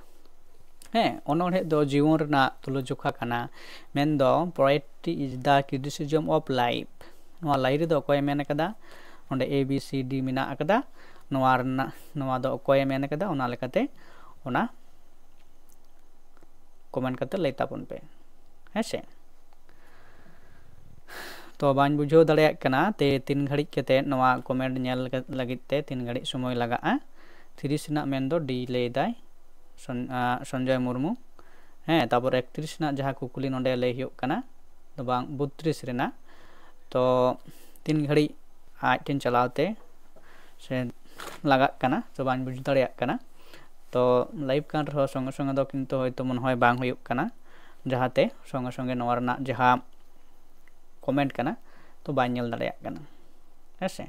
ᱦᱮᱸ, ᱚᱱᱚᱬᱦᱮ ᱫᱚ ᱡᱤᱭᱚᱱ ᱨᱮᱱᱟᱜ ᱛᱩᱞᱟᱹᱡᱚᱠᱷᱟ ᱠᱟᱱᱟ᱾ ᱢᱮᱱᱫᱚ poetry is the criticism of life᱾ ᱱᱚᱣᱟ line ᱨᱮᱫᱚ ᱚᱠᱚᱭᱮ ᱢᱮᱱ ᱟᱠᱟᱫᱟ? ᱱᱚᱰᱮ A B C D ᱢᱮᱱᱟᱜ ᱟᱠᱟᱫᱟ᱾ ᱱᱚᱣᱟ ᱨᱮᱱᱟᱜ, ᱱᱚᱣᱟ ᱫᱚ ᱚᱠᱚᱭᱮ ᱢᱮᱱ ᱟᱠᱟᱫᱟ? ᱚᱱᱟ ᱞᱮᱠᱟᱛᱮ ᱚᱱᱟ comment ᱠᱟᱛᱮ ᱞᱟᱹᱭ ᱛᱟᱵᱚᱱ ᱯᱮ, ᱦᱮᱸ ᱥᱮ᱾ ᱛᱚ ᱵᱟᱹᱧ ᱵᱩᱡᱷᱟᱹᱣ ᱫᱟᱲᱮᱭᱟᱜ ᱠᱟᱱᱟ ᱛᱮ ᱛᱤᱱ ᱜᱷᱟᱹᱲᱤᱡ ᱠᱟᱛᱮ ᱱᱚᱣᱟ comment ᱧᱮᱞ ᱞᱟᱹᱜᱤᱫ ᱛᱮ ᱛᱤᱱ ᱜᱷᱟᱹᱲᱤᱡ ᱥᱚᱢᱚᱭ ᱞᱟᱜᱟᱜᱼᱟ᱾ ᱛᱤᱨᱤᱥ ᱨᱮᱱᱟᱜ ᱢᱮᱱ ᱫᱚ D ᱞᱟᱹᱭ ᱫᱟᱭ ᱥᱚᱧ-, ᱟ, ᱥᱚᱧᱡᱚᱭ ᱢᱩᱨᱢᱩ᱾ ᱦᱮᱸ, ᱛᱟᱨᱯᱚᱨ ᱮᱠᱛᱨᱤᱥ ᱨᱮᱱᱟᱜ ᱡᱟᱦᱟᱸ ᱠᱩᱠᱞᱤ ᱱᱚᱰᱮ ᱞᱟᱹᱭ ᱦᱩᱭᱩᱜ ᱠᱟᱱᱟ, ᱫᱚ ᱵᱟᱝ, ᱵᱚᱛᱨᱤᱥ ᱨᱮᱱᱟᱜ᱾ ᱛᱚ ᱛᱤᱱ ᱜᱷᱟᱹᱲᱤᱡ ᱟᱡ ᱴᱷᱮᱱ ᱪᱟᱞᱟᱣ ᱛᱮ ᱥᱮ ᱞᱟᱜᱟᱜ ᱠᱟᱱᱟ, ᱛᱚ ᱵᱟᱹᱧ ᱵᱩᱡᱽ ᱫᱟᱲᱮᱭᱟᱜ ᱠᱟᱱᱟ᱾ ᱛᱚ live ᱠᱟᱱ ᱨᱮᱦᱚᱸ ᱥᱚᱸᱜᱮ ᱥᱚᱸᱜᱮ ᱫᱚ ᱠᱤᱱᱛᱩ ᱦᱚᱭᱛᱳ ᱢᱚᱱᱮ ᱦᱚᱭ ᱵᱟᱝ ᱦᱩᱭᱩᱜ ᱠᱟᱱᱟ, ᱡᱟᱦᱟᱸᱛᱮ ᱥᱚᱸᱜᱮ ᱥᱚᱸᱜᱮ ᱱᱚᱣᱟ ᱨᱮᱱᱟᱜ ᱡᱟᱦᱟᱸ comment ᱠᱟᱱᱟ, ᱛᱚ ᱵᱟᱭ ᱧᱮᱞ ᱫᱟᱲᱮᱭᱟᱜ ᱠᱟᱱᱟ, ᱦᱮᱸ ᱥᱮ᱾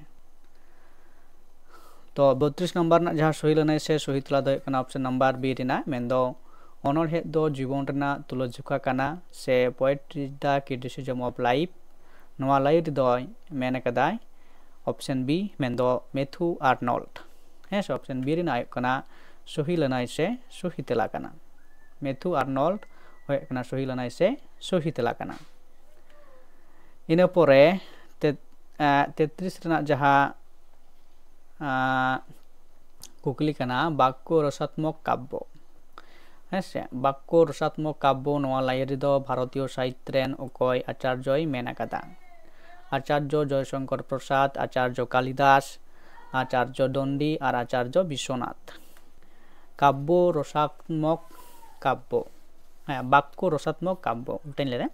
ᱛᱚ ᱵᱚᱛᱨᱤᱥ ᱱᱟᱢᱵᱟᱨ ᱨᱮᱱᱟᱜ ᱡᱟᱦᱟᱸ ᱥᱚᱦᱤ ᱞᱟᱹᱱᱟᱹᱭ ᱥᱮ ᱥᱚᱦᱤ ᱛᱮᱞᱟ ᱫᱚ ᱦᱩᱭᱩᱜ ᱠᱟᱱᱟ option number B ᱨᱮᱱᱟᱜ, ᱢᱮᱱᱫᱚ ᱚᱱᱚᱬᱦᱮ ᱫᱚ ᱡᱤᱵᱚᱱ ᱨᱮᱱᱟᱜ ᱛᱩᱞᱟᱹᱡᱚᱠᱷᱟ ᱠᱟᱱᱟ ᱥᱮ poetry is the criticism of life᱾ ᱱᱚᱣᱟ line ᱨᱮᱫᱚᱭ ᱢᱮᱱ ᱟᱠᱟᱫᱟᱭ option B, ᱢᱮᱱᱫᱚ ᱢᱮᱛᱷᱩ ᱟᱨᱱᱚᱞᱰ᱾ ᱦᱮᱸ ᱥᱮ, option B ᱨᱮᱱᱟᱜ ᱦᱩᱭᱩᱜ ᱠᱟᱱᱟ ᱥᱚᱦᱤ ᱞᱟᱹᱱᱟᱹᱭ ᱥᱮ ᱥᱚᱦᱤ ᱛᱮᱞᱟ ᱠᱟᱱᱟ᱾ ᱢᱮᱛᱷᱩ ᱟᱨᱱᱚᱞᱰ ᱦᱩᱭᱩᱜ ᱠᱟᱱᱟ ᱥᱚᱦᱤ ᱞᱟᱹᱱᱟᱹᱭ ᱥᱮ ᱥᱚᱦᱤ ᱛᱮᱞᱟ ᱠᱟᱱᱟ᱾ ᱤᱱᱟᱹ ᱯᱚᱨᱮ ᱛᱮ-, ᱮ, ᱛᱮᱛᱨᱤᱥ ᱨᱮᱱᱟᱜ ᱡᱟᱦᱟᱸ, ᱟ, ᱠᱩᱠᱞᱤ ᱠᱟᱱᱟ, ᱵᱟᱠᱠᱚ ᱨᱚᱥᱟᱛᱢᱚᱠ ᱠᱟᱵᱽᱵᱚ᱾ ᱦᱮᱸ ᱥᱮ, ᱵᱟᱠᱠᱚ ᱨᱚᱥᱟᱛᱢᱚᱠ ᱠᱟᱵᱽᱵᱚ ᱱᱚᱣᱟ line ᱨᱮᱫᱚ ᱵᱷᱟᱨᱚᱛᱤᱭᱚ ᱥᱟᱦᱤᱛ ᱨᱮᱱ ᱚᱠᱚᱭ ᱟᱪᱟᱨᱡᱚᱭ ᱢᱮᱱ ᱟᱠᱟᱫᱟ? ᱟᱪᱟᱨᱡᱚ ᱡᱚᱭᱥᱚᱝᱠᱚᱨ ᱯᱨᱚᱥᱟᱫᱽ, ᱟᱪᱟᱨᱡᱚ ᱠᱟᱞᱤᱫᱟᱥ, ᱟᱪᱟᱨᱡᱚ ᱫᱚᱱᱰᱤ ᱟᱨ ᱟᱪᱟᱨᱡᱚ ᱵᱤᱥᱣᱚᱱᱟᱛᱷ᱾ ᱠᱟᱵᱽᱵᱚ ᱨᱚᱥᱟᱛᱢᱚᱠ ᱠᱟᱵᱽᱵᱚ, ᱦᱮᱸ, ᱵᱟᱠᱠᱚ ᱨᱚᱥᱟᱛᱢᱚᱠ ᱠᱟᱵᱽᱵᱚ, ᱩᱞᱴᱟᱹᱧ ᱞᱟᱹᱭᱫᱟ,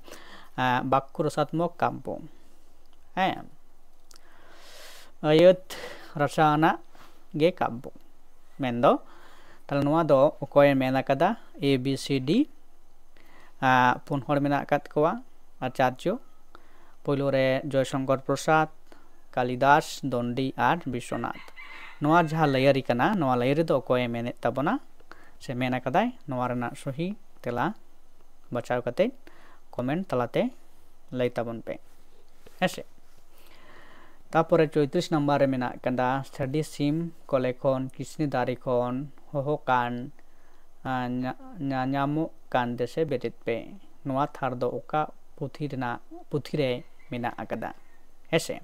ᱮᱸ, ᱵᱟᱠᱠᱚ ᱨᱚᱥᱟᱛᱢᱚᱠ ᱠᱟᱵᱽᱵᱚ, ᱦᱮᱸ, ᱟᱹᱭᱟᱹᱛ ᱨᱟᱥᱟ ᱟᱱᱟᱜ ᱜᱮ ᱠᱟᱵᱽᱵᱚ᱾ ᱢᱮᱱᱫᱚ ᱛᱟᱦᱞᱮ ᱱᱚᱣᱟ ᱫᱚ ᱚᱠᱚᱭᱮ ᱢᱮᱱ ᱟᱠᱟᱫᱟ? A B C D, ᱟᱸ, ᱯᱩᱱ ᱦᱚᱲ ᱢᱮᱱᱟᱜ ᱟᱠᱟᱫ ᱠᱚᱣᱟ ᱟᱪᱟᱨᱡᱚ᱾ ᱯᱳᱭᱞᱳ ᱨᱮ ᱡᱚᱭᱥᱚᱝᱠᱚᱨ ᱯᱨᱚᱥᱟᱫᱽ, ᱠᱟᱞᱤᱫᱟᱥ, ᱫᱚᱱᱰᱤ ᱟᱨ ᱵᱤᱥᱣᱚᱱᱟᱛᱷ᱾ ᱱᱚᱣᱟ ᱡᱟᱦᱟᱸ line ᱠᱟᱱᱟ, ᱱᱚᱣᱟ line ᱨᱮᱫᱚ ᱚᱠᱚᱭᱮ ᱢᱮᱱᱮᱫ ᱛᱟᱵᱚᱱᱟ ᱥᱮ ᱢᱮᱱ ᱟᱠᱟᱫᱟᱭ? ᱱᱚᱣᱟ ᱨᱮᱱᱟᱜ ᱥᱚᱦᱤ ᱛᱮᱞᱟ ᱵᱟᱪᱷᱟᱣ ᱠᱟᱛᱮ comment ᱛᱟᱞᱟᱛᱮ ᱞᱟᱹᱭ ᱛᱟᱵᱚᱱ ᱯᱮ, ᱦᱮᱸ ᱥᱮ᱾ ᱛᱟᱯᱚᱨᱮ ᱪᱳᱭᱛᱨᱤᱥ ᱱᱟᱢᱵᱟᱨ ᱨᱮ ᱢᱮᱱᱟᱜ ᱟᱠᱟᱫᱟ ᱥᱟᱹᱰᱤ ᱥᱤᱢ ᱠᱚᱞᱮ ᱠᱷᱚᱱ, ᱠᱤᱥᱱᱤ ᱫᱟᱨᱮ ᱠᱷᱚᱱ, ᱦᱚᱦᱚ ᱠᱟᱱ, ᱧᱟᱧᱟᱢᱚᱜ ᱠᱟᱱ ᱫᱮᱥᱮ ᱵᱮᱨᱮᱫ ᱯᱮ᱾ ᱱᱚᱣᱟ ᱛᱷᱟᱨ ᱫᱚ ᱚᱠᱟ ᱯᱩᱛᱷᱤ ᱨᱮᱱᱟᱜ ᱯᱩᱛᱷᱤ ᱨᱮ ᱢᱮᱱᱟᱜ ᱟᱠᱟᱫᱟ? ᱦᱮᱸᱥᱮ,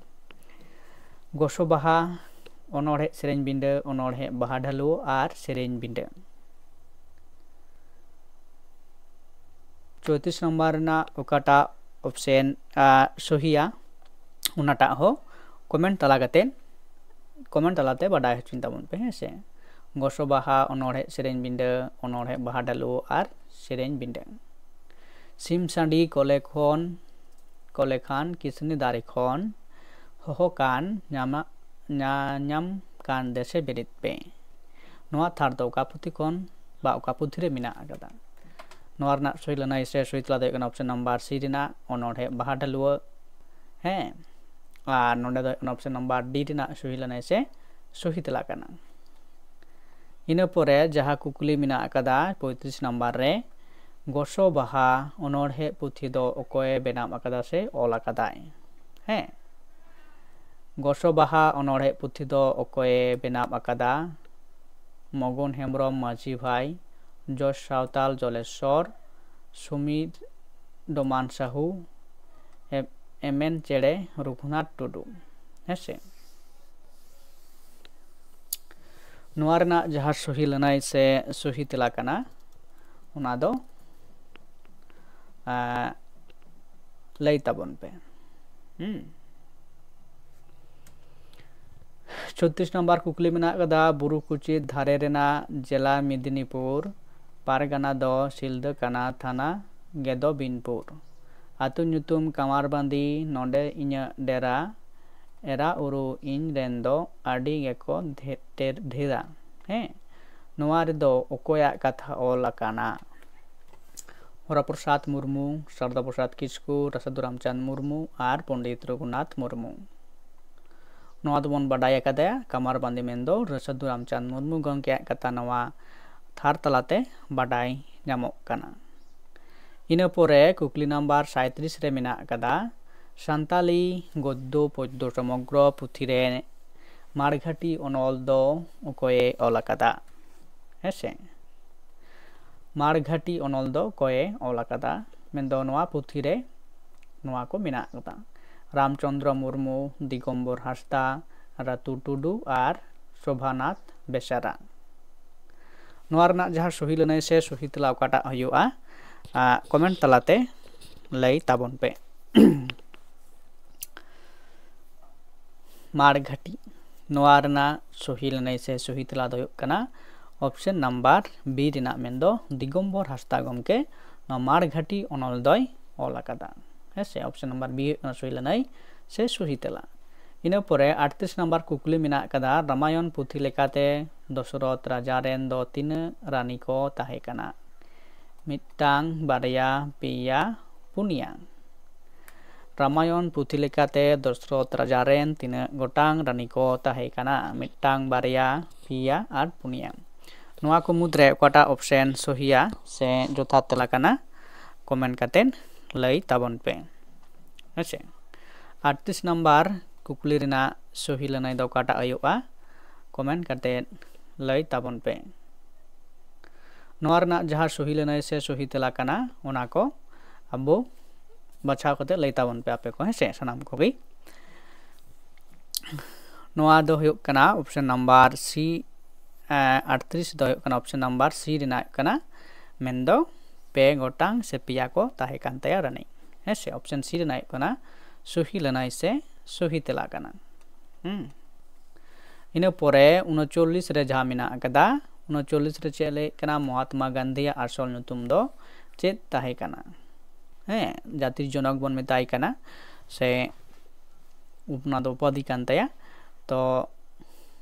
ᱜᱚᱥᱚ ᱵᱟᱦᱟ, ᱚᱱᱚᱬᱦᱮ ᱥᱮᱨᱮᱧ ᱵᱤᱸᱰᱟᱹ, ᱚᱱᱚᱬᱦᱮ ᱵᱟᱦᱟ ᱰᱷᱟᱹᱞᱩᱣᱟᱹ ᱟᱨ ᱥᱮᱨᱮᱧ ᱵᱤᱸᱰᱟᱹ᱾ ᱪᱳᱭᱛᱨᱤᱥ ᱱᱚᱢᱵᱟᱨ ᱨᱮᱱᱟᱜ ᱚᱠᱟᱴᱟᱜ ᱚᱯᱥᱮᱱ ᱥᱚᱦᱤᱭᱟ, ᱚᱱᱟᱴᱟᱜ ᱦᱚᱸ ᱠᱚᱢᱮᱱᱴ ᱛᱟᱞᱟ ᱠᱟᱛᱮ ᱠᱚᱢᱮᱱᱴ ᱛᱟᱞᱟᱛᱮ ᱵᱟᱰᱟᱭ ᱦᱚᱪᱚᱧ ᱛᱟᱵᱚᱱ ᱯᱮ, ᱦᱮᱸ ᱥᱮ᱾ ᱜᱚᱥᱚ ᱵᱟᱦᱟ, ᱚᱱᱚᱬᱦᱮ ᱥᱮᱨᱮᱧ ᱵᱤᱸᱰᱟᱹ, ᱚᱱᱚᱬᱦᱮ ᱵᱟᱦᱟ ᱰᱟᱹᱞᱩᱣᱟᱹ ᱟᱨ ᱥᱮᱨᱮᱧ ᱵᱤᱸᱰᱟᱹ᱾ ᱥᱤᱢ ᱥᱟᱺᱰᱤ ᱠᱚᱞᱮ ᱠᱷᱚᱱ ᱠᱚᱞᱮ ᱠᱷᱟᱱ ᱠᱤᱥᱱᱤ ᱫᱟᱨᱮ ᱠᱷᱚᱱ ᱦᱚᱦᱚ ᱠᱟᱱ ᱧᱟᱢᱟ ᱧᱟᱧᱟᱢ ᱠᱟᱱ ᱫᱮᱥᱮ ᱵᱮᱨᱮᱫ ᱯᱮ᱾ ᱱᱚᱣᱟ ᱛᱷᱟᱨ ᱫᱚ ᱚᱠᱟ ᱯᱩᱛᱷᱤ ᱠᱷᱚᱱ ᱵᱟ ᱚᱠᱟ ᱯᱩᱛᱷᱤ ᱨᱮ ᱢᱮᱱᱟᱜ ᱟᱠᱟᱫᱟ? ᱱᱚᱣᱟ ᱨᱮᱱᱟᱜ ᱥᱚᱦᱤ ᱞᱟᱹᱱᱟᱹᱭ ᱥᱮ ᱥᱚᱦᱤ ᱛᱮᱞᱟ ᱫᱚ ᱦᱩᱭᱩᱜ ᱠᱟᱱᱟ ᱚᱯᱥᱮᱱ ᱱᱟᱢᱵᱟᱨ ᱥᱤ ᱨᱮᱱᱟᱜ ᱚᱱᱚᱬᱦᱮ ᱵᱟᱦᱟ ᱰᱷᱟᱹᱞᱩᱣᱟᱹ᱾ ᱦᱮᱸ, ᱟᱨ ᱱᱚᱰᱮ ᱫᱚ ᱦᱩᱭᱩᱜ ᱠᱟᱱᱟ ᱚᱯᱥᱮᱱ ᱱᱟᱢᱵᱟᱨ ᱰᱤ ᱨᱮᱱᱟᱜ ᱥᱚᱦᱤ ᱞᱟᱹᱱᱟᱹᱭ ᱥᱮ ᱥᱚᱦᱤ ᱛᱮᱞᱟ ᱠᱟᱱᱟ᱾ ᱤᱱᱟᱹ ᱯᱚᱨᱮ ᱡᱟᱦᱟᱸ ᱠᱩᱠᱞᱤ ᱢᱮᱱᱟᱜ ᱟᱠᱟᱫᱟ ᱯᱚᱸᱭᱛᱨᱤᱥ ᱱᱟᱢᱵᱟᱨ ᱨᱮ, ᱜᱚᱥᱚ ᱵᱟᱦᱟ ᱚᱱᱚᱬᱦᱮ ᱯᱩᱛᱷᱤ ᱫᱚ ᱚᱠᱚᱭᱮ ᱵᱮᱱᱟᱣ ᱟᱠᱟᱫᱟ ᱥᱮ ᱚᱞ ᱟᱠᱟᱫᱟᱭ? ᱦᱮᱸ, ᱜᱚᱥᱚ ᱵᱟᱦᱟ ᱚᱱᱚᱬᱦᱮ ᱯᱩᱛᱷᱤ ᱫᱚ ᱚᱠᱚᱭᱮ ᱵᱮᱱᱟᱣ ᱟᱠᱟᱫᱟ? ᱢᱚᱜᱚᱱ ᱦᱮᱢᱵᱨᱚᱢ ᱢᱟᱹᱡᱷᱤ ᱵᱷᱟᱭ, ᱡᱚᱥ ᱥᱟᱶᱛᱟᱞ ᱡᱚᱞᱮᱥᱚᱨ, ᱥᱩᱢᱤᱨ ᱰᱚᱢᱟᱱ ᱥᱟᱦᱩ, ᱮᱢ-, ᱮᱢᱮᱱ ᱪᱮᱬᱮ, ᱨᱚᱜᱷᱩᱱᱟᱛᱷ ᱴᱩᱰᱩ᱾ ᱦᱮᱸ ᱥᱮ, ᱱᱚᱣᱟ ᱨᱮᱱᱟᱜ ᱡᱟᱦᱟᱸ ᱥᱚᱦᱤ ᱞᱟᱹᱱᱟᱹᱭ ᱥᱮ ᱥᱚᱦᱤ ᱛᱮᱞᱟ ᱠᱟᱱᱟ, ᱚᱱᱟ ᱫᱚ, ᱟᱸ, ᱞᱟᱹᱭ ᱛᱟᱵᱚᱱ ᱯᱮ᱾ ᱦᱩᱸ᱾ ᱪᱷᱚᱛᱨᱤᱥ ᱱᱟᱢᱵᱟᱨ ᱠᱩᱠᱞᱤ ᱢᱮᱱᱟᱜ ᱟᱠᱟᱫᱟ, ᱵᱩᱨᱩ ᱠᱩᱪᱤᱛ ᱫᱷᱟᱨᱮ ᱨᱮᱱᱟᱜ ᱡᱮᱞᱟ ᱢᱮᱫᱤᱱᱤᱯᱩᱨ, ᱯᱟᱨᱜᱟᱱᱟ ᱫᱚ ᱥᱤᱞᱫᱟᱹ ᱠᱟᱱᱟ, ᱛᱷᱟᱱᱟ ᱜᱮᱫᱚ ᱵᱤᱱᱯᱩᱨ᱾ ᱟᱹᱛᱩ ᱧᱩᱛᱩᱢ ᱠᱟᱢᱟᱨᱵᱟᱸᱫᱤ, ᱱᱚᱰᱮ ᱤᱧᱟᱹᱜ ᱰᱮᱨᱟ, ᱮᱨᱟ ᱩᱨᱩ ᱤᱧ ᱨᱮᱱ ᱫᱚ ᱟᱹᱰᱤ ᱜᱮᱠᱚ ᱰᱷᱮ-, ᱰᱷᱮᱨ-, ᱰᱷᱮᱨᱟ᱾ ᱦᱮᱸ, ᱱᱚᱣᱟ ᱨᱮᱫᱚ ᱚᱠᱚᱭᱟᱜ ᱠᱟᱛᱷᱟ ᱚᱞ ᱟᱠᱟᱱᱟ? ᱦᱚᱨᱟ ᱯᱨᱚᱥᱟᱫᱽ ᱢᱩᱨᱢᱩ, ᱥᱟᱨᱫᱟ ᱯᱨᱚᱥᱟᱫᱽ ᱠᱤᱥᱠᱩ, ᱨᱟᱥᱟᱫᱩ ᱨᱟᱢᱪᱟᱸᱫᱽ ᱢᱩᱨᱢᱩ ᱟᱨ ᱯᱚᱱᱰᱤᱛ ᱨᱚᱜᱷᱩᱱᱟᱛᱷ ᱢᱩᱨᱢᱩ᱾ ᱱᱚᱣᱟ ᱫᱚᱵᱚᱱ ᱵᱟᱰᱟᱭ ᱟᱠᱟᱫᱟ, ᱠᱟᱢᱟᱨ ᱵᱟᱸᱫᱤ ᱢᱮᱱᱫᱚ ᱨᱟᱥᱟᱫᱩ ᱨᱟᱢᱪᱟᱸᱫᱽ ᱢᱩᱨᱢᱩ ᱜᱚᱢᱠᱮᱭᱟᱜ ᱠᱟᱛᱷᱟ ᱱᱚᱣᱟ ᱛᱷᱟᱨ ᱛᱟᱞᱟᱛᱮ ᱵᱟᱰᱟᱭ ᱧᱟᱢᱚᱜ ᱠᱟᱱᱟ᱾ ᱤᱱᱟᱹ ᱯᱚᱨᱮ ᱠᱩᱠᱞᱤ ᱱᱟᱢᱵᱟᱨ ᱥᱟᱸᱭᱛᱨᱤᱥ ᱨᱮ ᱢᱮᱱᱟᱜ ᱟᱠᱟᱫᱟ, ᱥᱟᱱᱛᱟᱞᱤ ᱜᱚᱫᱽᱫᱚ ᱯᱚᱫᱽᱫᱚ ᱥᱚᱢᱚᱜᱽᱨᱚ ᱯᱩᱛᱷᱤ ᱨᱮ ᱢᱟᱲᱜᱷᱟᱴᱤ ᱚᱱᱚᱞ ᱫᱚ ᱚᱠᱚᱭᱮ ᱚᱞ ᱟᱠᱟᱫᱟ? ᱦᱮᱸ ᱥᱮ? ᱢᱟᱲᱜᱷᱟᱴᱤ ᱚᱱᱚᱞ ᱫᱚ ᱚᱠᱚᱭᱮ ᱚᱞ ᱟᱠᱟᱫᱟ? ᱢᱮᱱᱫᱚ ᱱᱚᱣᱟ ᱯᱩᱛᱷᱤ ᱨᱮ ᱱᱚᱣᱟ ᱠᱚ ᱢᱮᱱᱟᱜ ᱟᱠᱟᱫᱟ: ᱨᱟᱢᱪᱚᱸᱫᱽᱨᱚ ᱢᱩᱨᱢᱩ, ᱫᱤᱜᱚᱢᱵᱚᱨ ᱦᱟᱸᱥᱫᱟ, ᱨᱟᱛᱩ ᱴᱩᱰᱩ ᱟᱨ ᱥᱳᱵᱷᱟᱱᱟᱛᱷ ᱵᱮᱥᱨᱟ᱾ ᱱᱚᱣᱟ ᱨᱮᱱᱟᱜ ᱡᱟᱦᱟᱸ ᱥᱚᱦᱤ ᱞᱟᱹᱱᱟᱹᱭ ᱥᱮ ᱥᱚᱦᱤ ᱛᱮᱞᱟ ᱚᱠᱟᱴᱟᱜ ᱦᱩᱭᱩᱜᱼᱟ, ᱠᱚᱢᱮᱱᱴ ᱛᱟᱞᱟᱛᱮ ᱞᱟᱹᱭ ᱛᱟᱵᱚᱱ ᱯᱮ᱾ ᱢᱟᱲᱜᱷᱟᱴᱤ, ᱱᱚᱣᱟ ᱨᱮᱱᱟᱜ ᱥᱚᱦᱤ ᱞᱟᱹᱱᱟᱹᱭ ᱥᱮ ᱥᱚᱦᱤ ᱛᱮᱞᱟ ᱫᱚ ᱦᱩᱭᱩᱜ ᱠᱟᱱᱟ ᱚᱯᱥᱮᱱ ᱱᱟᱢᱵᱟᱨ ᱵᱤ ᱨᱮᱱᱟᱜ, ᱢᱮᱱᱫᱚ ᱫᱤᱜᱚᱢᱵᱚᱨ ᱦᱟᱸᱥᱫᱟ ᱜᱚᱢᱠᱮ ᱱᱚᱣᱟ ᱢᱟᱲᱜᱷᱟᱴᱤ ᱚᱱᱚᱞ ᱫᱚᱭ ᱚᱞ ᱟᱠᱟᱫᱟ᱾ ᱦᱮᱸ ᱥᱮ, ᱚᱯᱥᱮᱱ ᱱᱟᱢᱵᱟᱨ ᱵᱤ ᱦᱩᱭᱩᱜ ᱠᱟᱱᱟ ᱥᱚᱦᱤ ᱞᱟᱹᱱᱟᱹᱭ ᱥᱮ ᱥᱚᱦᱤ ᱛᱮᱞᱟ᱾ ᱤᱱᱟᱹ ᱯᱚᱨᱮ ᱟᱴᱛᱨᱤᱥ ᱱᱟᱢᱵᱟᱨ ᱠᱩᱠᱞᱤ ᱢᱮᱱᱟᱜ ᱟᱠᱟᱫᱟ, ᱨᱟᱢᱟᱭᱚᱱ ᱯᱩᱛᱷᱤ ᱞᱮᱠᱟᱛᱮ ᱫᱚᱥᱚᱨᱚᱛᱷ ᱨᱟᱡᱟ ᱨᱮᱱ ᱫᱚ ᱛᱤᱱᱟᱹᱜ ᱨᱟᱱᱤ ᱠᱚ ᱛᱟᱦᱮᱸ ᱠᱟᱱᱟ? ᱢᱤᱫᱴᱟᱝ, ᱵᱟᱨᱭᱟ, ᱯᱮᱭᱟ, ᱯᱩᱱᱭᱟ᱾ ᱨᱟᱢᱟᱭᱚᱱ ᱯᱩᱛᱷᱤ ᱞᱮᱠᱟᱛᱮ ᱫᱚᱥᱨᱚᱛᱷ ᱨᱟᱡᱟ ᱨᱮᱱ ᱛᱤᱱᱟᱹᱜ ᱜᱚᱴᱟᱝ ᱨᱟᱱᱤ ᱠᱚ ᱛᱟᱦᱮᱸ ᱠᱟᱱᱟ? ᱢᱤᱫᱴᱟᱝ, ᱵᱟᱨᱭᱟ, ᱯᱮᱭᱟ ᱟᱨ ᱯᱩᱱᱭᱟ᱾ ᱱᱚᱣᱟ ᱠᱚ ᱢᱩᱫᱽᱨᱮ ᱚᱠᱟᱴᱟᱜ ᱚᱯᱥᱮᱱ ᱥᱚᱦᱤᱭᱟ ᱥᱮ ᱡᱚᱛᱷᱟᱛ ᱛᱮᱞᱟ ᱠᱟᱱᱟ? ᱠᱚᱢᱮᱱᱴ ᱠᱟᱛᱮᱫ ᱞᱟᱹᱭ ᱛᱟᱵᱚᱱ ᱯᱮ᱾ ᱦᱮᱸᱥᱮ, ᱟᱴᱛᱨᱤᱥ ᱱᱟᱢᱵᱟᱨ ᱠᱩᱠᱞᱤ ᱨᱮᱱᱟᱜ ᱥᱚᱦᱤ ᱞᱟᱹᱱᱟᱹᱭ ᱫᱚ ᱚᱠᱟᱴᱟᱜ ᱦᱩᱭᱩᱜᱼᱟ? ᱠᱚᱢᱮᱱᱴ ᱠᱟᱛᱮᱫ ᱞᱟᱹᱭ ᱛᱟᱵᱚᱱ ᱯᱮ᱾ ᱱᱚᱣᱟ ᱨᱮᱱᱟᱜ ᱡᱟᱦᱟᱸ ᱥᱚᱦᱤ ᱞᱟᱹᱱᱟᱹᱭ ᱥᱮ ᱥᱚᱦᱤ ᱛᱮᱞᱟ ᱠᱟᱱᱟ, ᱚᱱᱟ ᱠᱚ ᱟᱵᱚ ᱵᱟᱪᱷᱟᱣ ᱠᱟᱛᱮᱫ ᱞᱟᱹᱭ ᱛᱟᱵᱚᱱ ᱯᱮ ᱟᱯᱮ ᱠᱚ, ᱦᱮᱸ ᱥᱮ, ᱥᱟᱱᱟᱢ ᱠᱚᱜᱮ᱾ ᱱᱚᱣᱟ ᱫᱚ ᱦᱩᱭᱩᱜ ᱠᱟᱱᱟ ᱚᱯᱥᱮᱱ ᱱᱟᱢᱵᱟᱨ ᱥᱤ, ᱟᱴᱛᱨᱤᱥ ᱫᱚ ᱦᱩᱭᱩᱜ ᱠᱟᱱᱟ ᱚᱯᱥᱮᱱ ᱱᱟᱢᱵᱟᱨ ᱥᱤ ᱨᱮᱱᱟᱜ ᱠᱟᱱᱟ, ᱢᱮᱱᱫᱚ ᱯᱮ ᱜᱚᱴᱟᱝ ᱥᱮ ᱯᱮᱭᱟ ᱠᱚ ᱛᱟᱦᱮᱸ ᱠᱟᱱ ᱛᱟᱭᱟ ᱨᱟᱹᱱᱤ᱾ ᱦᱮᱸ ᱥᱮ, ᱚᱯᱥᱮᱱ ᱥᱤ ᱨᱮᱱᱟᱜ ᱦᱩᱭᱩᱜ ᱠᱟᱱᱟ ᱥᱚᱦᱤ ᱞᱟᱹᱱᱟᱹᱭ ᱥᱮ ᱥᱚᱦᱤ ᱛᱮᱞᱟ ᱠᱟᱱᱟ᱾ ᱦᱩᱸ᱾ ᱤᱱᱟᱹ ᱯᱚᱨᱮ ᱩᱱᱚᱪᱚᱞᱞᱤᱥ ᱨᱮ ᱡᱟᱦᱟᱸ ᱢᱮᱱᱟᱜ ᱟᱠᱟᱫᱟ, ᱩᱱᱚᱪᱚᱞᱞᱤᱥ ᱨᱮ ᱪᱮᱫ ᱞᱟᱹᱭᱮᱫ ᱠᱟᱱᱟ? ᱢᱚᱦᱟᱛᱢᱟ ᱜᱟᱱᱫᱷᱤᱭᱟᱜ ᱟᱥᱚᱞ ᱧᱩᱛᱩᱢ ᱫᱚ ᱪᱮᱫ ᱛᱟᱦᱮᱸ ᱠᱟᱱᱟ? ᱦᱮᱸ, ᱡᱟᱹᱛᱤ ᱡᱚᱱᱚᱠ ᱵᱚᱱ ᱢᱮᱛᱟᱭ ᱠᱟᱱᱟ, ᱥᱮ ᱚᱱᱟ ᱫᱚ ᱩᱯᱟᱫᱷᱤ ᱠᱟᱱ ᱛᱟᱭᱟ᱾ ᱛᱚ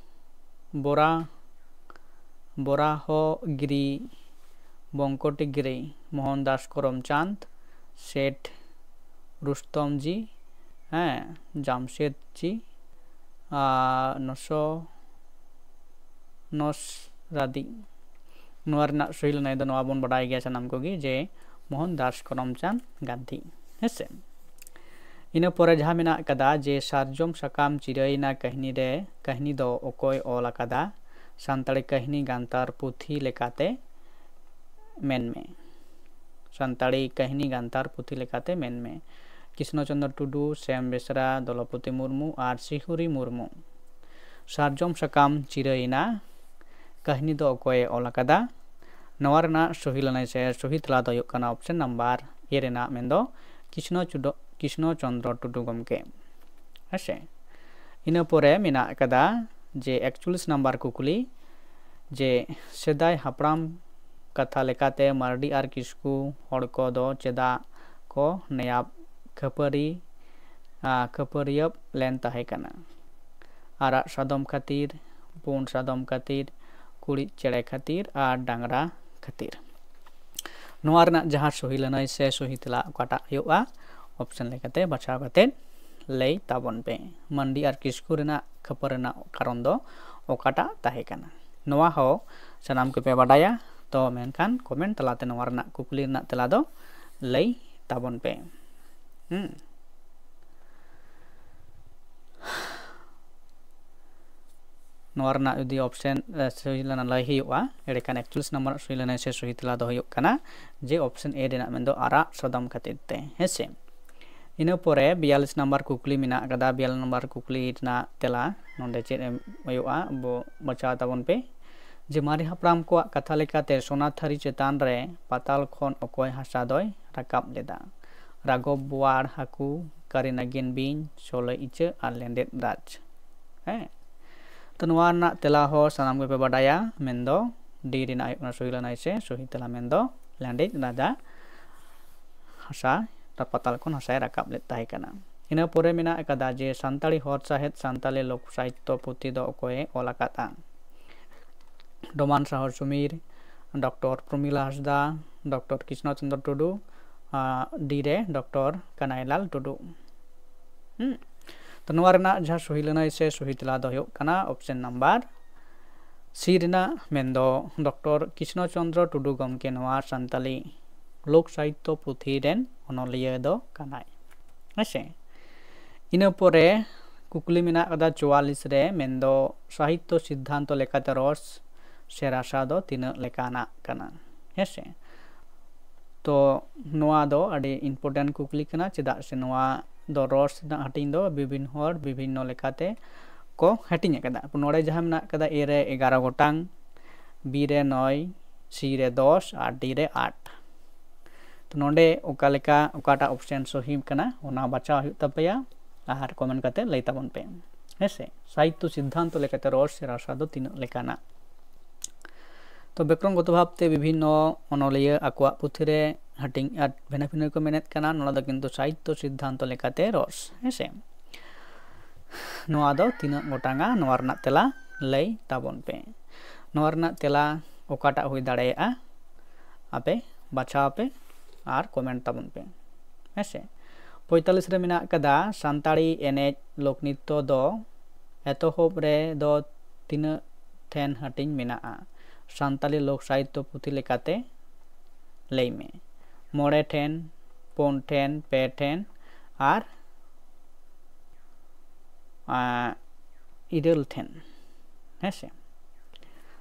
ᱵᱚᱨᱟ, ᱵᱚᱨᱟᱦᱚᱜᱤᱨᱤ, ᱵᱚᱝᱠᱚᱴᱜᱤᱨᱤ, ᱢᱳᱦᱚᱱ ᱫᱟᱥ ᱠᱚᱨᱚᱢᱪᱟᱸᱫᱽ, ᱥᱮᱴ ᱨᱩᱥᱛᱚᱢ ᱡᱤ, ᱦᱮᱸ, ᱡᱟᱢᱥᱮᱫᱽ ᱡᱤ, ᱟᱨ ᱱᱚᱥᱚ, ᱱᱚᱥᱨᱟᱫᱤ᱾ ᱱᱚᱣᱟ ᱨᱮᱱᱟᱜ ᱥᱚᱦᱤ ᱞᱟᱹᱱᱟᱹᱭ ᱫᱚ ᱱᱚᱣᱟ ᱵᱚᱱ ᱵᱟᱰᱟᱭ ᱜᱮᱭᱟ ᱥᱟᱱᱟᱢ ᱠᱚᱜᱮ, ᱡᱮ ᱢᱳᱦᱚᱱ ᱫᱟᱥ ᱠᱚᱨᱚᱢᱪᱟᱸᱫᱽ ᱜᱟᱱᱫᱷᱤ᱾ ᱦᱮᱸᱥᱮ, ᱤᱱᱟᱹ ᱯᱚᱨᱮ ᱡᱟᱦᱟᱸ ᱢᱮᱱᱟᱜ ᱟᱠᱟᱫᱟ, ᱡᱮ ᱥᱟᱨᱡᱚᱢ ᱥᱟᱠᱟᱢ ᱪᱤᱨᱟᱹᱭᱮᱱᱟ ᱠᱟᱹᱦᱱᱤ ᱨᱮ, ᱠᱟᱹᱦᱱᱤ ᱫᱚ ᱚᱠᱚᱭ ᱚᱞ ᱟᱠᱟᱫᱟ? ᱥᱟᱱᱛᱟᱲᱤ ᱠᱟᱹᱦᱱᱤ ᱜᱟᱱᱛᱟᱨ ᱯᱩᱛᱷᱤ ᱞᱮᱠᱟᱛᱮ ᱢᱮᱱᱢᱮ᱾ ᱥᱟᱱᱛᱟᱲᱤ ᱠᱟᱹᱦᱱᱤ ᱜᱟᱱᱛᱟᱨ ᱯᱩᱛᱷᱤ ᱞᱮᱠᱟᱛᱮ ᱢᱮᱱᱢᱮ᱾ ᱠᱨᱤᱥᱱᱚ ᱪᱚᱸᱫᱽᱨᱚ ᱴᱩᱰᱩ, ᱥᱮᱢ ᱵᱮᱥᱨᱟ, ᱫᱚᱞᱚᱯᱚᱛᱤ ᱢᱩᱨᱢᱩ ᱟᱨ ᱥᱤᱦᱩᱨᱤ ᱢᱩᱨᱢᱩ᱾ ᱥᱟᱨᱡᱚᱢ ᱥᱟᱠᱟᱢ ᱪᱤᱨᱟᱹᱭᱮᱱᱟ ᱠᱟᱹᱦᱱᱤ ᱫᱚ ᱚᱠᱚᱭᱮ ᱚᱞ ᱟᱠᱟᱫᱟ? ᱱᱚᱣᱟ ᱨᱮᱱᱟᱜ ᱥᱚᱦᱤ ᱞᱟᱹᱱᱟᱹᱭ ᱥᱮ ᱥᱚᱦᱤ ᱛᱮᱞᱟ ᱫᱚ ᱦᱩᱭᱩᱜ ᱠᱟᱱᱟ ᱚᱯᱥᱮᱱ ᱱᱟᱢᱵᱟᱨ ᱮ ᱨᱮᱱᱟᱜ, ᱢᱮᱱᱫᱚ ᱠᱨᱤᱥᱱᱚ ᱪᱩᱰᱚ-, ᱠᱨᱤᱥᱱᱚ ᱪᱚᱸᱫᱽᱨᱚ ᱴᱩᱰᱩ ᱜᱚᱢᱠᱮ᱾ ᱦᱮᱸᱥᱮ? ᱤᱱᱟᱹ ᱯᱚᱨᱮ ᱢᱮᱱᱟᱜ ᱟᱠᱟᱫᱟ ᱡᱮ ᱮᱠᱪᱚᱞᱞᱤᱥ ᱱᱟᱢᱵᱟᱨ ᱠᱩᱠᱞᱤ, ᱡᱮ ᱥᱮᱫᱟᱭ ᱦᱟᱯᱲᱟᱢ ᱠᱟᱛᱷᱟ ᱞᱮᱠᱟᱛᱮ ᱢᱟᱨᱰᱤ ᱟᱨ ᱠᱤᱥᱠᱩ ᱦᱚᱲ ᱠᱚᱫᱚ ᱪᱮᱫᱟᱜ ᱠᱚ ᱱᱮᱭᱟᱵ ᱠᱷᱟᱹᱯᱟᱹᱨᱤ, ᱟ, ᱠᱷᱟᱹᱯᱟᱹᱨᱤᱭᱟᱹᱵ ᱞᱮᱱ ᱛᱟᱦᱮᱸ ᱠᱟᱱᱟ? ᱟᱨᱟᱜ ᱥᱟᱫᱚᱢ ᱠᱷᱟᱹᱛᱤᱨ, ᱯᱩᱸᱰ ᱥᱟᱫᱚᱢ ᱠᱷᱟᱹᱛᱤᱨ, ᱠᱩᱲᱤᱫ ᱪᱮᱬᱮ ᱠᱷᱟᱹᱛᱤᱨ ᱟᱨ ᱰᱟᱝᱨᱟ ᱠᱷᱟᱹᱛᱤᱨ᱾ ᱱᱚᱣᱟ ᱨᱮᱱᱟᱜ ᱡᱟᱦᱟᱸ ᱥᱚᱦᱤ ᱞᱟᱹᱱᱟᱹᱭ ᱥᱮ ᱥᱚᱦᱤ ᱛᱮᱞᱟ ᱚᱠᱟᱴᱟᱜ ᱦᱩᱭᱩᱜᱼᱟ, ᱚᱯᱥᱮᱱ ᱞᱮᱠᱟᱛᱮ ᱵᱟᱪᱷᱟᱣ ᱠᱟᱛᱮ ᱞᱟᱹᱭ ᱛᱟᱵᱚᱱ ᱯᱮ᱾ ᱢᱟᱱᱰᱤ ᱟᱨ ᱠᱤᱥᱠᱩ ᱨᱮᱱᱟᱜ ᱠᱷᱟᱹᱯᱟᱹᱨᱤ ᱨᱮᱱᱟᱜ ᱠᱟᱨᱚᱱ ᱫᱚ ᱚᱠᱟᱴᱟᱜ ᱛᱟᱦᱮᱸ ᱠᱟᱱᱟ? ᱱᱚᱣᱟ ᱦᱚᱸ ᱥᱟᱱᱟᱢ ᱠᱚᱯᱮ ᱵᱟᱰᱟᱭᱟ, ᱛᱚ ᱢᱮᱱᱠᱷᱟᱱ ᱠᱚᱢᱮᱱᱴ ᱛᱟᱞᱟᱛᱮ ᱱᱚᱣᱟ ᱨᱮᱱᱟᱜ ᱠᱩᱠᱞᱤ ᱨᱮᱱᱟᱜ ᱛᱮᱞᱟ ᱫᱚ ᱞᱟᱹᱭ ᱛᱟᱵᱚᱱ ᱯᱮ᱾ ᱦᱩᱸ᱾ ᱱᱚᱣᱟ ᱨᱮᱱᱟᱜ ᱡᱩᱫᱤ ᱚᱯᱥᱮᱱ, ᱮ, ᱥᱚᱦᱤ ᱞᱟᱹᱱᱟᱹᱭ ᱞᱟᱹᱭ ᱦᱩᱭᱩᱜᱼᱟ, ᱮᱸᱰᱮᱠᱷᱟᱱ ᱮᱠᱪᱚᱞᱞᱤᱥ ᱱᱟᱢᱵᱟᱨ ᱥᱚᱦᱤ ᱞᱟᱹᱱᱟᱹᱭ ᱥᱮ ᱥᱚᱦᱤ ᱛᱮᱞᱟ ᱫᱚ ᱦᱩᱭᱩᱜ ᱠᱟᱱᱟ ᱡᱮ ᱚᱯᱥᱮᱱ ᱮ ᱨᱮᱱᱟᱜ, ᱢᱮᱱᱫᱚ ᱟᱨᱟᱜ ᱥᱟᱫᱚᱢ ᱠᱷᱟᱹᱛᱤᱨ ᱛᱮ, ᱦᱮᱸ ᱥᱮ? ᱤᱱᱟᱹ ᱯᱚᱨᱮ ᱵᱤᱭᱟᱞᱞᱤᱥ ᱱᱟᱢᱵᱟᱨ ᱠᱩᱠᱞᱤ ᱢᱮᱱᱟᱜ ᱟᱠᱟᱫᱟ᱾ ᱵᱤᱭᱟᱞᱞᱤᱥ ᱱᱟᱢᱵᱟᱨ ᱠᱩᱠᱞᱤ ᱨᱮᱱᱟᱜ ᱛᱮᱞᱟ ᱱᱚᱰᱮ ᱪᱮᱫ ᱮᱢ ᱦᱩᱭᱩᱜᱼᱟ, ᱵᱚ ᱵᱟᱪᱷᱟᱣ ᱛᱟᱵᱚᱱ ᱯᱮ᱾ ᱡᱮ ᱢᱟᱨᱮ ᱦᱟᱯᱲᱟᱢ ᱠᱚᱣᱟᱜ ᱠᱟᱛᱷᱟ ᱞᱮᱠᱟᱛᱮ ᱥᱚᱱᱟ ᱛᱷᱟᱹᱨᱤ ᱪᱮᱛᱟᱱ ᱨᱮ ᱯᱟᱛᱟᱞ ᱠᱷᱚᱱ ᱚᱠᱚᱭ ᱦᱟᱥᱟ ᱫᱚᱭ ᱨᱟᱠᱟᱵ ᱞᱮᱫᱟ? ᱨᱟᱜᱷᱚᱵ ᱵᱳᱣᱟᱲ ᱦᱟᱹᱠᱩ, ᱠᱟᱨᱤ ᱱᱟᱜᱤᱱ ᱵᱤᱧ, ᱥᱳᱞᱳᱭ ᱤᱪᱟᱹᱜ ᱟᱨ ᱞᱮᱸᱰᱮᱫ ᱨᱟᱡᱽ᱾ ᱦᱮᱸ, ᱛᱚ ᱱᱚᱣᱟ ᱨᱮᱱᱟᱜ ᱛᱮᱞᱟ ᱦᱚᱸ ᱥᱟᱱᱟᱢ ᱜᱮᱯᱮ ᱵᱟᱰᱟᱭᱟ, ᱢᱮᱱᱫᱚ ᱰᱤ ᱨᱮᱱᱟᱜ ᱦᱩᱭᱩᱜ ᱠᱟᱱᱟ ᱥᱚᱦᱤ ᱞᱟᱹᱱᱟᱹᱭ ᱥᱮ ᱥᱚᱦᱤ ᱛᱮᱞᱟ, ᱢᱮᱱᱫᱚ ᱞᱮᱸᱰᱮᱫ ᱨᱟᱡᱟ ᱦᱟᱥᱟ, ᱯᱟᱛᱟᱞ ᱠᱷᱚᱱ ᱦᱟᱥᱟᱭ ᱨᱟᱠᱟᱵ ᱞᱮᱫ ᱛᱟᱦᱮᱸ ᱠᱟᱱᱟ᱾ ᱤᱱᱟᱹ ᱯᱚᱨᱮ ᱢᱮᱱᱟᱜ ᱟᱠᱟᱫᱟ ᱡᱮ ᱥᱟᱱᱛᱟᱲᱤ ᱦᱚᱲ ᱥᱟᱶᱦᱮᱫ ᱥᱟᱱᱛᱟᱞᱤ ᱞᱳᱠ ᱥᱟᱦᱤᱛᱛᱚ ᱯᱩᱛᱷᱤ ᱫᱚ ᱚᱠᱚᱭᱮ ᱚᱞ ᱟᱠᱟᱫᱼᱟ? ᱰᱚᱢᱟᱱ ᱥᱟᱦᱚ ᱥᱩᱢᱤᱨ, ᱰᱚᱠᱴᱚᱨ ᱯᱨᱚᱢᱤᱞᱟ ᱦᱟᱸᱥᱫᱟ, ᱰᱚᱠᱴᱚᱨ ᱠᱨᱤᱥᱱᱚ ᱪᱚᱸᱫᱽᱨᱚ ᱴᱩᱰᱩ, ᱟᱨ ᱰᱤ ᱨᱮ ᱰᱚᱠᱴᱚᱨ ᱠᱟᱱᱟᱭᱞᱟᱞ ᱴᱩᱰᱩ᱾ ᱦᱩᱸ᱾ ᱛᱚ ᱱᱚᱣᱟ ᱨᱮᱱᱟᱜ ᱡᱟᱦᱟᱸ ᱥᱚᱦᱤ ᱞᱟᱹᱱᱟᱹᱭ ᱥᱮ ᱥᱚᱦᱤ ᱛᱮᱞᱟ ᱫᱚ ᱦᱩᱭᱩᱜ ᱠᱟᱱᱟ ᱚᱯᱥᱮᱱ ᱱᱟᱢᱵᱟᱨ ᱥᱤ ᱨᱮᱱᱟᱜ, ᱢᱮᱱᱫᱚ ᱰᱚᱠᱴᱚᱨ ᱠᱨᱤᱥᱱᱚ ᱪᱚᱸᱫᱽᱨᱚ ᱴᱩᱰᱩ ᱜᱚᱢᱠᱮ ᱱᱚᱣᱟ ᱥᱟᱱᱛᱟᱞᱤ ᱞᱳᱠ ᱥᱟᱦᱤᱛᱛᱚ ᱯᱩᱛᱷᱤ ᱨᱮᱱ ᱚᱱᱚᱞᱤᱭᱟᱹ ᱫᱚ ᱠᱟᱱᱟᱭ᱾ ᱦᱮᱸᱥᱮ? ᱤᱱᱟᱹ ᱯᱚᱨᱮ ᱠᱩᱠᱞᱤ ᱢᱮᱱᱟᱜ ᱟᱠᱟᱫᱟ ᱪᱩᱣᱟᱞᱞᱤᱥ ᱨᱮ, ᱢᱮᱱᱫᱚ ᱥᱟᱦᱤᱛᱛᱚ ᱥᱤᱫᱽᱫᱷᱟᱱᱛᱚ ᱞᱮᱠᱟᱛᱮ ᱨᱚᱥ ᱥᱮ ᱨᱟᱥᱟ ᱫᱚ ᱛᱤᱱᱟᱹᱜ ᱞᱮᱠᱟᱱᱟᱜ ᱠᱟᱱᱟ? ᱦᱮᱸ ᱥᱮ᱾ ᱛᱚ ᱱᱚᱣᱟ ᱫᱚ ᱟᱹᱰᱤ important ᱠᱩᱠᱞᱤ ᱠᱟᱱᱟ, ᱪᱮᱫᱟᱜ ᱥᱮ ᱱᱚᱣᱟ ᱫᱚ ᱨᱚᱥ ᱨᱮᱱᱟᱜ ᱦᱟᱹᱴᱤᱧ ᱫᱚ ᱵᱤᱵᱷᱤᱱ ᱦᱚᱲ ᱵᱤᱵᱷᱤᱱᱱᱚ ᱞᱮᱠᱟᱛᱮ ᱠᱚ ᱦᱟᱹᱴᱤᱧ ᱟᱠᱟᱫᱟ᱾ ᱱᱚᱰᱮ ᱡᱟᱦᱟᱸ ᱢᱮᱱᱟᱜ ᱟᱠᱟᱫᱟ, A ᱨᱮ ᱮᱜᱟᱨᱚ ᱜᱚᱴᱟᱝ, B ᱨᱮ ᱱᱚᱭ, C ᱨᱮ ᱫᱚᱥ ᱟᱨ D ᱨᱮ ᱟᱴ᱾ ᱛᱚ ᱱᱚᱰᱮ ᱚᱠᱟ ᱞᱮᱠᱟ, ᱚᱠᱟᱴᱟᱜ option ᱥᱚᱦᱤ ᱠᱟᱱᱟ, ᱚᱱᱟ ᱵᱟᱪᱷᱟᱣ ᱦᱩᱭᱩᱜ ᱛᱟᱯᱮᱭᱟ ᱟᱨ comment ᱠᱟᱛᱮ ᱞᱟᱹᱭ ᱛᱟᱵᱚᱱ ᱯᱮ᱾ ᱦᱮᱸ ᱥᱮ, ᱥᱟᱦᱤᱛᱛᱚ ᱥᱤᱫᱽᱫᱷᱟᱱᱛᱚ ᱞᱮᱠᱟᱛᱮ ᱨᱚᱥ ᱥᱮ ᱨᱟᱥᱟ ᱫᱚ ᱛᱤᱱᱟᱹᱜ ᱞᱮᱠᱟᱱᱟ? ᱛᱚ ᱵᱮᱠᱚᱨᱚᱱᱜᱚᱛᱚ ᱵᱷᱟᱵᱽᱛᱮ ᱵᱤᱵᱷᱤᱱᱱᱚ ᱚᱱᱚᱞᱤᱭᱟᱹ ᱟᱠᱚᱣᱟᱜ ᱯᱩᱛᱷᱤ ᱨᱮ ᱦᱟᱹᱴᱤᱧ ᱟᱨ ᱵᱷᱤᱱᱟᱹ ᱵᱷᱤᱱᱟᱹ ᱠᱚ ᱢᱮᱱᱮᱫ ᱠᱟᱱᱟ᱾ ᱱᱚᱣᱟ ᱫᱚ ᱠᱤᱱᱛᱩ ᱥᱟᱦᱤᱛᱛᱚ ᱥᱤᱫᱽᱫᱷᱟᱱᱛᱚ ᱞᱮᱠᱟᱛᱮ ᱨᱚᱥ᱾ ᱦᱮᱸ ᱥᱮ, ᱱᱚᱣᱟ ᱫᱚ ᱛᱤᱱᱟᱹᱜ ᱜᱚᱴᱟᱝᱟ, ᱱᱚᱣᱟ ᱨᱮᱱᱟᱜ ᱛᱮᱞᱟ ᱞᱟᱹᱭ ᱛᱟᱵᱚᱱ ᱯᱮ᱾ ᱱᱚᱣᱟ ᱨᱮᱱᱟᱜ ᱛᱮᱞᱟ ᱚᱠᱟᱴᱟᱜ ᱦᱩᱭ ᱫᱟᱲᱮᱭᱟᱜᱼᱟ, ᱟᱯᱮ ᱵᱟᱪᱷᱟᱣ ᱯᱮ ᱟᱨ comment ᱛᱟᱵᱚᱱ ᱯᱮ᱾ ᱦᱮᱸ ᱥᱮ, ᱯᱚᱸᱭᱛᱟᱞᱞᱤᱥ ᱨᱮ ᱢᱮᱱᱟᱜ ᱟᱠᱟᱫᱟ, ᱥᱟᱱᱛᱟᱲᱤ ᱮᱱᱮᱡ ᱞᱳᱠ ᱱᱨᱤᱛᱛᱚ ᱫᱚ ᱮᱛᱚᱦᱚᱵ ᱨᱮ ᱫᱚ ᱛᱤᱱᱟᱹᱜ ᱴᱷᱮᱱ ᱦᱟᱹᱴᱤᱧ ᱢᱮᱱᱟᱜᱼᱟ? ᱥᱟᱱᱛᱟᱲᱤ ᱞᱳᱠ ᱥᱟᱦᱤᱛᱛᱚ ᱯᱩᱛᱷᱤ ᱞᱮᱠᱟᱛᱮ ᱞᱟᱹᱭ ᱢᱮ᱾ ᱢᱚᱬᱮ ᱴᱷᱮᱱ, ᱯᱩᱱ ᱴᱷᱮᱱ, ᱯᱮ ᱴᱷᱮᱱ ᱟᱨ ᱟᱸ, ᱤᱨᱟᱹᱞ ᱴᱷᱮᱱ᱾ ᱦᱮᱸ ᱥᱮ,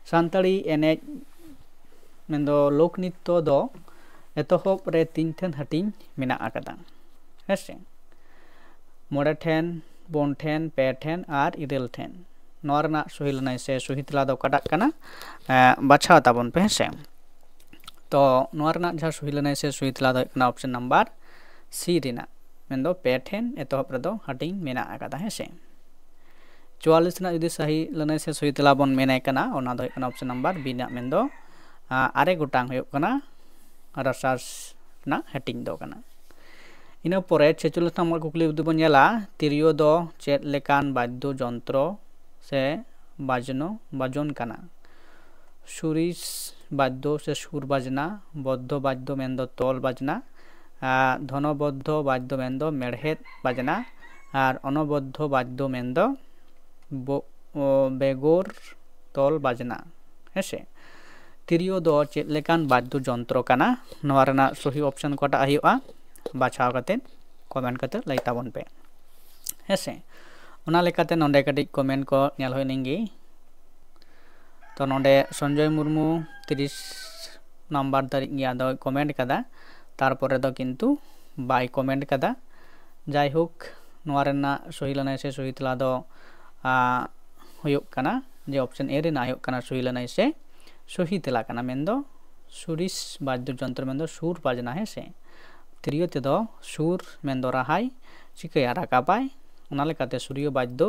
ᱥᱟᱱᱛᱟᱲᱤ ᱮᱱᱮᱡ ᱢᱮᱱᱫᱚ ᱞᱳᱠ ᱱᱨᱤᱛᱛᱚ ᱫᱚ ᱮᱛᱚᱦᱚᱵ ᱨᱮ ᱛᱤᱱ ᱴᱷᱮᱱ ᱦᱟᱹᱴᱤᱧ ᱢᱮᱱᱟᱜ ᱟᱠᱟᱫᱟ᱾ ᱦᱮᱸ ᱥᱮ, ᱢᱚᱬᱮ ᱴᱷᱮᱱ, ᱯᱩᱱ ᱴᱷᱮᱱ, ᱯᱮ ᱴᱷᱮᱱ ᱟᱨ ᱤᱨᱟᱹᱞ ᱴᱷᱮᱱ᱾ ᱱᱚᱣᱟ ᱨᱮᱱᱟᱜ ᱥᱚᱦᱤ ᱞᱟᱹᱱᱟᱹᱭ ᱥᱮ ᱥᱚᱦᱤ ᱛᱮᱞᱟ ᱫᱚ ᱚᱠᱟᱴᱟᱜ ᱠᱟᱱᱟ? ᱮᱸ, ᱵᱟᱪᱷᱟᱣ ᱛᱟᱵᱚᱱ ᱯᱮ᱾ ᱦᱮᱸ ᱥᱮ, ᱛᱚ ᱱᱚᱣᱟ ᱨᱮᱱᱟᱜ ᱡᱟᱦᱟᱸ ᱥᱚᱦᱤ ᱞᱟᱹᱱᱟᱹᱭ ᱥᱮ ᱥᱚᱦᱤ ᱛᱮᱞᱟ ᱫᱚ ᱦᱩᱭᱩᱜ ᱠᱟᱱᱟ option number C ᱨᱮᱱᱟᱜ, ᱢᱮᱱᱫᱚ ᱯᱮ ᱴᱷᱮᱱ ᱮᱛᱚᱦᱚᱵ ᱨᱮᱫᱚ ᱦᱟᱹᱴᱤᱧ ᱢᱮᱱᱟᱜ ᱟᱠᱟᱫᱟ᱾ ᱦᱮᱸ ᱥᱮ, ᱪᱩᱣᱟᱞᱞᱤᱥ ᱨᱮᱱᱟᱜ ᱡᱩᱫᱤ ᱥᱟᱹᱦᱤ ᱞᱟᱹᱱᱟᱹᱭ ᱥᱮ ᱥᱚᱦᱤ ᱛᱮᱞᱟ ᱵᱚᱱ ᱢᱮᱱᱮ ᱠᱟᱱᱟ, ᱚᱱᱟ ᱫᱚ ᱦᱩᱭᱩᱜ ᱠᱟᱱᱟ option number B ᱨᱮᱱᱟᱜ, ᱢᱮᱱᱫᱚ ᱟᱨᱮ ᱜᱚᱴᱟᱝ ᱦᱩᱭᱩᱜ ᱠᱟᱱᱟ ᱨᱟᱥᱟᱥ ᱨᱮᱱᱟᱜ ᱦᱟᱹᱴᱤᱧ ᱫᱚ ᱠᱟᱱᱟ᱾ ᱤᱱᱟᱹ ᱯᱚᱨᱮ ᱪᱷᱮᱪᱚᱞᱞᱤᱥ ᱱᱚᱢᱵᱚᱨ ᱠᱩᱠᱞᱤ ᱡᱩᱫᱤ ᱵᱚᱱ ᱧᱮᱞᱟ, ᱛᱤᱨᱭᱳ ᱫᱚ ᱪᱮᱫ ᱞᱮᱠᱟᱱ ᱵᱟᱫᱽᱫᱚ ᱡᱚᱱᱛᱨᱚ ᱥᱮ ᱵᱟᱡᱽᱱᱚ ᱵᱟᱡᱚᱱ ᱠᱟᱱᱟ? ᱥᱩᱨᱤᱥ ᱵᱟᱫᱽᱫᱚ ᱥᱮ ᱥᱩᱨ ᱵᱟᱡᱽᱱᱟ, ᱵᱚᱫᱽᱫᱷᱚ ᱵᱟᱫᱽᱫᱚ ᱢᱮᱱᱫᱚ ᱛᱚᱞ ᱵᱟᱡᱽᱱᱟ, ᱟᱨ ᱫᱷᱚᱱᱚᱵᱚᱫᱽᱫᱷᱚ ᱵᱟᱫᱽᱫᱚ ᱢᱮᱱᱫᱚ ᱢᱮᱲᱦᱮᱫ ᱵᱟᱡᱽᱱᱟ, ᱟᱨ ᱚᱱᱚᱵᱚᱫᱽᱫᱷᱚ ᱵᱟᱫᱽᱫᱚ ᱢᱮᱱᱫᱚ ᱵᱚ-, ᱚ, ᱵᱮᱜᱚᱨ ᱛᱚᱞ ᱵᱟᱡᱽᱱᱟ᱾ ᱦᱮᱸᱥᱮ, ᱛᱤᱨᱭᱳ ᱫᱚ ᱪᱮᱫ ᱞᱮᱠᱟᱱ ᱵᱟᱫᱽᱫᱚ ᱡᱚᱱᱛᱨᱚ ᱠᱟᱱᱟ? ᱱᱚᱣᱟ ᱨᱮᱱᱟᱜ ᱥᱚᱦᱤ option ᱚᱠᱟᱴᱟᱜ ᱦᱩᱭᱩᱜᱼᱟ, ᱵᱟᱪᱷᱟᱣ ᱠᱟᱛᱮ comment ᱠᱟᱛᱮ ᱞᱟᱹᱭ ᱛᱟᱵᱚᱱ ᱯᱮ᱾ ᱦᱮᱸᱥᱮ, ᱚᱱᱟ ᱞᱮᱠᱟᱛᱮ ᱱᱚᱰᱮ ᱠᱟᱹᱴᱤᱡ comment ᱠᱚ ᱧᱮᱞ ᱦᱩᱭ ᱞᱮᱱ ᱜᱮ᱾ ᱛᱚ ᱱᱚᱰᱮ ᱥᱚᱧᱡᱚᱭ ᱢᱩᱨᱢᱩ ᱛᱤᱨᱤᱥ ᱱᱟᱢᱵᱟᱨ ᱛᱟᱹᱨᱤᱡ ᱜᱮ ᱟᱫᱚᱭ ᱠᱚᱢᱮᱱᱴ ᱠᱟᱫᱟ, ᱛᱟᱨᱯᱚᱨᱮ ᱫᱚ ᱠᱤᱱᱛᱩ ᱵᱟᱭ ᱠᱚᱢᱮᱱᱴ ᱠᱟᱫᱟ᱾ ᱡᱟᱭᱦᱳᱠ, ᱱᱚᱣᱟ ᱨᱮᱱᱟᱜ ᱥᱚᱦᱤ ᱞᱟᱹᱱᱟᱹᱭ ᱥᱮ ᱥᱚᱦᱤ ᱛᱮᱞᱟ ᱫᱚ ᱦᱩᱭᱩᱜ ᱠᱟᱱᱟ ᱡᱮ ᱚᱯᱥᱮᱱ ᱮ ᱨᱮᱱᱟᱜ ᱦᱩᱭᱩᱜ ᱠᱟᱱᱟ ᱥᱚᱦᱤ ᱞᱟᱹᱱᱟᱹᱭ ᱥᱮ ᱥᱚᱦᱤ ᱛᱮᱞᱟ ᱠᱟᱱᱟ, ᱢᱮᱱᱫᱚ ᱥᱩᱨᱤᱥ ᱵᱟᱫᱽᱫᱚ ᱡᱚᱱᱛᱨᱚ ᱢᱮᱱᱫᱚ ᱥᱩᱨ ᱵᱟᱡᱽᱱᱟ, ᱦᱮᱸ ᱥᱮ᱾ ᱛᱤᱨᱭᱳ ᱛᱮᱫᱚ ᱥᱩᱨ ᱢᱮᱱᱫᱚ ᱨᱟᱦᱟᱭ ᱪᱤᱠᱟᱹᱭᱟ, ᱨᱟᱠᱟᱵᱟᱭ, ᱚᱱᱟ ᱞᱮᱠᱟᱛᱮ ᱥᱩᱨᱤᱭᱚ ᱵᱟᱫᱽᱫᱚ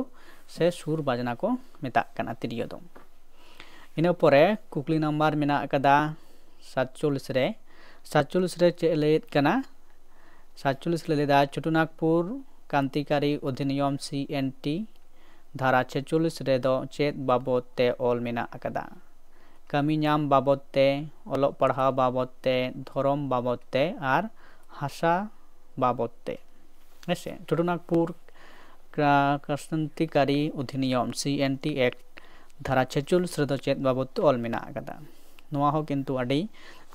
ᱥᱮ ᱥᱩᱨ ᱵᱟᱡᱽᱱᱟ ᱠᱚ ᱢᱮᱛᱟᱜ ᱠᱟᱱᱟ ᱛᱤᱨᱭᱳ ᱫᱚ᱾ ᱤᱱᱟᱹ ᱯᱚᱨᱮ ᱠᱩᱠᱞᱤ ᱱᱟᱢᱵᱟᱨ ᱢᱮᱱᱟᱜ ᱟᱠᱟᱫᱟ ᱥᱟᱛᱪᱚᱞᱞᱤᱥ ᱨᱮ᱾ ᱥᱟᱛᱪᱚᱞᱞᱤᱥ ᱨᱮ ᱪᱮᱫ ᱮ ᱞᱟᱹᱭᱮᱫ ᱠᱟᱱᱟ? ᱥᱟᱛᱪᱚᱞᱞᱤᱥ ᱨᱮ ᱞᱟᱹᱭᱫᱟ ᱪᱷᱳᱴᱩᱱᱟᱜᱽᱯᱩᱨ ᱠᱟᱱᱛᱤᱠᱟᱨᱤ ᱚᱫᱷᱤᱱᱤᱭᱚᱢ ᱥᱤ ᱮᱱ ᱴᱤ ᱫᱷᱟᱨᱟ ᱪᱷᱮᱪᱚᱞᱞᱤᱥ ᱨᱮᱫᱚ ᱪᱮᱫ ᱵᱟᱵᱚᱫ ᱛᱮ ᱚᱞ ᱢᱮᱱᱟᱜ ᱟᱠᱟᱫᱟ? ᱠᱟᱹᱢᱤ ᱧᱟᱢ ᱵᱟᱵᱚᱫ ᱛᱮ, ᱚᱞᱚᱜ ᱯᱟᱲᱦᱟᱣ ᱵᱟᱵᱚᱫ ᱛᱮ, ᱫᱷᱚᱨᱚᱢ ᱵᱟᱵᱚᱫ ᱛᱮ ᱟᱨ ᱦᱟᱥᱟ ᱵᱟᱵᱚᱫ ᱛᱮ᱾ ᱦᱮᱸᱥᱮ, ᱪᱷᱳᱴᱩᱱᱟᱜᱽᱯᱩᱨ ᱠᱟ-, ᱠᱟᱥᱛᱟᱱᱛᱤᱠᱟᱨᱤ ᱚᱫᱷᱤᱱᱤᱭᱚᱢ ᱥᱤ ᱮᱱ ᱴᱤ ᱮᱠᱴ ᱫᱷᱟᱨᱟ ᱪᱷᱮᱪᱚᱞᱞᱤᱥ ᱨᱮᱫᱚ ᱪᱮᱫ ᱵᱟᱵᱚᱫ ᱛᱮ ᱚᱞ ᱢᱮᱱᱟᱜ ᱟᱠᱟᱫᱟ? ᱱᱚᱣᱟ ᱦᱚᱸ ᱠᱤᱱᱛᱩ ᱟᱹᱰᱤ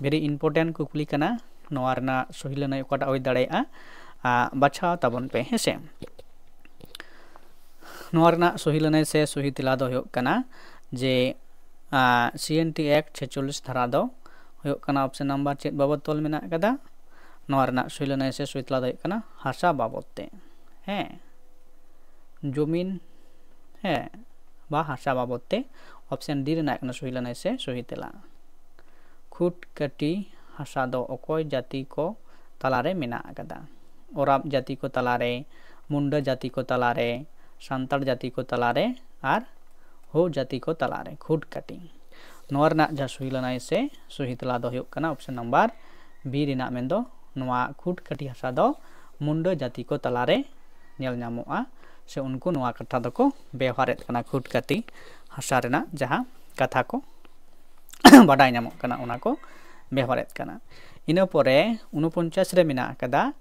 very important ᱠᱩᱠᱞᱤ ᱠᱟᱱᱟ᱾ ᱱᱚᱣᱟ ᱨᱮᱱᱟᱜ ᱥᱚᱦᱤ ᱞᱟᱹᱱᱟᱹᱭ ᱚᱠᱟᱴᱟᱜ ᱦᱩᱭ ᱫᱟᱲᱮᱭᱟᱜᱼᱟ, ᱟ, ᱵᱟᱪᱷᱟᱣ ᱛᱟᱵᱚᱱ ᱯᱮ, ᱦᱮᱸᱥᱮ᱾ ᱱᱚᱣᱟ ᱨᱮᱱᱟᱜ ᱥᱚᱦᱤ ᱞᱟᱹᱱᱟᱹᱭ ᱥᱮ ᱥᱚᱦᱤ ᱛᱮᱞᱟ ᱫᱚ ᱦᱩᱭᱩᱜ ᱠᱟᱱᱟ ᱡᱮ, ᱟ, ᱥᱤ ᱮᱱ ᱴᱤ ᱮᱠᱴ ᱪᱷᱮᱪᱚᱞᱞᱤᱥ ᱫᱷᱟᱨᱟ ᱫᱚ ᱦᱩᱭᱩᱜ ᱠᱟᱱᱟ ᱚᱯᱥᱮᱱ ᱱᱟᱢᱵᱟᱨ ᱪᱮᱫ ᱵᱟᱵᱚᱫ ᱛᱚᱞ ᱢᱮᱱᱟᱜ ᱟᱠᱟᱫᱟ? ᱱᱚᱣᱟ ᱨᱮᱱᱟᱜ ᱥᱚᱦᱤ ᱞᱟᱹᱱᱟᱹᱭ ᱥᱮ ᱥᱚᱦᱤ ᱛᱮᱞᱟ ᱫᱚ ᱦᱩᱭᱩᱜ ᱠᱟᱱᱟ ᱦᱟᱥᱟ ᱵᱟᱵᱚᱫ ᱛᱮ, ᱦᱮᱸ, ᱡᱚᱢᱤᱱ, ᱦᱮᱸ, ᱵᱟ ᱦᱟᱥᱟ ᱵᱟᱵᱚᱫ ᱛᱮ᱾ ᱚᱯᱥᱮᱱ ᱰᱤ ᱨᱮᱱᱟᱜ ᱠᱟᱱᱟ ᱥᱚᱦᱤ ᱞᱟᱹᱱᱟᱹᱭ ᱥᱮ ᱥᱚᱦᱤ ᱛᱮᱞᱟ᱾ ᱠᱷᱩᱴ ᱠᱟᱹᱴᱤ ᱦᱟᱥᱟ ᱫᱚ ᱚᱠᱚᱭ ᱡᱟᱹᱛᱤ ᱠᱚ ᱛᱟᱞᱟᱨᱮ ᱢᱮᱱᱟᱜ ᱟᱠᱟᱫᱟ? ᱚᱨᱟᱵ ᱡᱟᱹᱛᱤ ᱠᱚ ᱛᱟᱞᱟᱨᱮ, ᱢᱩᱱᱰᱟᱹ ᱡᱟᱹᱛᱤ ᱠᱚ ᱛᱟᱞᱟᱨᱮ, ᱥᱟᱱᱛᱟᱲ ᱡᱟᱹᱛᱤ ᱠᱚ ᱛᱟᱞᱟᱨᱮ ᱟᱨ ᱦᱳ ᱡᱟᱹᱛᱤ ᱠᱚ ᱛᱟᱞᱟᱨᱮ ᱠᱷᱩᱴ ᱠᱟᱹᱴᱤ᱾ ᱱᱚᱣᱟ ᱨᱮᱱᱟᱜ ᱡᱟᱦᱟᱸ ᱥᱚᱦᱤ ᱞᱟᱹᱱᱟᱹᱭ ᱥᱮ ᱥᱚᱦᱤ ᱛᱮᱞᱟ ᱫᱚ ᱦᱩᱭᱩᱜ ᱠᱟᱱᱟ ᱚᱯᱥᱮᱱ ᱱᱟᱢᱵᱟᱨ ᱵᱤ ᱨᱮᱱᱟᱜ, ᱢᱮᱱᱫᱚ ᱱᱚᱣᱟ ᱠᱷᱩᱴ ᱠᱟᱹᱴᱤ ᱦᱟᱥᱟ ᱫᱚ ᱢᱩᱱᱰᱟᱹ ᱡᱟᱹᱛᱤ ᱠᱚ ᱛᱟᱞᱟᱨᱮ ᱧᱮᱞ ᱧᱟᱢᱚᱜᱼᱟ, ᱥᱮ ᱩᱱᱠᱩ ᱱᱚᱣᱟ ᱠᱟᱛᱷᱟ ᱫᱚᱠᱚ ᱵᱮᱣᱦᱟᱨᱮᱫ ᱠᱟᱱᱟ, ᱠᱷᱩᱴ ᱠᱟᱹᱴᱤ ᱦᱟᱥᱟ ᱨᱮᱱᱟᱜ ᱡᱟᱦᱟᱸ ᱠᱟᱛᱷᱟ ᱠᱚ ᱵᱟᱰᱟᱭ ᱧᱟᱢᱚᱜ ᱠᱟᱱᱟ, ᱚᱱᱟ ᱠᱚ ᱵᱮᱣᱦᱟᱨᱮᱫ ᱠᱟᱱᱟ᱾ ᱤᱱᱟᱹ ᱯᱚᱨᱮ ᱩᱱᱩᱯᱚᱧᱪᱟᱥ ᱨᱮ ᱢᱮᱱᱟᱜ ᱟᱠᱟᱫᱟ,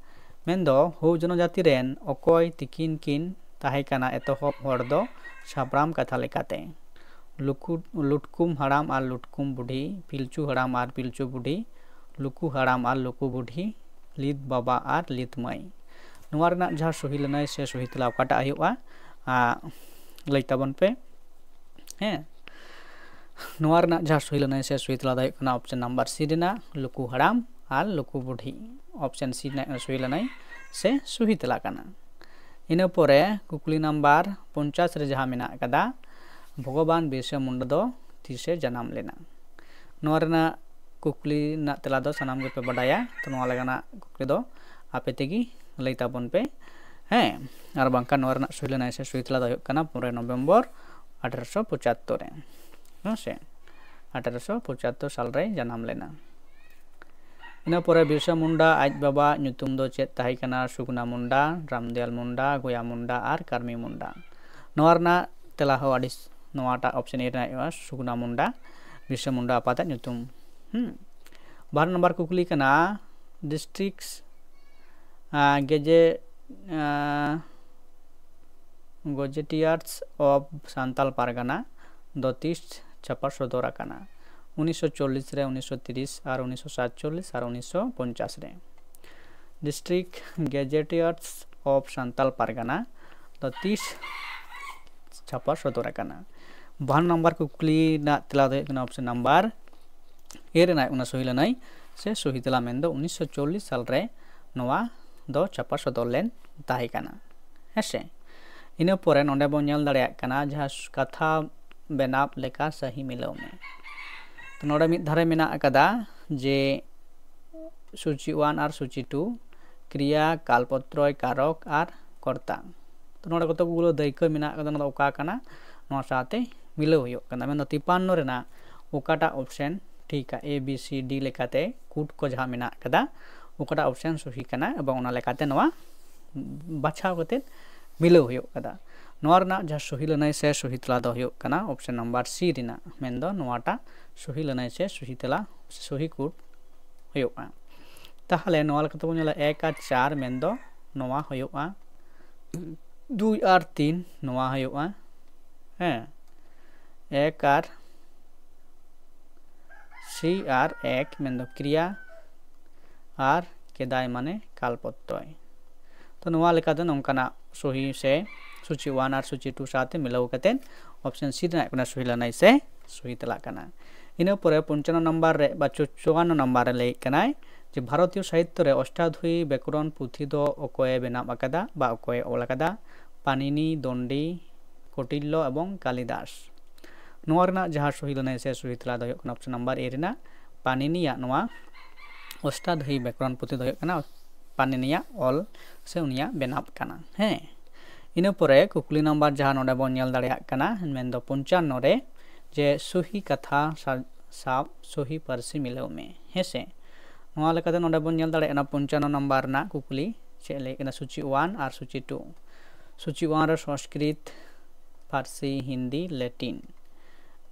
ᱢᱮᱱᱫᱚ ᱦᱳ ᱡᱚᱱᱚᱡᱟᱹᱛᱤ ᱨᱮᱱ ᱚᱠᱚᱭ ᱛᱤᱠᱤᱱ ᱠᱤᱱ ᱛᱟᱦᱮᱸ ᱠᱟᱱᱟ ᱮᱛᱚᱦᱚᱵ ᱦᱚᱲ ᱫᱚ ᱥᱟᱯᱲᱟᱢ ᱠᱟᱛᱷᱟ ᱞᱮᱠᱟᱛᱮ? ᱞᱩᱠᱩ-, ᱞᱩᱴᱠᱩᱢ ᱦᱟᱲᱟᱢ ᱟᱨ ᱞᱩᱴᱠᱩᱢ ᱵᱩᱰᱷᱤ, ᱯᱤᱞᱪᱩ ᱦᱟᱲᱟᱢ ᱟᱨ ᱯᱤᱞᱪᱩ ᱵᱩᱰᱷᱤ, ᱞᱩᱠᱩ ᱦᱟᱲᱟᱢ ᱟᱨ ᱞᱩᱠᱩ ᱵᱩᱰᱷᱤ, ᱞᱤᱛ ᱵᱟᱵᱟ ᱟᱨ ᱞᱤᱛ ᱢᱟᱹᱭ᱾ ᱱᱚᱣᱟ ᱨᱮᱱᱟᱜ ᱡᱟᱦᱟᱸ ᱥᱚᱦᱤ ᱞᱟᱹᱱᱟᱹᱭ ᱥᱮ ᱥᱚᱦᱤ ᱛᱮᱞᱟ ᱚᱠᱟᱴᱟᱜ ᱦᱩᱭᱩᱜᱼᱟ, ᱟ, ᱞᱟᱹᱭ ᱛᱟᱵᱚᱱ ᱯᱮ᱾ ᱦᱮᱸ, ᱱᱚᱣᱟ ᱨᱮᱱᱟᱜ ᱡᱟᱦᱟᱸ ᱥᱩᱦᱤ ᱞᱟᱹᱱᱟᱹᱭ ᱥᱮ ᱥᱩᱦᱤ ᱛᱮᱞᱟ ᱫᱚ ᱦᱩᱭᱩᱜ ᱠᱟᱱᱟ ᱚᱯᱥᱮᱱ ᱱᱟᱢᱵᱟᱨ ᱥᱤ ᱨᱮᱱᱟᱜ ᱞᱩᱠᱩ ᱦᱟᱲᱟᱢ ᱟᱨ ᱞᱩᱠᱩ ᱵᱩᱰᱷᱤ᱾ ᱚᱯᱥᱮᱱ ᱥᱤ ᱨᱮᱱᱟᱜ ᱥᱩᱦᱤ ᱞᱟᱹᱱᱟᱹᱭ ᱥᱮ ᱥᱩᱦᱤ ᱛᱮᱞᱟ ᱠᱟᱱᱟ᱾ ᱤᱱᱟᱹ ᱯᱚᱨᱮ ᱠᱩᱠᱞᱤ ᱱᱟᱢᱵᱟᱨ ᱯᱚᱧᱪᱟᱥ ᱨᱮ ᱡᱟᱦᱟᱸ ᱢᱮᱱᱟᱜ ᱟᱠᱟᱫᱟ, ᱵᱷᱚᱜᱚᱵᱟᱱ ᱵᱤᱨᱥᱟ ᱢᱩᱱᱰᱟ ᱫᱚ ᱛᱤᱥᱮ ᱡᱟᱱᱟᱢ ᱞᱮᱱᱟ? ᱱᱚᱣᱟ ᱨᱮᱱᱟᱜ ᱠᱩᱠᱞᱤ ᱨᱮᱱᱟᱜ ᱛᱮᱞᱟ ᱫᱚ ᱥᱟᱱᱟᱢ ᱜᱮᱯᱮ ᱵᱟᱰᱟᱭᱟ, ᱛᱚ ᱱᱚᱣᱟ ᱞᱮᱠᱟᱱᱟᱜ ᱠᱩᱠᱞᱤ ᱫᱚ ᱟᱯᱮ ᱛᱮᱜᱮ ᱞᱟᱹᱭ ᱛᱟᱵᱚᱱ ᱯᱮ᱾ ᱦᱮᱸ, ᱟᱨ ᱵᱟᱝᱠᱷᱟᱱ ᱱᱚᱣᱟ ᱨᱮᱱᱟᱜ ᱥᱩᱦᱤ ᱞᱟᱹᱱᱟᱹᱭ ᱥᱮ ᱥᱩᱦᱤ ᱛᱮᱞᱟ ᱫᱚ ᱦᱩᱭᱩᱜ ᱠᱟᱱᱟ ᱯᱚᱱᱨᱚᱭ ᱱᱚᱵᱷᱮᱢᱵᱚᱨ ᱟᱴᱷᱨᱚᱥᱚ ᱯᱚᱸᱪᱟᱛᱛᱳᱨ ᱨᱮ᱾ ᱦᱮᱸ ᱥᱮ, ᱟᱴᱷᱨᱚᱥᱚ ᱯᱚᱸᱪᱟᱛᱛᱳᱨ ᱥᱟᱞ ᱨᱮᱭ ᱡᱟᱱᱟᱢ ᱞᱮᱱᱟ᱾ ᱤᱱᱟᱹ ᱯᱚᱨᱮ ᱵᱤᱨᱥᱟ ᱢᱩᱱᱰᱟ ᱟᱡ ᱵᱟᱵᱟᱣᱟᱜ ᱧᱩᱛᱩᱢ ᱫᱚ ᱪᱮᱫ ᱛᱟᱦᱮᱸ ᱠᱟᱱᱟ? ᱥᱩᱜᱩᱱᱟ ᱢᱩᱱᱰᱟ, ᱨᱟᱢᱫᱮᱣᱟᱞ ᱢᱩᱱᱰᱟ, ᱜᱚᱭᱟ ᱢᱩᱱᱰᱟ ᱟᱨ ᱠᱟᱨᱢᱤ ᱢᱩᱱᱰᱟ᱾ ᱱᱚᱣᱟ ᱨᱮᱱᱟᱜ ᱛᱮᱞᱟ ᱦᱚᱸ ᱟᱹᱰᱤ ᱥ-, ᱱᱚᱣᱟᱴᱟᱜ ᱚᱯᱥᱮᱱ ᱮ ᱨᱮᱱᱟᱜ ᱦᱩᱭᱩᱜᱼᱟ, ᱥᱩᱜᱩᱱᱟ ᱢᱩᱱᱰᱟ, ᱵᱤᱨᱥᱟ ᱢᱩᱱᱰᱟ ᱟᱯᱟᱛᱟᱜ ᱧᱩᱛᱩᱢ᱾ ᱦᱩᱸ᱾ ᱵᱟᱨ ᱱᱟᱢᱵᱟᱨ ᱠᱩᱠᱞᱤ ᱠᱟᱱᱟ, ᱰᱤᱥᱴᱨᱤᱠᱴ, ᱟᱸ, ᱜᱮᱡᱮ-, ᱟᱸ, ᱜᱮᱡᱮᱴᱤᱭᱟᱨᱥ ᱚᱯᱷ ᱥᱟᱱᱛᱟᱞ ᱯᱟᱨᱜᱟᱱᱟ ᱫᱚ ᱛᱤᱥ ᱪᱷᱟᱯᱟ ᱥᱚᱫᱚᱨ ᱟᱠᱟᱱᱟ? ᱩᱱᱤᱥᱥᱚ ᱪᱚᱞᱞᱤᱥ ᱨᱮ, ᱩᱱᱤᱥᱥᱚ ᱛᱤᱨᱤᱥ ᱟᱨ ᱩᱱᱤᱥᱥᱚ ᱥᱟᱛᱪᱚᱞᱞᱤᱥ ᱟᱨ ᱩᱱᱤᱥᱥᱚ ᱯᱚᱧᱪᱟᱥ ᱨᱮ᱾ ᱰᱤᱥᱴᱨᱤᱠᱴ ᱜᱮᱡᱮᱴᱤᱭᱟᱨᱥ ᱚᱯᱷ ᱥᱟᱱᱛᱟᱞ ᱯᱟᱨᱜᱟᱱᱟ ᱫᱚ ᱛᱤᱥ ᱪᱷᱟᱯᱟ ᱥᱚᱫᱚᱨ ᱟᱠᱟᱱᱟ? ᱵᱟᱦᱟᱱᱱᱚ ᱱᱟᱢᱵᱟᱨ ᱠᱩᱠᱞᱤ ᱨᱮᱱᱟᱜ ᱛᱮᱞᱟ ᱫᱚ ᱦᱩᱭᱩᱜ ᱠᱟᱱᱟ ᱚᱯᱥᱮᱱ ᱱᱟᱢᱵᱟᱨ ᱮ ᱨᱮᱱᱟᱜ ᱚᱱᱟ ᱥᱩᱦᱤ ᱞᱟᱹᱱᱟᱹᱭ ᱥᱮ ᱥᱩᱦᱤ ᱛᱮᱞᱟ, ᱢᱮᱱᱫᱚ ᱩᱱᱤᱥᱥᱚ ᱪᱚᱞᱞᱤᱥ ᱥᱟᱞ ᱨᱮ ᱱᱚᱣᱟ ᱫᱚ ᱪᱷᱟᱯᱟ ᱥᱚᱫᱚᱨ ᱞᱮᱱ ᱛᱟᱦᱮᱸ ᱠᱟᱱᱟ᱾ ᱦᱮᱸ ᱥᱮ? ᱤᱱᱟᱹ ᱯᱚᱨᱮ ᱱᱚᱰᱮ ᱵᱚᱱ ᱧᱮᱞ ᱫᱟᱲᱮᱭᱟᱜ ᱠᱟᱱᱟ ᱡᱟᱦᱟᱸ ᱠᱟᱛᱷᱟ ᱵᱮᱱᱟᱣ ᱞᱮᱠᱟ ᱥᱟᱹᱦᱤ ᱢᱤᱞᱟᱹᱣ ᱢᱮ᱾ ᱛᱚ ᱱᱚᱰᱮ ᱢᱤᱫ ᱫᱷᱟᱨᱮ ᱢᱮᱱᱟᱜ ᱟᱠᱟᱫᱟ ᱡᱮ ᱥᱩᱪᱤ ᱚᱣᱟᱱ ᱟᱨ ᱥᱩᱪᱤ ᱴᱩ, ᱠᱨᱤᱭᱟ, ᱠᱟᱞᱯᱚᱛᱨᱚᱭ, ᱠᱟᱨᱚᱠ ᱟᱨ ᱠᱚᱨᱛᱟ᱾ ᱛᱚ ᱱᱚᱰᱮ ᱠᱚᱛᱚᱠ ᱜᱩᱞᱳ ᱫᱟᱹᱭᱠᱟᱹ ᱢᱮᱱᱟᱜ ᱟᱠᱟᱫᱟ, ᱚᱱᱟ ᱫᱚ ᱚᱠᱟ ᱠᱟᱱᱟ, ᱱᱚᱣᱟ ᱥᱟᱶᱛᱮ ᱢᱤᱞᱟᱹᱣ ᱦᱩᱭᱩᱜ ᱠᱟᱱᱟ᱾ ᱢᱮᱱᱫᱚ ᱛᱤᱯᱟᱱᱱᱚ ᱨᱮᱱᱟᱜ ᱚᱠᱟᱴᱟᱜ ᱚᱯᱥᱮᱱ ᱴᱷᱤᱠᱟ, ᱮ ᱵᱤ ᱥᱤ ᱰᱤ ᱞᱮᱠᱟᱛᱮ ᱠᱩᱴ ᱠᱚ ᱡᱟᱦᱟᱸ ᱢᱮᱱᱟᱜ ᱟᱠᱟᱫᱟ, ᱚᱠᱟᱴᱟᱜ ᱚᱯᱥᱮᱱ ᱥᱚᱦᱤ ᱠᱟᱱᱟ ᱮᱵᱚᱝ ᱚᱱᱟ ᱞᱮᱠᱟᱛᱮ ᱱᱚᱣᱟ ᱵᱟᱪᱷᱟᱣ ᱠᱟᱛᱮ ᱢᱤᱞᱟᱹᱣ ᱦᱩᱭᱩᱜ ᱠᱟᱱᱟ᱾ ᱱᱚᱣᱟ ᱨᱮᱱᱟᱜ ᱡᱟᱦᱟᱸ ᱥᱚᱦᱤ ᱞᱟᱹᱱᱟᱹᱭ ᱥᱮ ᱥᱚᱦᱤ ᱛᱮᱞᱟ ᱫᱚ ᱦᱩᱭᱩᱜ ᱠᱟᱱᱟ ᱚᱯᱥᱮᱱ ᱱᱟᱢᱵᱟᱨ ᱥᱤ ᱨᱮᱱᱟᱜ, ᱢᱮᱱᱫᱚ ᱱᱚᱣᱟᱴᱟᱜ ᱥᱚᱦᱤ ᱞᱟᱹᱱᱟᱹᱭ ᱥᱮ ᱥᱚᱦᱤ ᱛᱮᱞᱟ, ᱥᱚᱦᱤ ᱠᱩᱴ ᱦᱩᱭᱩᱜᱼᱟ᱾ ᱛᱟᱦᱚᱞᱮ ᱱᱚᱣᱟ ᱞᱮᱠᱟᱛᱮ ᱵᱚᱱ ᱧᱮᱞᱟ ᱮᱠ ᱟᱨ ᱪᱟᱨ, ᱢᱮᱱᱫᱚ ᱱᱚᱣᱟ ᱦᱩᱭᱩᱜᱼᱟ ᱫᱩᱭ ᱟᱨ ᱛᱤᱱ, ᱱᱚᱣᱟ ᱦᱩᱭᱩᱜᱼᱟ, ᱦᱮᱸ, ᱮᱠ ᱟᱨ ᱥᱤ ᱟᱨ ᱮᱠ, ᱢᱮᱱᱫᱚ ᱠᱨᱤᱭᱟ, ᱟᱨ ᱠᱮᱫᱟᱭ ᱢᱟᱱᱮ ᱠᱟᱞᱯᱚᱛᱨᱚᱭ᱾ ᱛᱚ ᱱᱚᱣᱟ ᱞᱮᱠᱟᱛᱮ ᱱᱚᱝᱠᱟᱱᱟᱜ ᱥᱚᱦᱤ ᱥᱮ ᱥᱩᱪᱤ ᱚᱣᱟᱱ ᱟᱨ ᱥᱩᱪᱤ ᱴᱩ ᱥᱟᱶᱛᱮ ᱢᱤᱞᱟᱹᱣ ᱠᱟᱛᱮ ᱚᱯᱥᱮᱱ ᱥᱤ ᱨᱮᱱᱟᱜ ᱠᱟᱱᱟ ᱥᱚᱦᱤ ᱞᱟᱹᱱᱟᱹᱭ ᱥᱮ ᱥᱩᱦᱤ ᱛᱮᱞᱟᱜ ᱠᱟᱱᱟ᱾ ᱤᱱᱟᱹ ᱯᱚᱨᱮ ᱯᱚᱧᱪᱟᱱᱱᱚ ᱱᱟᱢᱵᱟᱨ ᱨᱮ ᱵᱟ ᱪᱩᱣᱟᱱᱱᱚ ᱱᱟᱢᱵᱟᱨ ᱨᱮ ᱞᱟᱹᱭᱮᱫ ᱠᱟᱱᱟᱭ ᱡᱮ ᱵᱷᱟᱨᱚᱛᱤᱭᱚ ᱥᱟᱦᱤᱛᱛᱚ ᱨᱮ ᱚᱥᱴᱟᱫᱷᱩᱭᱤ ᱵᱮᱠᱚᱨᱚᱱ ᱯᱩᱛᱷᱤ ᱫᱚ ᱚᱠᱚᱭᱮ ᱵᱮᱱᱟᱣ ᱟᱠᱟᱫᱟ ᱵᱟ ᱚᱠᱚᱭᱮ ᱚᱞ ᱟᱠᱟᱫᱟ? ᱯᱟᱱᱤᱱᱤ, ᱫᱚᱱᱰᱤ, ᱠᱚᱴᱤᱞᱞᱚ ᱮᱵᱚᱝ ᱠᱟᱞᱤᱫᱟᱥ᱾ ᱱᱚᱣᱟ ᱨᱮᱱᱟᱜ ᱡᱟᱦᱟᱸ ᱥᱩᱦᱤ ᱞᱟᱹᱱᱟᱹᱭ ᱥᱮ ᱥᱩᱦᱤ ᱛᱮᱞᱟ ᱫᱚ ᱦᱩᱭᱩᱜ ᱠᱟᱱᱟ ᱚᱯᱥᱚᱱ ᱱᱟᱢᱵᱟᱨ ᱮ ᱨᱮᱱᱟᱜ, ᱯᱟᱱᱤᱱᱤᱭᱟᱜ ᱱᱚᱣᱟ ᱚᱥᱴᱟᱫᱷᱩᱭᱤ ᱵᱮᱠᱚᱨᱚᱱ ᱯᱩᱛᱷᱤ ᱫᱚ ᱦᱩᱭᱩᱜ ᱠᱟᱱᱟ ᱯᱟᱱᱤᱱᱤᱭᱟᱜ ᱚᱞ ᱥᱮ ᱩᱱᱤᱭᱟᱜ ᱵᱮᱱᱟᱣ ᱠᱟᱱᱟ᱾ ᱦᱮᱸ, ᱤᱱᱟᱹ ᱯᱚᱨᱮ ᱠᱩᱠᱞᱤ ᱱᱟᱢᱵᱟᱨ ᱡᱟᱦᱟᱸ ᱱᱚᱰᱮ ᱵᱚᱱ ᱧᱮᱞ ᱫᱟᱲᱮᱭᱟᱜ ᱠᱟᱱᱟ, ᱢᱮᱱᱫᱚ ᱯᱚᱧᱪᱟᱱᱱᱚ ᱨᱮ, ᱡᱮ ᱥᱩᱦᱤ ᱠᱟᱛᱷᱟ ᱥᱟ-, ᱥᱟᱶ ᱥᱩᱦᱤ ᱯᱟᱹᱨᱥᱤ ᱢᱤᱞᱟᱹᱣ ᱢᱮ᱾ ᱦᱮᱸ ᱥᱮ, ᱱᱚᱣᱟ ᱞᱮᱠᱟᱛᱮ ᱱᱚᱰᱮ ᱵᱚᱱ ᱧᱮᱞ ᱫᱟᱲᱮᱭᱟᱜ ᱠᱟᱱᱟ ᱯᱚᱧᱪᱟᱱᱱᱚ ᱱᱟᱢᱵᱟᱨ ᱨᱮᱱᱟᱜ ᱠᱩᱠᱞᱤ ᱪᱮᱫ ᱞᱟᱹᱭ ᱠᱟᱱᱟ, ᱥᱩᱪᱤ ᱚᱣᱟᱱ ᱟᱨ ᱥᱩᱪᱤ ᱴᱩ᱾ ᱥᱩᱪᱤ ᱚᱣᱟᱱ ᱨᱮ ᱥᱚᱝᱥᱠᱨᱤᱛ, ᱯᱷᱟᱨᱥᱤ, ᱦᱤᱱᱫᱤ, ᱞᱮᱴᱤᱱ,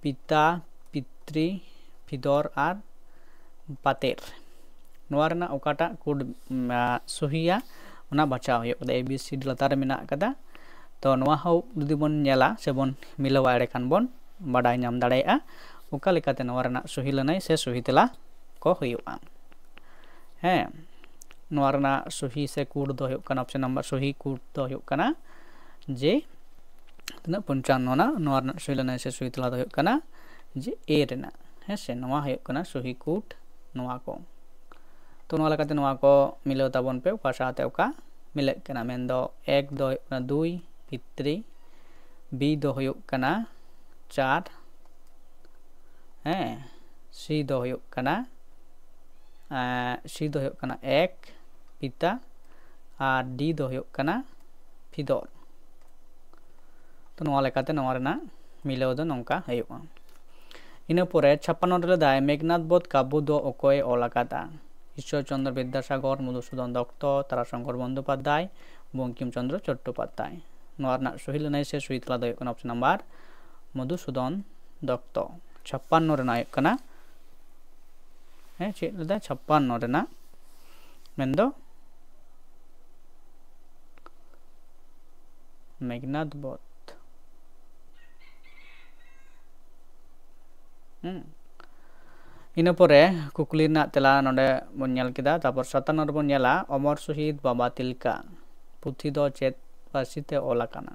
ᱯᱤᱛᱟ, ᱯᱤᱛᱨᱤ, ᱯᱷᱤᱫᱚᱨ ᱟᱨ ᱯᱟᱛᱮᱨ᱾ ᱱᱚᱣᱟ ᱨᱮᱱᱟᱜ ᱚᱠᱟᱴᱟᱜ ᱠᱳᱰ, ᱩᱢ, ᱟ, ᱥᱩᱦᱤᱭᱟ, ᱚᱱᱟ ᱵᱟᱪᱷᱟᱣ ᱦᱩᱭᱩᱜ ᱠᱟᱱᱟ᱾ ᱮ ᱵᱤ ᱥᱤ ᱰᱤ ᱞᱟᱛᱟᱨ ᱨᱮ ᱢᱮᱱᱟᱜ ᱟᱠᱟᱫᱟ᱾ ᱛᱚ ᱱᱚᱣᱟ ᱦᱚᱸ ᱡᱩᱫᱤ ᱵᱚᱱ ᱧᱮᱞᱟ ᱥᱮ ᱵᱚᱱ ᱢᱤᱞᱟᱹᱣᱟ, ᱮᱸᱰᱮᱠᱷᱟᱱ ᱵᱚᱱ ᱵᱟᱰᱟᱭ ᱧᱟᱢ ᱫᱟᱲᱮᱭᱟᱜᱼᱟ ᱚᱠᱟ ᱞᱮᱠᱟᱛᱮ ᱱᱚᱣᱟ ᱨᱮᱱᱟᱜ ᱥᱩᱦᱤ ᱞᱟᱹᱱᱟᱹᱭ ᱥᱮ ᱥᱩᱦᱤ ᱛᱮᱞᱟ ᱠᱚ ᱦᱩᱭᱩᱜᱼᱟ᱾ ᱦᱮᱸ, ᱱᱚᱣᱟ ᱨᱮᱱᱟᱜ ᱥᱩᱦᱤ ᱥᱮ ᱠᱳᱰ ᱫᱚ ᱦᱩᱭᱩᱜ ᱠᱟᱱᱟ, ᱚᱯᱥᱚᱱ ᱱᱟᱢᱵᱟᱨ ᱥᱩᱦᱤ ᱠᱳᱰ ᱫᱚ ᱦᱩᱭᱩᱜ ᱠᱟᱱᱟ ᱡᱮ ᱛᱤᱱᱟᱹᱜ ᱯᱚᱧᱪᱟᱱᱱᱚ ᱨᱮᱱᱟᱜ, ᱱᱚᱣᱟ ᱨᱮᱱᱟᱜ ᱥᱩᱦᱤ ᱞᱟᱹᱱᱟᱹᱭ ᱥᱮ ᱥᱩᱦᱤ ᱛᱮᱞᱟ ᱫᱚ ᱦᱩᱭᱩᱜ ᱠᱟᱱᱟ ᱡᱮ ᱮ ᱨᱮᱱᱟᱜ᱾ ᱦᱮᱸ ᱥᱮ, ᱱᱚᱣᱟ ᱦᱩᱭᱩᱜ ᱠᱟᱱᱟ ᱥᱩᱦᱤ ᱠᱳᱰ, ᱱᱚᱣᱟ ᱠᱚ᱾ ᱛᱚ ᱱᱚᱣᱟ ᱞᱮᱠᱟᱛᱮ ᱱᱚᱣᱟ ᱠᱚ ᱢᱤᱞᱟᱹᱣ ᱛᱟᱵᱚᱱ ᱯᱮ, ᱚᱠᱟ ᱥᱟᱶᱛᱮ ᱚᱠᱟ ᱢᱤᱞᱟᱹᱜ ᱠᱟᱱᱟ᱾ ᱢᱮᱱᱫᱚ ᱮᱠ ᱫᱚ ᱦᱩᱭᱩᱜ ᱠᱟᱱᱟ ᱫᱩᱭ, ᱯᱤᱛᱨᱤ, ᱵᱤ ᱫᱚ ᱦᱩᱭᱩᱜ ᱠᱟᱱᱟ ᱪᱟᱨ, ᱦᱮᱸ, ᱥᱤ ᱫᱚ ᱦᱩᱭᱩᱜ ᱠᱟᱱᱟ, ᱮᱸ, ᱥᱤ ᱫᱚ ᱦᱩᱭᱩᱜ ᱠᱟᱱᱟ ᱮᱠ, ᱯᱤᱛᱟ, ᱟᱨ ᱰᱤ ᱫᱚ ᱦᱩᱭᱩᱜ ᱠᱟᱱᱟ ᱯᱷᱤᱫᱚᱨ᱾ ᱛᱚ ᱱᱚᱣᱟ ᱞᱮᱠᱟᱛᱮ ᱱᱚᱣᱟ ᱨᱮᱱᱟᱜ ᱢᱤᱞᱟᱹᱣ ᱫᱚ ᱱᱚᱝᱠᱟ ᱦᱩᱭᱩᱜᱼᱟ᱾ ᱤᱱᱟᱹ ᱯᱚᱨᱮ ᱪᱷᱟᱯᱟᱱᱱᱚ ᱨᱮ ᱞᱟᱹᱭᱫᱟᱭ, ᱢᱮᱜᱷᱱᱟᱫᱽ ᱵᱚᱫᱷ ᱠᱟᱵᱽᱵᱚ ᱫᱚ ᱚᱠᱚᱭᱮ ᱚᱞ ᱟᱠᱟᱫᱟ? ᱤᱥᱥᱚᱨ ᱪᱚᱱᱫᱨᱚ ᱵᱤᱫᱽᱫᱟᱥᱟᱜᱚᱨ, ᱢᱚᱫᱷᱩᱥᱩᱫᱚᱱ ᱫᱚᱛᱛᱚ, ᱛᱟᱨᱟᱥᱚᱝᱠᱚᱨ ᱵᱚᱱᱫᱳᱯᱟᱫᱽᱫᱷᱟᱭ, ᱵᱚᱝᱠᱤᱢ ᱪᱚᱱᱫᱨᱚ ᱪᱚᱴᱴᱳᱯᱟᱫᱽᱫᱷᱟᱭ᱾ ᱱᱚᱣᱟ ᱨᱮᱱᱟᱜ ᱥᱩᱦᱤ ᱞᱟᱹᱱᱟᱹᱭ ᱥᱮ ᱥᱩᱦᱤ ᱛᱮᱞᱟ ᱫᱚ ᱦᱩᱭᱩᱜ ᱠᱟᱱᱟ ᱚᱯᱥᱚᱱ ᱱᱟᱢᱵᱟᱨ ᱢᱚᱫᱷᱩᱥᱩᱫᱚᱱ ᱫᱚᱛᱛᱚ᱾ ᱪᱷᱟᱯᱟᱱᱱᱚ ᱨᱮᱱᱟᱜ ᱦᱩᱭᱩᱜ ᱠᱟᱱᱟ, ᱦᱮᱸ, ᱪᱮᱫ ᱞᱮᱫᱟ? ᱪᱷᱟᱯᱟᱱᱱᱚ ᱨᱮᱱᱟᱜ, ᱢᱮᱱᱫᱚ ᱢᱮᱜᱷᱱᱟᱫᱽ ᱵᱚᱫᱷ᱾ ᱦᱩᱸ᱾ ᱤᱱᱟᱹ ᱯᱚᱨᱮ ᱠᱩᱠᱞᱤ ᱨᱮᱱᱟᱜ ᱛᱮᱞᱟ ᱱᱚᱰᱮ ᱵᱚᱱ ᱧᱮᱞ ᱠᱮᱫᱟ᱾ ᱛᱟᱨᱯᱚᱨ ᱥᱟᱛᱟᱱᱱᱚ ᱨᱮᱵᱚᱱ ᱧᱮᱞᱟ, ᱚᱢᱚᱨ ᱥᱚᱦᱤᱫ ᱵᱟᱵᱟ ᱛᱤᱞᱠᱟ ᱯᱩᱛᱷᱤ ᱫᱚ ᱪᱮᱫ ᱯᱟᱹᱨᱥᱤ ᱛᱮ ᱚᱞ ᱟᱠᱟᱱᱟ?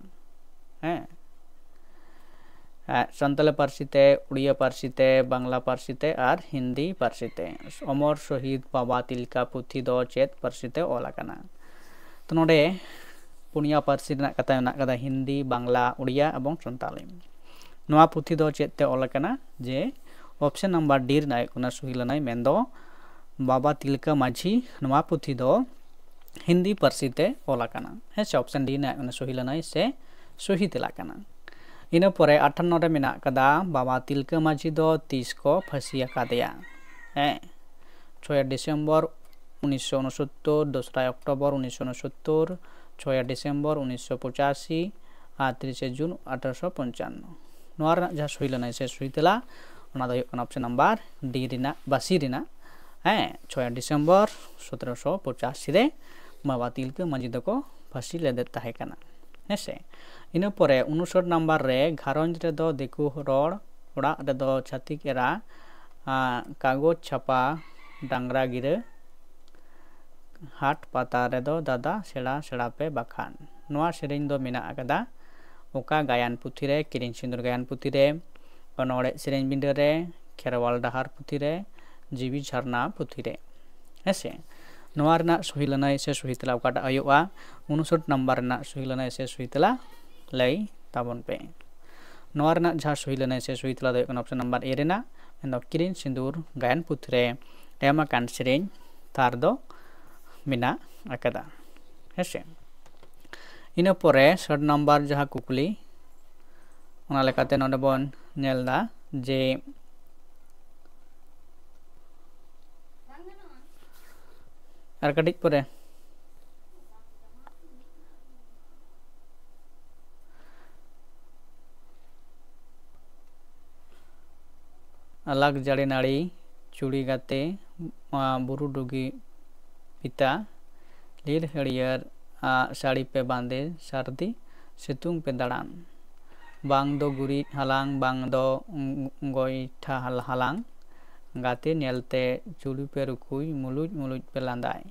ᱦᱮᱸ, ᱥᱟᱱᱛᱟᱲᱤ ᱯᱟᱹᱨᱥᱤ ᱛᱮ, ᱩᱲᱤᱭᱟ ᱯᱟᱹᱨᱥᱤ ᱛᱮ, ᱵᱟᱝᱞᱟ ᱯᱟᱹᱨᱥᱤ ᱛᱮ ᱟᱨ ᱦᱤᱱᱫᱤ ᱯᱟᱹᱨᱥᱤ ᱛᱮ᱾ ᱚᱢᱚᱨ ᱥᱚᱦᱤᱫ ᱵᱟᱵᱟ ᱛᱤᱞᱠᱟ ᱯᱩᱛᱷᱤ ᱫᱚ ᱪᱮᱫ ᱯᱟᱹᱨᱥᱤ ᱛᱮ ᱚᱞ ᱟᱠᱟᱱᱟ? ᱛᱚ ᱱᱚᱰᱮ ᱯᱩᱱᱭᱟ ᱯᱟᱹᱨᱥᱤ ᱨᱮᱱᱟᱜ ᱠᱟᱛᱷᱟ ᱢᱮᱱᱟᱜ ᱟᱠᱟᱫᱟ, ᱦᱤᱱᱫᱤ, ᱵᱟᱝᱞᱟ, ᱩᱲᱤᱭᱟ ᱮᱵᱚᱝ ᱥᱟᱱᱛᱟᱲᱤ᱾ ᱱᱚᱣᱟ ᱯᱩᱛᱷᱤ ᱫᱚ ᱪᱮᱫ ᱛᱮ ᱚᱞ ᱟᱠᱟᱱᱟ? ᱡᱮ option number D ᱨᱮᱱᱟᱜ ᱦᱩᱭᱩᱜ ᱠᱟᱱᱟ ᱥᱩᱦᱤ ᱞᱟᱹᱱᱟᱹᱭ, ᱢᱮᱱᱫᱚ ᱵᱟᱵᱟ ᱛᱤᱞᱠᱟᱹ ᱢᱟᱹᱡᱷᱤ᱾ ᱱᱚᱣᱟ ᱯᱩᱛᱷᱤ ᱫᱚ ᱦᱤᱱᱫᱤ ᱯᱟᱹᱨᱥᱤ ᱛᱮ ᱚᱞ ᱟᱠᱟᱱᱟ᱾ ᱦᱮᱸ ᱥᱮ, option D ᱨᱮᱱᱟᱜ ᱦᱩᱭᱩᱜ ᱠᱟᱱᱟ ᱥᱩᱦᱤ ᱞᱟᱹᱱᱟᱹᱭ ᱥᱮ ᱥᱩᱦᱤ ᱛᱮᱞᱟ ᱠᱟᱱᱟ᱾ ᱤᱱᱟᱹ ᱯᱚᱨᱮ ᱟᱴᱷᱟᱱᱱᱚ ᱨᱮ ᱢᱮᱱᱟᱜ ᱟᱠᱟᱫᱟ, ᱵᱟᱵᱟ ᱛᱤᱞᱠᱟᱹ ᱢᱟᱹᱡᱷᱤ ᱫᱚ ᱛᱤᱥ ᱠᱚ ᱯᱷᱟᱹᱥᱤ ᱟᱠᱟᱫᱮᱭᱟ? ᱦᱮᱸ, ᱪᱷᱚᱭ ᱰᱤᱥᱮᱢᱵᱚᱨ ᱩᱱᱤᱥᱥᱚ ᱩᱱᱩᱥᱚᱛᱛᱚᱨ, ᱫᱚᱥᱨᱟᱭ ᱚᱠᱴᱳᱵᱚᱨ ᱩᱱᱤᱥᱥᱚ ᱩᱱᱩᱥᱚᱛᱛᱚᱨ, ᱪᱷᱚᱭ ᱰᱤᱥᱮᱢᱵᱚᱨ ᱩᱱᱤᱥᱥᱚ ᱯᱚᱸᱪᱟᱥᱤ ᱟᱨ ᱛᱤᱨᱤᱥᱮ ᱡᱩᱱ ᱟᱴᱷᱨᱚᱥᱚ ᱯᱚᱧᱪᱟᱱᱱᱚ᱾ ᱱᱚᱣᱟ ᱨᱮᱱᱟᱜ ᱡᱟᱦᱟᱸ ᱥᱩᱦᱤ ᱞᱟᱹᱱᱟᱹᱭ ᱥᱮ ᱥᱩᱦᱤ ᱛᱮᱞᱟ, ᱚᱱᱟ ᱫᱚ ᱦᱩᱭᱩᱜ ᱠᱟᱱᱟ option number D ᱨᱮᱱᱟᱜ, ᱵᱟᱥᱤ ᱨᱮᱱᱟᱜ, ᱦᱮᱸ, ᱪᱷᱚᱭ ᱰᱤᱥᱮᱢᱵᱚᱨ ᱥᱚᱛᱨᱚᱥᱚ ᱯᱚᱸᱪᱟᱥᱤ ᱨᱮ ᱵᱟᱵᱟ ᱛᱤᱞᱠᱟᱹ ᱢᱟᱹᱡᱷᱤ ᱫᱚᱠᱚ ᱯᱷᱟᱹᱥᱤ ᱞᱮᱫᱮ ᱛᱟᱦᱮᱸ ᱠᱟᱱᱟ᱾ ᱦᱮᱸ ᱥᱮ? ᱤᱱᱟᱹ ᱯᱚᱨᱮ ᱩᱱᱩᱥᱚᱴ ᱱᱟᱢᱵᱟᱨ ᱨᱮ ᱜᱷᱟᱨᱚᱸᱡᱽ ᱨᱮᱫᱚ ᱫᱤᱠᱩ ᱨᱚᱲ, ᱚᱲᱟᱜ ᱨᱮᱫᱚ ᱪᱷᱟᱹᱛᱤᱠ ᱮᱨᱟ, ᱟᱸ, ᱠᱟᱜᱚᱡᱽ ᱪᱷᱟᱯᱟ, ᱰᱟᱝᱨᱟ ᱜᱤᱨᱟᱹ, ᱦᱟᱴ ᱯᱟᱛᱟ ᱨᱮᱫᱚ ᱫᱟᱫᱟ ᱥᱮᱬᱟ ᱥᱮᱬᱟ ᱯᱮ ᱵᱟᱠᱷᱟᱱ᱾ ᱱᱚᱣᱟ ᱥᱮᱨᱮᱧ ᱫᱚ ᱢᱮᱱᱟᱜ ᱟᱠᱟᱫᱟ ᱚᱠᱟ ᱜᱟᱭᱟᱱ ᱯᱩᱛᱷᱤ ᱨᱮ? ᱠᱤᱨᱤᱧ ᱥᱤᱸᱫᱩᱨ ᱜᱟᱭᱟᱱ ᱯᱩᱛᱷᱤ ᱨᱮ, ᱚᱱᱚᱬᱦᱮ ᱥᱮᱨᱮᱧ ᱵᱤᱸᱰᱟᱹ ᱨᱮ, ᱠᱷᱮᱨᱣᱟᱞ ᱰᱟᱦᱟᱨ ᱯᱩᱛᱷᱤ ᱨᱮ, ᱡᱤᱣᱤ ᱡᱷᱟᱨᱱᱟ ᱯᱩᱛᱷᱤ ᱨᱮ᱾ ᱦᱮᱸ ᱥᱮ? ᱱᱚᱣᱟ ᱨᱮᱱᱟᱜ ᱥᱩᱦᱤ ᱞᱟᱹᱱᱟᱹᱭ ᱥᱮ ᱥᱩᱦᱤ ᱛᱮᱞᱟ ᱚᱠᱟᱴᱟᱜ ᱦᱩᱭᱩᱜᱼᱟ? ᱩᱱᱩᱥᱚᱴ ᱱᱟᱢᱵᱟᱨ ᱨᱮᱱᱟᱜ ᱥᱩᱦᱤ ᱞᱟᱹᱱᱟᱹᱭ ᱥᱮ ᱥᱩᱦᱤ ᱛᱮᱞᱟ ᱞᱟᱹᱭ ᱛᱟᱵᱚᱱ ᱯᱮ᱾ ᱱᱚᱣᱟ ᱨᱮᱱᱟᱜ ᱡᱟᱦᱟᱸ ᱥᱩᱦᱤ ᱞᱟᱹᱱᱟᱹᱭ ᱥᱮ ᱥᱩᱦᱤ ᱛᱮᱞᱟ ᱫᱚ ᱦᱩᱭᱩᱜ ᱠᱟᱱᱟ option number A ᱨᱮᱱᱟᱜ, ᱢᱮᱱᱫᱚ ᱠᱤᱨᱤᱧ ᱥᱤᱸᱫᱩᱨ ᱜᱟᱭᱟᱱ ᱯᱩᱛᱷᱤ ᱨᱮ ᱮᱢ ᱟᱠᱟᱱ ᱥᱮᱨᱮᱧ ᱛᱟᱨ ᱫᱚ ᱢᱮᱱᱟᱜ ᱟᱠᱟᱫᱟ᱾ ᱦᱮᱸ ᱥᱮ? ᱤᱱᱟᱹ ᱯᱚᱨᱮ ᱥᱟᱴ ᱱᱟᱢᱵᱟᱨ ᱡᱟᱦᱟᱸ ᱠᱩᱠᱞᱤ, ᱚᱱᱟ ᱞᱮᱠᱟᱛᱮ ᱱᱚᱰᱮ ᱵᱚᱱ ᱧᱮᱞ ᱮᱫᱟ ᱡᱮ ᱟᱨ ᱠᱟᱹᱴᱤᱡ ᱯᱚᱨᱮ ᱟᱞᱟᱠ ᱡᱟᱲᱮ ᱱᱟᱹᱲᱤ, ᱪᱩᱲᱤ ᱜᱟᱛᱮ, ᱟᱸ, ᱵᱩᱨᱩ ᱰᱩᱜᱤ ᱯᱤᱛᱟ, ᱞᱤᱞ ᱦᱟᱹᱨᱭᱟᱹᱲ, ᱟᱸ, ᱥᱟᱹᱲᱤ ᱯᱮ ᱵᱟᱸᱫᱮ, ᱥᱟᱹᱨᱫᱤ ᱥᱤᱛᱩᱝ ᱯᱮ ᱫᱟᱬᱟᱱ᱾ ᱵᱟᱝ ᱫᱚ ᱜᱩᱨᱤᱡ ᱦᱟᱞᱟᱝ, ᱵᱟᱝ ᱫᱚ ᱜᱚᱭᱴᱷᱟ ᱦᱟᱞ-, ᱦᱟᱞᱟᱝ᱾ ᱜᱟᱛᱮ ᱧᱮᱞᱛᱮ ᱪᱩᱲᱤ ᱯᱮ ᱨᱩᱠᱩᱭ, ᱢᱩᱞᱩᱡ ᱢᱩᱞᱩᱡ ᱯᱮ ᱞᱟᱸᱫᱟᱭ᱾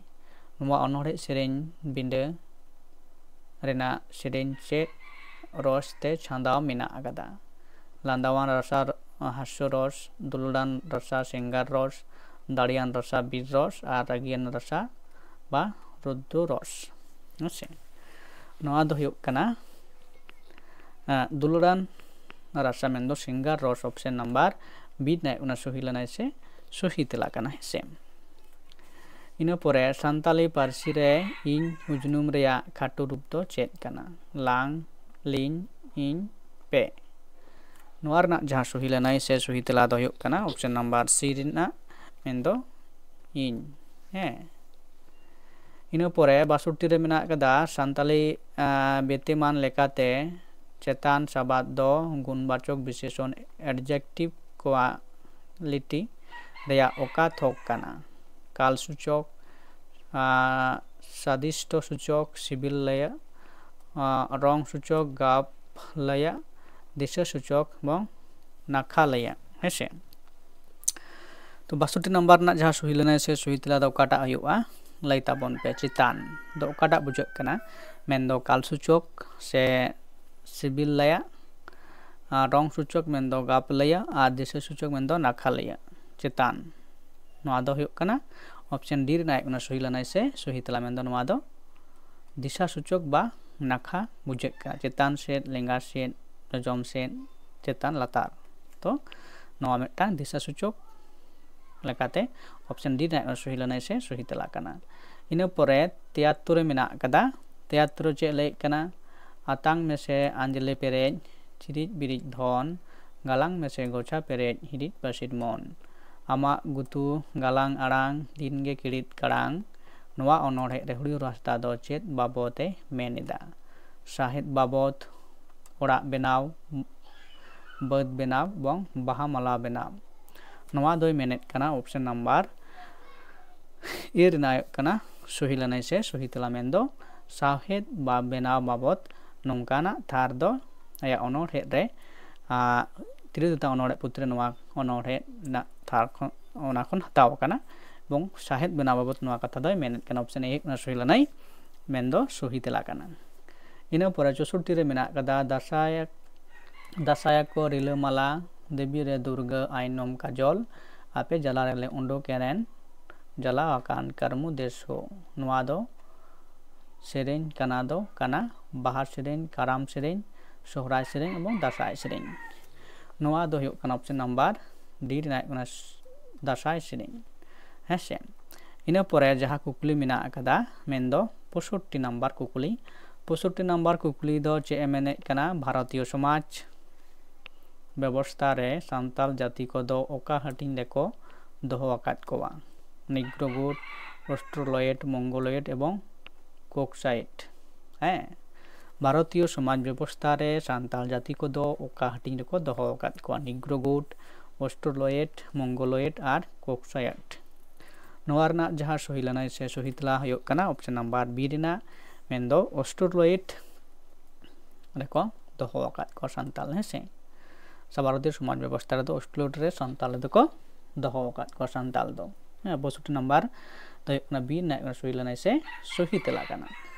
ᱱᱚᱣᱟ ᱚᱱᱚᱬᱦᱮ ᱥᱮᱨᱮᱧ ᱵᱤᱸᱰᱟᱹ ᱨᱮᱱᱟᱜ ᱥᱮᱨᱮᱧ ᱪᱮᱫ ᱨᱚᱥ ᱛᱮ ᱪᱷᱟᱸᱫᱟᱣ ᱢᱮᱱᱟᱜ ᱟᱠᱟᱫᱟ? ᱞᱟᱸᱫᱟᱣᱟᱱ ᱨᱟᱥᱟ ᱦᱟᱥᱥᱚ ᱨᱚᱥ, ᱫᱩᱞᱟᱹᱲᱟᱱ ᱨᱟᱥᱟ ᱥᱤᱝᱜᱟᱨ ᱨᱚᱥ, ᱫᱟᱲᱮᱭᱟᱱ ᱨᱟᱥᱟ ᱵᱤᱨ ᱨᱚᱥ ᱟᱨ ᱨᱟᱹᱜᱤᱭᱟᱱ ᱨᱟᱥᱟ ᱵᱟ ᱨᱩᱫᱽᱫᱩ ᱨᱚᱥ᱾ ᱦᱮᱸᱥᱮ, ᱱᱚᱣᱟ ᱫᱚ ᱦᱩᱭᱩᱜ ᱠᱟᱱᱟ ᱫᱩᱞᱟᱹᱲᱟᱱ ᱨᱟᱥᱟ ᱢᱮᱱᱫᱚ ᱥᱤᱝᱜᱟᱨ ᱨᱚᱥ, ᱚᱯᱥᱮᱱ ᱱᱟᱢᱵᱟᱨ ᱵᱤ ᱨᱮᱱᱟᱜ ᱚᱱᱟ ᱥᱚᱦᱤ ᱞᱮᱱᱟᱭ ᱥᱮ ᱥᱚᱦᱤ ᱛᱮᱞᱟ ᱠᱟᱱᱟ᱾ ᱦᱮᱸᱥᱮ, ᱤᱱᱟᱹ ᱯᱚᱨᱮ ᱥᱟᱱᱛᱟᱞᱤ ᱯᱟᱹᱨᱥᱤ ᱨᱮ ᱤᱧ ᱩᱡᱽᱱᱩᱢ ᱨᱮᱭᱟᱜ ᱠᱷᱟᱴᱚ ᱨᱩᱯ ᱫᱚ ᱪᱮᱫ ᱠᱟᱱᱟ? ᱞᱟᱝ, ᱞᱤᱧ, ᱤᱧ, ᱯᱮ᱾ ᱱᱚᱣᱟ ᱨᱮᱱᱟᱜ ᱡᱟᱦᱟᱸ ᱥᱚᱦᱤ ᱞᱮᱱᱟᱭ ᱥᱮ ᱥᱚᱦᱤ ᱛᱮᱞᱟ ᱫᱚ ᱦᱩᱭᱩᱜ ᱠᱟᱱᱟ ᱚᱯᱥᱮᱱ ᱱᱟᱢᱵᱟᱨ ᱥᱤ ᱨᱮᱱᱟᱜ, ᱢᱮᱱᱫᱚ ᱤᱧ᱾ ᱦᱮᱸ, ᱤᱱᱟᱹ ᱯᱚᱨᱮ ᱵᱟᱥᱚᱴᱴᱤ ᱨᱮ ᱢᱮᱱᱟᱜ ᱟᱠᱟᱫᱟ ᱥᱟᱱᱛᱟᱞᱤ ᱵᱮᱛᱮᱢᱟᱱ ᱞᱮᱠᱟᱛᱮ ᱪᱮᱛᱟᱱ ᱥᱟᱵᱟᱫ ᱫᱚ ᱜᱩᱱᱵᱟᱪᱚᱠ ᱵᱤᱥᱮᱥᱚᱱ, adjective quality, ᱨᱮᱭᱟᱜ ᱚᱠᱟ ᱛᱷᱚᱠ ᱠᱟᱱᱟ? ᱠᱟᱞ ᱥᱩᱪᱚᱠ, ᱥᱟᱫᱤᱥᱴᱚ ᱥᱩᱪᱚᱠ, ᱥᱤᱵᱤᱞ ᱞᱟᱹᱭᱟᱜ, ᱨᱚᱝ ᱥᱩᱪᱚᱠ, ᱜᱟᱵ ᱞᱟᱹᱭᱟᱜ, ᱫᱤᱥᱟᱹ ᱥᱩᱪᱚᱠ ᱵᱚᱝ ᱱᱟᱠᱷᱟ ᱞᱟᱹᱭᱟᱜ᱾ ᱦᱮᱸᱥᱮ, ᱛᱚ ᱵᱟᱥᱚᱴᱴᱤ ᱱᱟᱢᱵᱟᱨ ᱨᱮᱱᱟᱜ ᱡᱟᱦᱟᱸ ᱥᱚᱦᱤ ᱞᱮᱱᱟᱭ ᱥᱮ ᱥᱚᱦᱤ ᱛᱮᱞᱟ ᱫᱚ ᱚᱠᱟᱴᱟᱜ ᱦᱩᱭᱩᱜᱼᱟ? ᱞᱟᱹᱭ ᱛᱟᱵᱚᱱ ᱯᱮ ᱪᱮᱛᱟᱱ ᱫᱚ ᱚᱠᱟᱴᱟᱜ ᱵᱩᱡᱷᱟᱹᱜ ᱠᱟᱱᱟ? ᱢᱮᱱᱫᱚ ᱠᱟᱞ ᱥᱩᱪᱚᱠ ᱥᱮ ᱥᱤᱵᱤᱞ ᱞᱟᱹᱭᱟᱜ, ᱨᱚᱝ ᱥᱩᱪᱚᱠ ᱢᱮᱱᱫᱚ ᱜᱟᱵ ᱞᱟᱹᱭᱟᱜ, ᱟᱨ ᱫᱤᱥᱟᱹ ᱥᱩᱪᱚᱠ ᱢᱮᱱᱫᱚ ᱱᱟᱠᱷᱟ ᱞᱟᱹᱭᱟᱜ᱾ ᱪᱮᱛᱟᱱ ᱱᱚᱣᱟ ᱫᱚ ᱦᱩᱭᱩᱜ ᱠᱟᱱᱟ ᱚᱯᱥᱮᱱ ᱰᱤ ᱨᱮᱱᱟᱜ ᱦᱩᱭᱩᱜ ᱠᱟᱱᱟ ᱥᱚᱦᱤ ᱞᱮᱱᱟᱭ ᱥᱮ ᱥᱚᱦᱤ ᱛᱮᱞᱟ, ᱢᱮᱱᱫᱚ ᱱᱚᱣᱟ ᱫᱚ ᱫᱤᱥᱟᱹ ᱥᱩᱪᱚᱠ ᱵᱟ ᱱᱟᱠᱷᱟ ᱵᱩᱡᱷᱟᱹᱜ ᱠᱟᱱᱟ᱾ ᱪᱮᱛᱟᱱ ᱥᱮᱫ, ᱞᱮᱸᱜᱟ ᱥᱮᱫ, ᱡᱚᱡᱚᱢ ᱥᱮᱫ, ᱪᱮᱛᱟᱱ ᱞᱟᱛᱟᱨ᱾ ᱛᱚ ᱱᱚᱣᱟ ᱢᱤᱫᱴᱟᱝ ᱫᱤᱥᱟᱹ ᱥᱩᱪᱚᱠ ᱞᱮᱠᱟᱛᱮ ᱚᱯᱥᱮᱱ ᱰᱤ ᱨᱮᱱᱟᱜ ᱥᱚᱦᱤ ᱞᱮᱱᱟᱭ ᱥᱮ ᱥᱚᱦᱤ ᱛᱮᱞᱟ ᱠᱟᱱᱟ᱾ ᱤᱱᱟᱹ ᱯᱚᱨᱮ ᱛᱮᱭᱟᱛᱛᱳᱨ ᱨᱮ ᱢᱮᱱᱟᱜ ᱟᱠᱟᱫᱟ᱾ ᱛᱮᱭᱟᱛᱛᱳᱨ ᱨᱮ ᱪᱮᱫ ᱞᱟᱹᱭᱮᱫ ᱠᱟᱱᱟ? ᱟᱛᱟᱝ ᱢᱮᱥᱮ ᱟᱸᱡᱽᱞᱮ ᱯᱮᱨᱮᱡ ᱪᱤᱨᱤᱡ ᱵᱤᱨᱤᱡ ᱫᱷᱚᱱ, ᱜᱟᱞᱟᱝ ᱢᱮᱥᱮ ᱜᱚᱪᱷᱟ ᱯᱮᱨᱮᱡ ᱦᱤᱨᱤᱡ ᱯᱟᱹᱥᱤᱨ ᱢᱚᱱ᱾ ᱟᱢᱟᱜ ᱜᱩᱛᱩ ᱜᱟᱞᱟᱝ ᱟᱲᱟᱝ ᱫᱤᱱᱜᱮ ᱠᱤᱲᱤᱫ ᱠᱟᱲᱟᱝ᱾ ᱱᱚᱣᱟ ᱚᱱᱚᱬᱦᱮ ᱨᱮ ᱦᱩᱲᱤᱭᱩᱨ ᱦᱟᱸᱥᱫᱟ ᱫᱚ ᱪᱮᱫ ᱵᱟᱵᱚᱛ ᱮ ᱢᱮᱱ ᱮᱫᱟ? ᱥᱟᱦᱮᱫ ᱵᱟᱵᱚᱛ, ᱚᱲᱟᱜ ᱵᱮᱱᱟᱣ, ᱵᱟᱹᱫᱽ ᱵᱮᱱᱟᱣ ᱮᱵᱚᱝ ᱵᱟᱦᱟ ᱢᱟᱞᱟ ᱵᱮᱱᱟᱣ᱾ ᱱᱚᱣᱟ ᱫᱚᱭ ᱢᱮᱱᱮᱫ ᱠᱟᱱᱟ ᱚᱯᱥᱮᱱ ᱱᱟᱢᱵᱟᱨ ᱮ ᱨᱮᱱᱟᱜ ᱦᱩᱭᱩᱜ ᱠᱟᱱᱟ ᱥᱚᱦᱤ ᱞᱮᱱᱟᱭ ᱥᱮ ᱥᱚᱦᱤ ᱛᱮᱞᱟ, ᱢᱮᱱᱫᱚ ᱥᱟᱶᱦᱮᱫ ᱵᱟ ᱵᱮᱱᱟᱣ ᱵᱟᱵᱚᱛ ᱱᱚᱝᱠᱟᱱᱟᱜ ᱛᱷᱟᱨ ᱫᱚ ᱟᱭᱟᱜ ᱚᱱᱚᱬᱦᱮ ᱨᱮ, ᱟᱨ ᱛᱤᱨᱤᱥ ᱫᱚᱛᱟ ᱚᱱᱚᱬᱦᱮ ᱯᱩᱛᱷᱤ ᱨᱮ ᱱᱚᱣᱟ ᱚᱱᱚᱬᱦᱮ ᱨᱮᱱᱟᱜ ᱛᱷᱟᱨ ᱠᱷᱚᱱ, ᱚᱱᱟ ᱠᱷᱚᱱ ᱦᱟᱛᱟᱣ ᱟᱠᱟᱱᱟ᱾ ᱮᱵᱚᱝ ᱥᱟᱶᱦᱮᱫ ᱵᱮᱱᱟᱣ ᱵᱟᱵᱚᱛ ᱱᱚᱣᱟ ᱠᱟᱛᱷᱟ ᱫᱚᱭ ᱢᱮᱱᱮᱫ ᱠᱟᱱᱟ᱾ ᱚᱯᱥᱮᱱ ᱮ ᱦᱩᱭᱩᱜ ᱠᱟᱱᱟ ᱥᱚᱦᱤ ᱞᱮᱱᱟᱭ, ᱢᱮᱱᱫᱚ ᱥᱚᱦᱤ ᱛᱮᱞᱟ ᱠᱟᱱᱟ᱾ ᱤᱱᱟᱹ ᱯᱚᱨᱮ ᱪᱳᱥᱳᱴᱴᱤ ᱨᱮ ᱢᱮᱱᱟᱜ ᱟᱠᱟᱫᱟ ᱫᱟᱸᱥᱟᱭ ᱫᱟᱥᱟᱭᱟ ᱠᱚ ᱨᱤᱞᱟᱹᱢᱟᱞᱟ, ᱫᱮᱵᱤ ᱨᱮ ᱫᱩᱨᱜᱟᱹ ᱟᱭᱱᱚᱢ ᱠᱟᱡᱚᱞ, ᱟᱯᱮ ᱡᱟᱞᱟ ᱨᱮᱞᱮ ᱩᱰᱩᱠ ᱮᱱ, ᱡᱟᱞᱟ ᱟᱠᱟᱱ ᱠᱟᱹᱨᱢᱩ ᱫᱮᱥ ᱦᱳ᱾ ᱱᱚᱣᱟ ᱫᱚ ᱥᱮᱨᱮᱧ ᱠᱟᱱᱟ ᱫᱚ ᱠᱟᱱᱟ ᱵᱟᱦᱟ ᱥᱮᱨᱮᱧ, ᱠᱟᱨᱟᱢ ᱥᱮᱨᱮᱧ, ᱥᱚᱦᱨᱟᱭ ᱥᱮᱨᱮᱧ ᱮᱵᱚᱝ ᱫᱟᱸᱥᱟᱭ ᱥᱮᱨᱮᱧ᱾ ᱱᱚᱣᱟ ᱫᱚ ᱦᱩᱭᱩᱜ ᱠᱟᱱᱟ option number D ᱨᱮᱱᱟᱜ ᱦᱩᱭᱩᱜ ᱠᱟᱱᱟ ᱥ-, ᱫᱟᱸᱥᱟᱭ ᱥᱮᱨᱮᱧ᱾ ᱦᱮᱸ ᱥᱮ? ᱤᱱᱟᱹ ᱯᱚᱨᱮ ᱡᱟᱦᱟᱸ ᱠᱩᱠᱞᱤ ᱢᱮᱱᱟᱜ ᱟᱠᱟᱫᱟ, ᱢᱮᱱᱫᱚ ᱯᱚᱸᱭᱥᱚᱴᱴᱤ ᱱᱟᱢᱵᱟᱨ ᱠᱩᱠᱞᱤ᱾ ᱯᱚᱸᱭᱥᱚᱴᱴᱤ ᱱᱟᱢᱵᱟᱨ ᱠᱩᱠᱞᱤ ᱫᱚ ᱪᱮᱫ ᱮ ᱢᱮᱱᱮᱫ ᱠᱟᱱᱟ? ᱵᱷᱟᱨᱚᱛᱤᱭᱚ ᱥᱚᱢᱟᱡᱽ ᱵᱮᱵᱚᱥᱛᱷᱟ ᱨᱮ ᱥᱟᱱᱛᱟᱲ ᱡᱟᱹᱛᱤ ᱠᱚᱫᱚ ᱚᱠᱟ ᱦᱟᱹᱴᱤᱧ ᱨᱮᱠᱚ ᱫᱚᱦᱚ ᱟᱠᱟᱫ ᱠᱚᱣᱟ? ᱱᱤᱜᱽᱨᱳ ᱜᱩᱴ, ᱚᱥᱴᱨᱳᱞᱚᱭᱮᱰ, ᱢᱚᱝᱜᱳᱞᱚᱭᱮᱰ ᱮᱵᱚᱝ ᱠᱳᱠᱥᱟᱭᱮᱰ᱾ ᱦᱮᱸ, ᱵᱷᱟᱨᱚᱛᱤᱭᱚ ᱥᱚᱢᱟᱡᱽ ᱵᱮᱵᱚᱥᱛᱷᱟ ᱨᱮ ᱥᱟᱱᱛᱟᱲ ᱡᱟᱹᱛᱤ ᱠᱚᱫᱚ ᱚᱠᱟ ᱦᱟᱹᱴᱤᱧ ᱨᱮᱠᱚ ᱫᱚᱦᱚ ᱟᱠᱟᱫ ᱠᱚᱣᱟ? ᱱᱤᱜᱽᱨᱳ ᱜᱩᱴ, ᱚᱥᱴᱨᱳᱞᱚᱭᱮᱰ, ᱢᱚᱝᱜᱳᱞᱚᱭᱮᱰ ᱟᱨ ᱠᱳᱠᱥᱟᱭᱮᱰ᱾ ᱱᱚᱣᱟ ᱨᱮᱱᱟᱜ ᱡᱟᱦᱟᱸ ᱥᱚᱦᱤ ᱞᱟᱹᱱᱟᱹᱭ ᱥᱮ ᱥᱚᱦᱤ ᱛᱮᱞᱟ ᱦᱩᱭᱩᱜ ᱠᱟᱱᱟ option number B ᱨᱮᱱᱟᱜ, ᱢᱮᱱᱫᱚ ᱚᱥᱴᱨᱳᱞᱚᱭᱮᱰ ᱨᱮᱠᱚ ᱫᱚᱦᱚ ᱟᱠᱟᱫ ᱠᱚᱣᱟ ᱥᱟᱱᱛᱟᱲ, ᱦᱮᱸ ᱥᱮ? ᱥᱮ ᱵᱷᱟᱨᱚᱛᱤᱭᱚ ᱥᱚᱢᱟᱡᱽ ᱵᱮᱵᱚᱥᱛᱷᱟ ᱨᱮᱫᱚ ᱚᱥᱴᱨᱳᱞᱚᱭᱮᱰ ᱨᱮ ᱥᱟᱱᱛᱟᱲ ᱫᱚᱠᱚ ᱫᱚᱦᱚ ᱟᱠᱟᱫ ᱠᱚᱣᱟ ᱥᱟᱱᱛᱟᱲ ᱫᱚ᱾ ᱦᱮᱸ, ᱯᱚᱸᱭᱥᱚᱴᱴᱤ ᱱᱟᱢᱵᱟᱨ ᱫᱚ ᱦᱩᱭᱩᱜ ᱠᱟᱱᱟ B ᱨᱮᱱᱟᱜ ᱥᱚᱦᱤ ᱞᱟᱹᱱᱟᱹᱭ ᱥᱮ ᱥᱚᱦᱤ ᱛᱮᱞᱟ ᱠᱟᱱᱟ᱾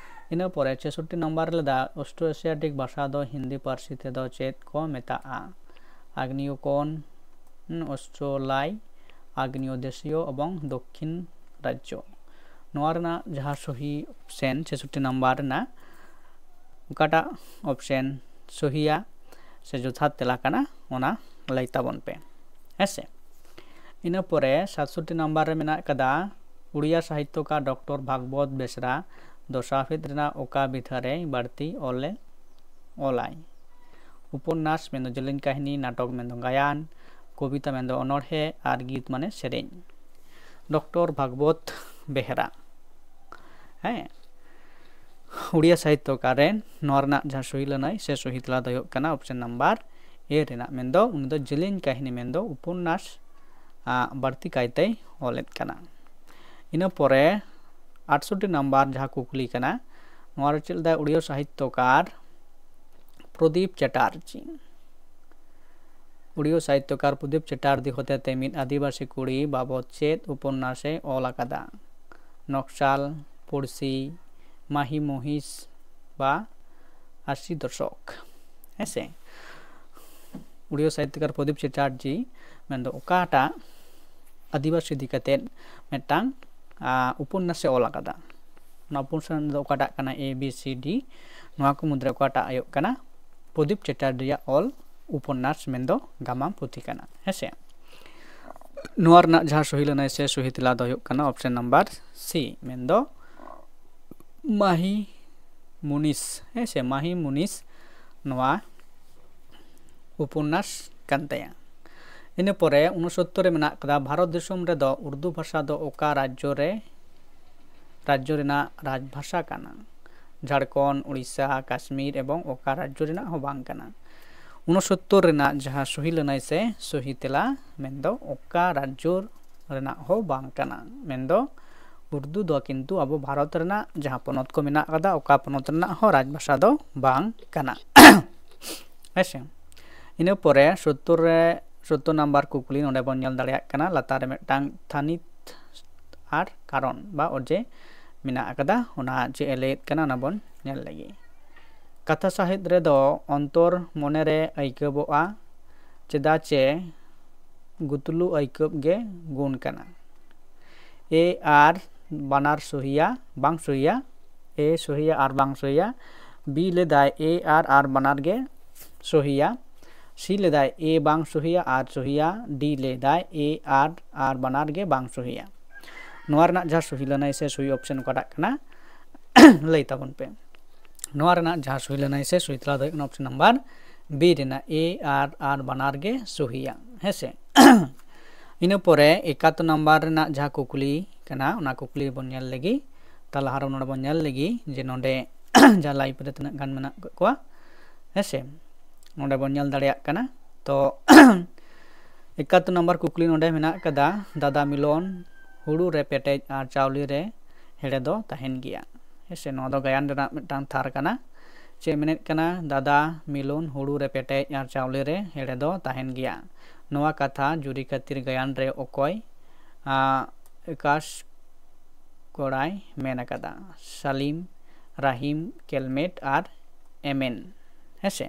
ᱤᱱᱟᱹ ᱯᱚᱨᱮ ᱪᱷᱮᱥᱚᱴᱴᱤ ᱱᱟᱢᱵᱟᱨ ᱨᱮ ᱞᱟᱹᱭᱫᱟ, ᱚᱥᱴᱨᱳ ᱮᱥᱤᱭᱟᱴᱤᱠ ᱵᱷᱟᱥᱟ ᱫᱚ ᱦᱤᱱᱫᱤ ᱯᱟᱹᱨᱥᱤ ᱛᱮᱫᱚ ᱪᱮᱫ ᱠᱚ ᱢᱮᱛᱟᱜᱼᱟ? ᱟᱜᱽᱱᱤᱭᱚᱠᱳᱱ, ᱚᱥᱴᱨᱳᱞᱟᱭ, ᱟᱜᱽᱱᱤᱭᱚ ᱫᱮᱥᱤᱭᱚ ᱮᱵᱚᱝ ᱫᱚᱠᱠᱷᱤᱱ ᱨᱟᱡᱽᱡᱚ᱾ ᱱᱚᱣᱟ ᱨᱮᱱᱟᱜ ᱡᱟᱦᱟᱸ ᱥᱚᱦᱤ option, ᱪᱷᱮᱥᱚᱴᱴᱤ ᱱᱟᱢᱵᱟᱨ ᱨᱮᱱᱟᱜ ᱚᱠᱟᱴᱟᱜ option ᱥᱚᱦᱤᱭᱟ ᱥᱮ ᱡᱚᱛᱷᱟᱛ ᱛᱮᱞᱟ ᱠᱟᱱᱟ, ᱚᱱᱟ ᱞᱟᱹᱭ ᱛᱟᱵᱚᱱ ᱯᱮ, ᱦᱮᱸ ᱥᱮ? ᱤᱱᱟᱹ ᱯᱚᱨᱮ ᱥᱟᱛᱥᱚᱴᱴᱤ ᱱᱟᱢᱵᱟᱨ ᱨᱮ ᱢᱮᱱᱟᱜ ᱠᱟᱫᱟ, ᱩᱲᱤᱭᱟ ᱥᱟᱦᱤᱛᱛᱚᱠᱟᱨ ᱰᱚᱠᱴᱚᱨ ᱵᱷᱟᱜᱽᱵᱚᱛ ᱵᱮᱥᱨᱟ ᱫᱚᱥᱟᱨ ᱯᱷᱮᱫ ᱨᱮᱱᱟᱜ ᱚᱠᱟ ᱵᱤᱫᱷᱟ ᱨᱮ ᱵᱟᱹᱲᱛᱤ ᱚᱞᱮ ᱚᱞᱟᱭ? ᱩᱯᱚᱱᱱᱟᱥ ᱢᱮᱱᱫᱚ ᱡᱮᱞᱮᱧ ᱠᱟᱹᱦᱱᱤ, ᱱᱟᱴᱚᱠ ᱢᱮᱱᱫᱚ ᱜᱟᱭᱟᱱ, ᱠᱚᱵᱤᱛᱟ ᱢᱮᱱᱫᱚ ᱚᱱᱚᱬᱦᱮ ᱟᱨ ᱜᱤᱛ ᱢᱟᱱᱮ ᱥᱮᱨᱮᱧ᱾ ᱰᱚᱠᱴᱚᱨ ᱵᱷᱟᱜᱽᱵᱚᱛ ᱵᱮᱦᱨᱟ, ᱦᱮᱸ, ᱩᱲᱤᱭᱟ ᱥᱟᱦᱤᱛᱛᱚᱠᱟᱨ ᱨᱮᱱ, ᱱᱚᱣᱟ ᱨᱮᱱᱟᱜ ᱡᱟᱦᱟᱸ ᱥᱚᱦᱤ ᱞᱟᱹᱱᱟᱹᱭ ᱥᱮ ᱥᱚᱦᱤ ᱛᱮᱞᱟ ᱫᱚ ᱦᱩᱭᱩᱜ ᱠᱟᱱᱟ option number A ᱨᱮᱱᱟᱜ, ᱢᱮᱱᱫᱚ ᱩᱱᱤ ᱫᱚ ᱡᱮᱞᱮᱧ ᱠᱟᱹᱦᱱᱤ ᱢᱮᱱᱫᱚ ᱩᱯᱚᱱᱱᱟᱥ, ᱟ, ᱵᱟᱹᱲᱛᱤ ᱠᱟᱭᱛᱮᱭ ᱚᱞᱮᱫ ᱠᱟᱱᱟ᱾ ᱤᱱᱟᱹ ᱯᱚᱨᱮ ᱟᱴᱥᱚᱴᱴᱤ ᱱᱟᱢᱵᱟᱨ ᱡᱟᱦᱟᱸ ᱠᱩᱠᱞᱤ ᱠᱟᱱᱟ, ᱱᱚᱣᱟ ᱨᱮ ᱪᱮᱫ ᱞᱮᱫᱟᱭ? ᱩᱲᱤᱭᱟ ᱥᱟᱦᱤᱛᱛᱚᱠᱟᱨ ᱯᱨᱚᱫᱤᱯ ᱪᱮᱴᱟᱨᱡᱤ᱾ ᱩᱲᱤᱭᱟ ᱥᱟᱦᱤᱛᱛᱚᱠᱟᱨ ᱯᱨᱚᱫᱤᱯ ᱪᱮᱴᱟᱨᱡᱤ ᱦᱚᱛᱮᱛᱮ ᱢᱤᱫ ᱟᱹᱫᱤᱵᱟᱹᱥᱤ ᱠᱩᱲᱤ ᱵᱟᱵᱚᱫ ᱪᱮᱫ ᱩᱯᱚᱱᱱᱟᱥᱮ ᱚᱞ ᱟᱠᱟᱫᱟ? ᱱᱚᱠᱥᱟᱞ, ᱯᱩᱲᱥᱤ, ᱢᱟᱦᱤ ᱢᱩᱦᱤᱥ ᱵᱟ ᱟᱥᱤ ᱫᱚᱥᱚᱠ, ᱦᱮᱸᱥᱮ? ᱩᱲᱤᱭᱟ ᱥᱟᱦᱤᱛᱭᱚᱠᱟᱨ ᱯᱨᱚᱫᱤᱯ ᱪᱮᱴᱟᱨᱡᱤ ᱢᱮᱱᱫᱚ ᱚᱠᱟᱴᱟᱜ ᱟᱹᱫᱤᱵᱟᱹᱥᱤ ᱤᱫᱤ ᱠᱟᱛᱮᱫ ᱢᱤᱫᱴᱟᱝ ᱩᱯᱚᱱᱱᱟᱥ ᱮ ᱚᱞ ᱟᱠᱟᱫᱟ? ᱚᱱᱟ ᱩᱯᱚᱱᱱᱟᱥ ᱫᱚ ᱚᱠᱟᱴᱟᱜ ᱠᱟᱱᱟ? A, B, C, D᱾ ᱱᱚᱣᱟ ᱠᱚ ᱢᱩᱫᱽᱨᱮ ᱚᱠᱟᱴᱟᱜ ᱦᱩᱭᱩᱜ ᱠᱟᱱᱟ ᱯᱨᱚᱫᱤᱯ ᱪᱮᱴᱟᱨᱡᱤᱭᱟᱜ ᱚᱞ ᱩᱯᱚᱱᱱᱟᱥ ᱢᱮᱱᱫᱚ ᱜᱟᱢᱟᱢ ᱯᱩᱛᱷᱤ ᱠᱟᱱᱟ, ᱦᱮᱸᱥᱮ? ᱱᱚᱣᱟ ᱨᱮᱱᱟᱜ ᱡᱟᱦᱟᱸ ᱥᱚᱦᱤ ᱞᱟᱹᱱᱟᱹᱭ ᱥᱮ ᱥᱚᱦᱤ ᱛᱮᱞᱟ ᱫᱚ ᱦᱩᱭᱩᱜ ᱠᱟᱱᱟ option number C, ᱢᱮᱱᱫᱚ ᱢᱟᱦᱤ ᱢᱩᱱᱤᱥ, ᱦᱮᱸ ᱥᱮ, ᱢᱟᱦᱤ ᱢᱩᱱᱤᱥ ᱱᱚᱣᱟ ᱩᱯᱚᱱᱱᱟᱥ ᱠᱟᱱ ᱛᱟᱭᱟ᱾ ᱤᱱᱟᱹ ᱯᱚᱨᱮ ᱩᱱᱩᱥᱚᱛᱛᱚᱨ ᱨᱮ ᱢᱮᱱᱟᱜ ᱠᱟᱫᱟ, ᱵᱷᱟᱨᱚᱛ ᱫᱤᱥᱚᱢ ᱨᱮᱫᱚ ᱩᱨᱫᱩ ᱵᱷᱟᱥᱟ ᱫᱚ ᱚᱠᱟ ᱨᱟᱡᱽᱡᱚ ᱨᱮ, ᱨᱟᱡᱽᱡᱚ ᱨᱮᱱᱟᱜ ᱨᱟᱡᱽᱵᱷᱟᱥᱟ ᱠᱟᱱᱟ? ᱡᱷᱟᱲᱠᱷᱚᱸᱰ, ᱩᱲᱤᱥᱥᱟ, ᱠᱟᱥᱢᱤᱨ ᱮᱵᱚᱝ ᱚᱠᱟ ᱨᱟᱡᱽᱡᱚ ᱨᱮᱱᱟᱜ ᱦᱚᱸ ᱵᱟᱝ ᱠᱟᱱᱟ᱾ ᱩᱱᱩᱥᱚᱛᱛᱚᱨ ᱨᱮᱱᱟᱜ ᱡᱟᱦᱟᱸ ᱥᱚᱦᱤ ᱞᱟᱹᱱᱟᱹᱭ ᱥᱮ ᱥᱚᱦᱤ ᱛᱮᱞᱟ ᱢᱮᱱᱫᱚ ᱚᱠᱟ ᱨᱟᱡᱽᱡᱚ ᱨᱮᱱᱟᱜ ᱦᱚᱸ ᱵᱟᱝ ᱠᱟᱱᱟ, ᱢᱮᱱᱫᱚ ᱩᱨᱫᱩ ᱫᱚ ᱠᱤᱱᱛᱩ ᱟᱵᱚ ᱵᱷᱟᱨᱚᱛ ᱨᱮᱱᱟᱜ ᱡᱟᱦᱟᱸ ᱯᱚᱱᱚᱛ ᱠᱚ ᱢᱮᱱᱟᱜ ᱟᱠᱟᱫᱟ, ᱚᱠᱟ ᱯᱚᱱᱚᱛ ᱨᱮᱱᱟᱜ ᱦᱚᱸ ᱨᱟᱡᱽᱵᱷᱟᱥᱟ ᱫᱚ ᱵᱟᱝ ᱠᱟᱱᱟ᱾ ᱦᱮᱸᱥᱮ? ᱤᱱᱟᱹ ᱯᱚᱨᱮ ᱥᱳᱛᱛᱳᱨ ᱨᱮ, ᱥᱳᱛᱛᱳᱨ ᱱᱟᱢᱵᱟᱨ ᱠᱩᱠᱞᱤ ᱱᱚᱰᱮ ᱵᱚᱱ ᱧᱮᱞ ᱫᱟᱲᱮᱭᱟᱜ ᱠᱟᱱᱟ, ᱞᱟᱛᱟᱨ ᱨᱮ ᱢᱤᱫᱴᱟᱝ ᱛᱷᱟᱹᱱᱤᱛ ᱟᱨ ᱠᱟᱨᱚᱱ ᱵᱟ ᱚᱡᱮ ᱢᱮᱱᱟᱜ ᱟᱠᱟᱫᱟ, ᱚᱱᱟ ᱪᱮᱫ ᱮ ᱞᱟᱹᱭᱮᱫ ᱠᱟᱱᱟ ᱚᱱᱟ ᱵᱚᱱ ᱧᱮᱞ ᱞᱮᱜᱮ᱾ ᱠᱟᱛᱷᱟ ᱥᱟᱶᱦᱮᱫ ᱨᱮᱫᱚ ᱚᱱᱛᱚᱨ ᱢᱚᱱᱮᱨᱮ ᱟᱹᱭᱠᱟᱹᱵᱚᱜᱼᱟ, ᱪᱮᱫᱟᱜ ᱪᱮ ᱜᱩᱛᱞᱩ ᱟᱹᱭᱠᱟᱹᱵ ᱜᱮ ᱜᱩᱱ ᱠᱟᱱᱟ᱾ A R ᱵᱟᱱᱟᱨ ᱥᱚᱦᱤᱭᱟ, ᱵᱟᱝ ᱥᱚᱦᱤᱭᱟ, A ᱥᱚᱦᱤᱭᱟ ᱟᱨ ᱵᱟᱝ ᱥᱚᱦᱤᱭᱟ, B ᱞᱮᱫᱟᱭ A R R ᱵᱟᱱᱟᱨ ᱜᱮ ᱥᱚᱦᱤᱭᱟ, C ᱞᱮᱫᱟᱭ A ᱵᱟᱝ ᱥᱚᱦᱤᱭᱟ ᱟᱨ ᱥᱚᱦᱤᱭᱟ, D ᱞᱮᱫᱟᱭ A R R ᱵᱟᱱᱟᱨ ᱜᱮ ᱵᱟᱝ ᱥᱚᱦᱤᱭᱟ᱾ ᱱᱚᱣᱟ ᱨᱮᱱᱟᱜ ᱡᱟᱦᱟᱸ ᱥᱚᱦᱤ ᱞᱟᱹᱱᱟᱹᱭ ᱥᱮ ᱥᱚᱦᱤ option ᱚᱠᱟᱴᱟᱜ ᱠᱟᱱᱟ? ᱞᱟᱹᱭ ᱛᱟᱵᱚᱱ ᱯᱮ᱾ ᱱᱚᱣᱟ ᱨᱮᱱᱟᱜ ᱡᱟᱦᱟᱸ ᱥᱚᱦᱤ ᱞᱟᱹᱱᱟᱹᱭ ᱥᱮ ᱥᱚᱦᱤ ᱛᱮᱞᱟ ᱫᱚ ᱦᱩᱭᱩᱜ ᱠᱟᱱᱟ option number B ᱨᱮᱱᱟᱜ A R R ᱵᱟᱱᱟᱨ ᱜᱮ ᱥᱚᱦᱤᱭᱟ, ᱦᱮᱸ ᱥᱮ? ᱤᱱᱟᱹ ᱯᱚᱨᱮ ᱮᱠᱟᱛᱛᱳᱨ ᱱᱟᱢᱵᱟᱨ ᱨᱮᱱᱟᱜ ᱡᱟᱦᱟᱸ ᱠᱩᱠᱞᱤ ᱠᱟᱱᱟ, ᱚᱱᱟ ᱠᱩᱠᱞᱤ ᱵᱚᱱ ᱧᱮᱞ ᱞᱮᱜᱮ᱾ ᱛᱟᱦᱞᱮ ᱟᱨᱚ ᱱᱚᱰᱮ ᱵᱚᱱ ᱧᱮᱞ ᱞᱮᱜᱮ ᱡᱮ ᱱᱚᱰᱮ ᱡᱟᱦᱟᱸ live ᱨᱮ ᱛᱤᱱᱟᱹᱜ ᱜᱟᱱ ᱢᱮᱱᱟᱜ ᱠᱟᱜ ᱠᱚᱣᱟ, ᱦᱮᱸ ᱥᱮ? ᱱᱚᱰᱮ ᱵᱚᱱ ᱧᱮᱞ ᱫᱟᱲᱮᱭᱟᱜ ᱠᱟᱱᱟ᱾ ᱛᱚ ᱮᱠᱟᱛᱛᱳᱨ ᱱᱟᱢᱵᱟᱨ ᱠᱩᱠᱞᱤ ᱱᱚᱰᱮ ᱢᱮᱱᱟᱜ ᱠᱟᱫᱟ, ᱫᱟᱫᱟ ᱢᱤᱞᱚᱱ, ᱦᱩᱲᱩ ᱨᱮ ᱯᱮᱴᱮᱡ ᱟᱨ ᱪᱟᱣᱞᱮ ᱨᱮ ᱦᱮᱲᱮ ᱫᱚ ᱛᱟᱦᱮᱱ ᱜᱮᱭᱟ, ᱦᱮᱸ ᱥᱮ? ᱱᱚᱣᱟ ᱫᱚ ᱜᱟᱭᱟᱱ ᱨᱮᱱᱟᱜ ᱢᱤᱫᱴᱟᱝ ᱛᱷᱟᱨ ᱠᱟᱱᱟ᱾ ᱪᱮᱫ ᱢᱮᱱᱮᱫ ᱠᱟᱱᱟ? ᱫᱟᱫᱟ ᱢᱤᱞᱚᱱ, ᱦᱩᱲᱩ ᱨᱮ ᱯᱮᱴᱮᱡ ᱟᱨ ᱪᱟᱣᱞᱮ ᱨᱮ ᱦᱮᱲᱮ ᱫᱚ ᱛᱟᱦᱮᱱ ᱜᱮᱭᱟ᱾ ᱱᱚᱣᱟ ᱠᱟᱛᱷᱟ ᱡᱩᱨᱤ ᱠᱷᱟᱹᱛᱤᱨ ᱜᱟᱭᱟᱱ ᱨᱮ ᱚᱠᱚᱭ, ᱟᱸ, ᱮᱠᱟᱥ ᱠᱚᱲᱟᱭ ᱢᱮᱱ ᱟᱠᱟᱫᱟ? ᱥᱟᱞᱤᱢ, ᱨᱟᱦᱤᱢ, ᱠᱮᱞᱢᱮᱴ ᱟᱨ ᱮᱢᱮᱱ, ᱦᱮᱸ ᱥᱮ?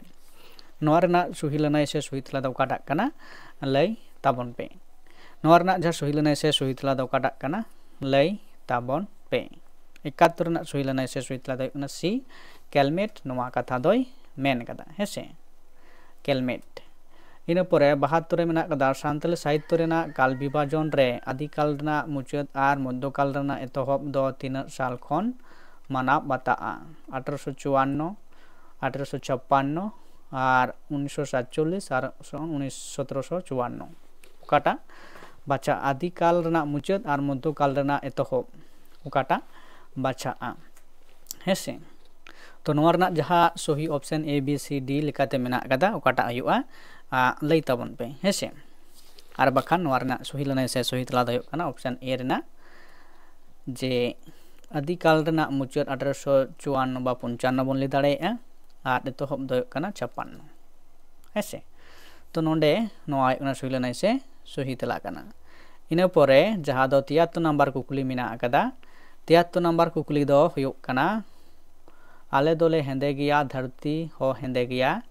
ᱱᱚᱣᱟ ᱨᱮᱱᱟᱜ ᱥᱩᱦᱤ ᱞᱟᱹᱱᱟᱹᱭ ᱥᱮ ᱥᱩᱦᱤ ᱛᱮᱞᱟ ᱫᱚ ᱚᱠᱟᱴᱟᱜ ᱠᱟᱱᱟ? ᱞᱟᱹᱭ ᱛᱟᱵᱚᱱ ᱯᱮ᱾ ᱱᱚᱣᱟ ᱨᱮᱱᱟᱜ ᱡᱟᱦᱟᱸ ᱥᱩᱦᱤ ᱞᱟᱹᱱᱟᱹᱭ ᱥᱮ ᱥᱩᱦᱤ ᱛᱮᱞᱟ ᱫᱚ ᱚᱠᱟᱴᱟᱜ ᱠᱟᱱᱟ? ᱞᱟᱹᱭ ᱛᱟᱵᱚᱱ ᱯᱮ᱾ ᱮᱠᱟᱛᱛᱳᱨ ᱨᱮᱱᱟᱜ ᱥᱩᱦᱤ ᱞᱟᱹᱱᱟᱹᱭ ᱥᱮ ᱥᱩᱦᱤ ᱛᱮᱞᱟ ᱫᱚ ᱦᱩᱭᱩᱜ ᱠᱟᱱᱟ ᱥᱤ, ᱠᱮᱞᱢᱮᱴ ᱱᱚᱣᱟ ᱠᱟᱛᱷᱟ ᱫᱚᱭ ᱢᱮᱱ ᱠᱟᱫᱟ, ᱦᱮᱸ ᱥᱮ? ᱠᱮᱞᱢᱮᱴ᱾ ᱤᱱᱟᱹ ᱯᱚᱨᱮ ᱵᱟᱦᱟᱛᱛᱳᱨ ᱨᱮ ᱢᱮᱱᱟᱜ ᱠᱟᱫᱟ, ᱥᱟᱱᱛᱟᱲᱤ ᱥᱟᱦᱤᱛᱛᱚ ᱨᱮᱱᱟᱜ ᱠᱟᱞ ᱵᱤᱵᱷᱟᱡᱚᱱ ᱨᱮ ᱟᱫᱤᱠᱟᱞ ᱨᱮᱱᱟᱜ ᱢᱩᱪᱟᱹᱫ ᱟᱨ ᱢᱚᱫᱽᱫᱷᱚᱠᱟᱞ ᱨᱮᱱᱟᱜ ᱮᱛᱚᱦᱚᱵ ᱫᱚ ᱛᱤᱱᱟᱹᱜ ᱥᱟᱞ ᱠᱷᱚᱱ ᱢᱟᱱᱟᱣ ᱵᱟᱛᱟᱜᱼᱟ? ᱟᱴᱷᱨᱚᱥᱚ ᱪᱩᱣᱟᱱᱱᱚ, ᱟᱴᱷᱨᱚᱥᱚ ᱪᱷᱟᱯᱯᱟᱱᱱᱚ ᱟᱨ ᱩᱱᱤᱥᱥᱚ ᱥᱟᱛᱪᱚᱞᱞᱤᱥ ᱟᱨ ᱩᱱᱤᱥ, ᱥᱚᱛᱨᱚᱥᱚ ᱪᱩᱣᱟᱱᱱᱚ᱾ ᱚᱠᱟᱴᱟᱜ ᱵᱟᱪᱷᱟ? ᱟᱫᱤᱠᱟᱞ ᱨᱮᱱᱟᱜ ᱢᱩᱪᱟᱹᱫ ᱟᱨ ᱢᱚᱫᱽᱫᱷᱚᱠᱟᱞ ᱨᱮᱱᱟᱜ ᱮᱛᱚᱦᱚᱵ, ᱚᱠᱟᱴᱟᱜ ᱵᱟᱪᱷᱟᱜᱼᱟ? ᱦᱮᱸ ᱥᱮ? ᱛᱚ ᱱᱚᱣᱟ ᱨᱮᱱᱟᱜ ᱡᱟᱦᱟᱸ ᱥᱚᱦᱤ option A, B, C, D ᱞᱮᱠᱟᱛᱮ ᱢᱮᱱᱟᱜ ᱠᱟᱫᱟ, ᱚᱠᱟᱴᱟᱜ ᱦᱩᱭᱩᱜᱼᱟ, ᱟ, ᱞᱟᱹᱭ ᱛᱟᱵᱚᱱ ᱯᱮ, ᱦᱮᱸ ᱥᱮ? ᱟᱨ ᱵᱟᱠᱷᱟᱱ ᱱᱚᱣᱟ ᱨᱮᱱᱟᱜ ᱥᱚᱦᱤ ᱞᱟᱹᱱᱟᱹᱭ ᱥᱮ ᱥᱚᱦᱤ ᱛᱮᱞᱟ ᱫᱚ ᱦᱩᱭᱩᱜ ᱠᱟᱱᱟ option A ᱨᱮᱱᱟᱜ, ᱡᱮ ᱟᱫᱤᱠᱟᱞ ᱨᱮᱱᱟᱜ ᱢᱩᱪᱟᱹᱫ ᱟᱴᱷᱨᱚᱥᱚ ᱪᱩᱣᱟᱱᱱᱚ ᱵᱟ ᱯᱚᱧᱪᱟᱱᱱᱚ ᱵᱚᱱ ᱞᱟᱹᱭ ᱫᱟᱲᱮᱭᱟᱜᱼᱟ, ᱟᱨ ᱮᱛᱚᱦᱚᱵ ᱫᱚ ᱦᱩᱭᱩᱜ ᱠᱟᱱᱟ ᱪᱷᱟᱯᱟᱱᱱᱚ᱾ ᱦᱮᱸ ᱥᱮ? ᱛᱚ ᱱᱚᱰᱮ ᱱᱚᱣᱟ ᱦᱩᱭᱩᱜ ᱠᱟᱱᱟ ᱥᱚᱦᱤ ᱞᱟᱹᱱᱟᱹᱭ ᱥᱮ ᱥᱚᱦᱤ ᱛᱮᱞᱟ ᱠᱟᱱᱟ᱾ ᱤᱱᱟᱹ ᱯᱚᱨᱮ ᱡᱟᱦᱟᱸ ᱫᱚ ᱛᱤᱭᱟᱛᱛᱳᱨ ᱱᱟᱢᱵᱟᱨ ᱠᱩᱠᱞᱤ ᱢᱮᱱᱟᱜ ᱟᱠᱟᱫᱟ, ᱛᱤᱭᱟᱛᱛᱳᱨ ᱱᱟᱢᱵᱟᱨ ᱠᱩᱠᱞᱤ ᱫᱚ ᱦᱩᱭᱩᱜ ᱠᱟᱱᱟ, ᱟᱞᱮ ᱫᱚᱞᱮ ᱦᱮᱸᱫᱮ ᱜᱮᱭᱟ, ᱫᱷᱟᱹᱨᱛᱤ ᱦᱚᱸ ᱦᱮᱸᱫᱮ ᱜᱮᱭᱟ,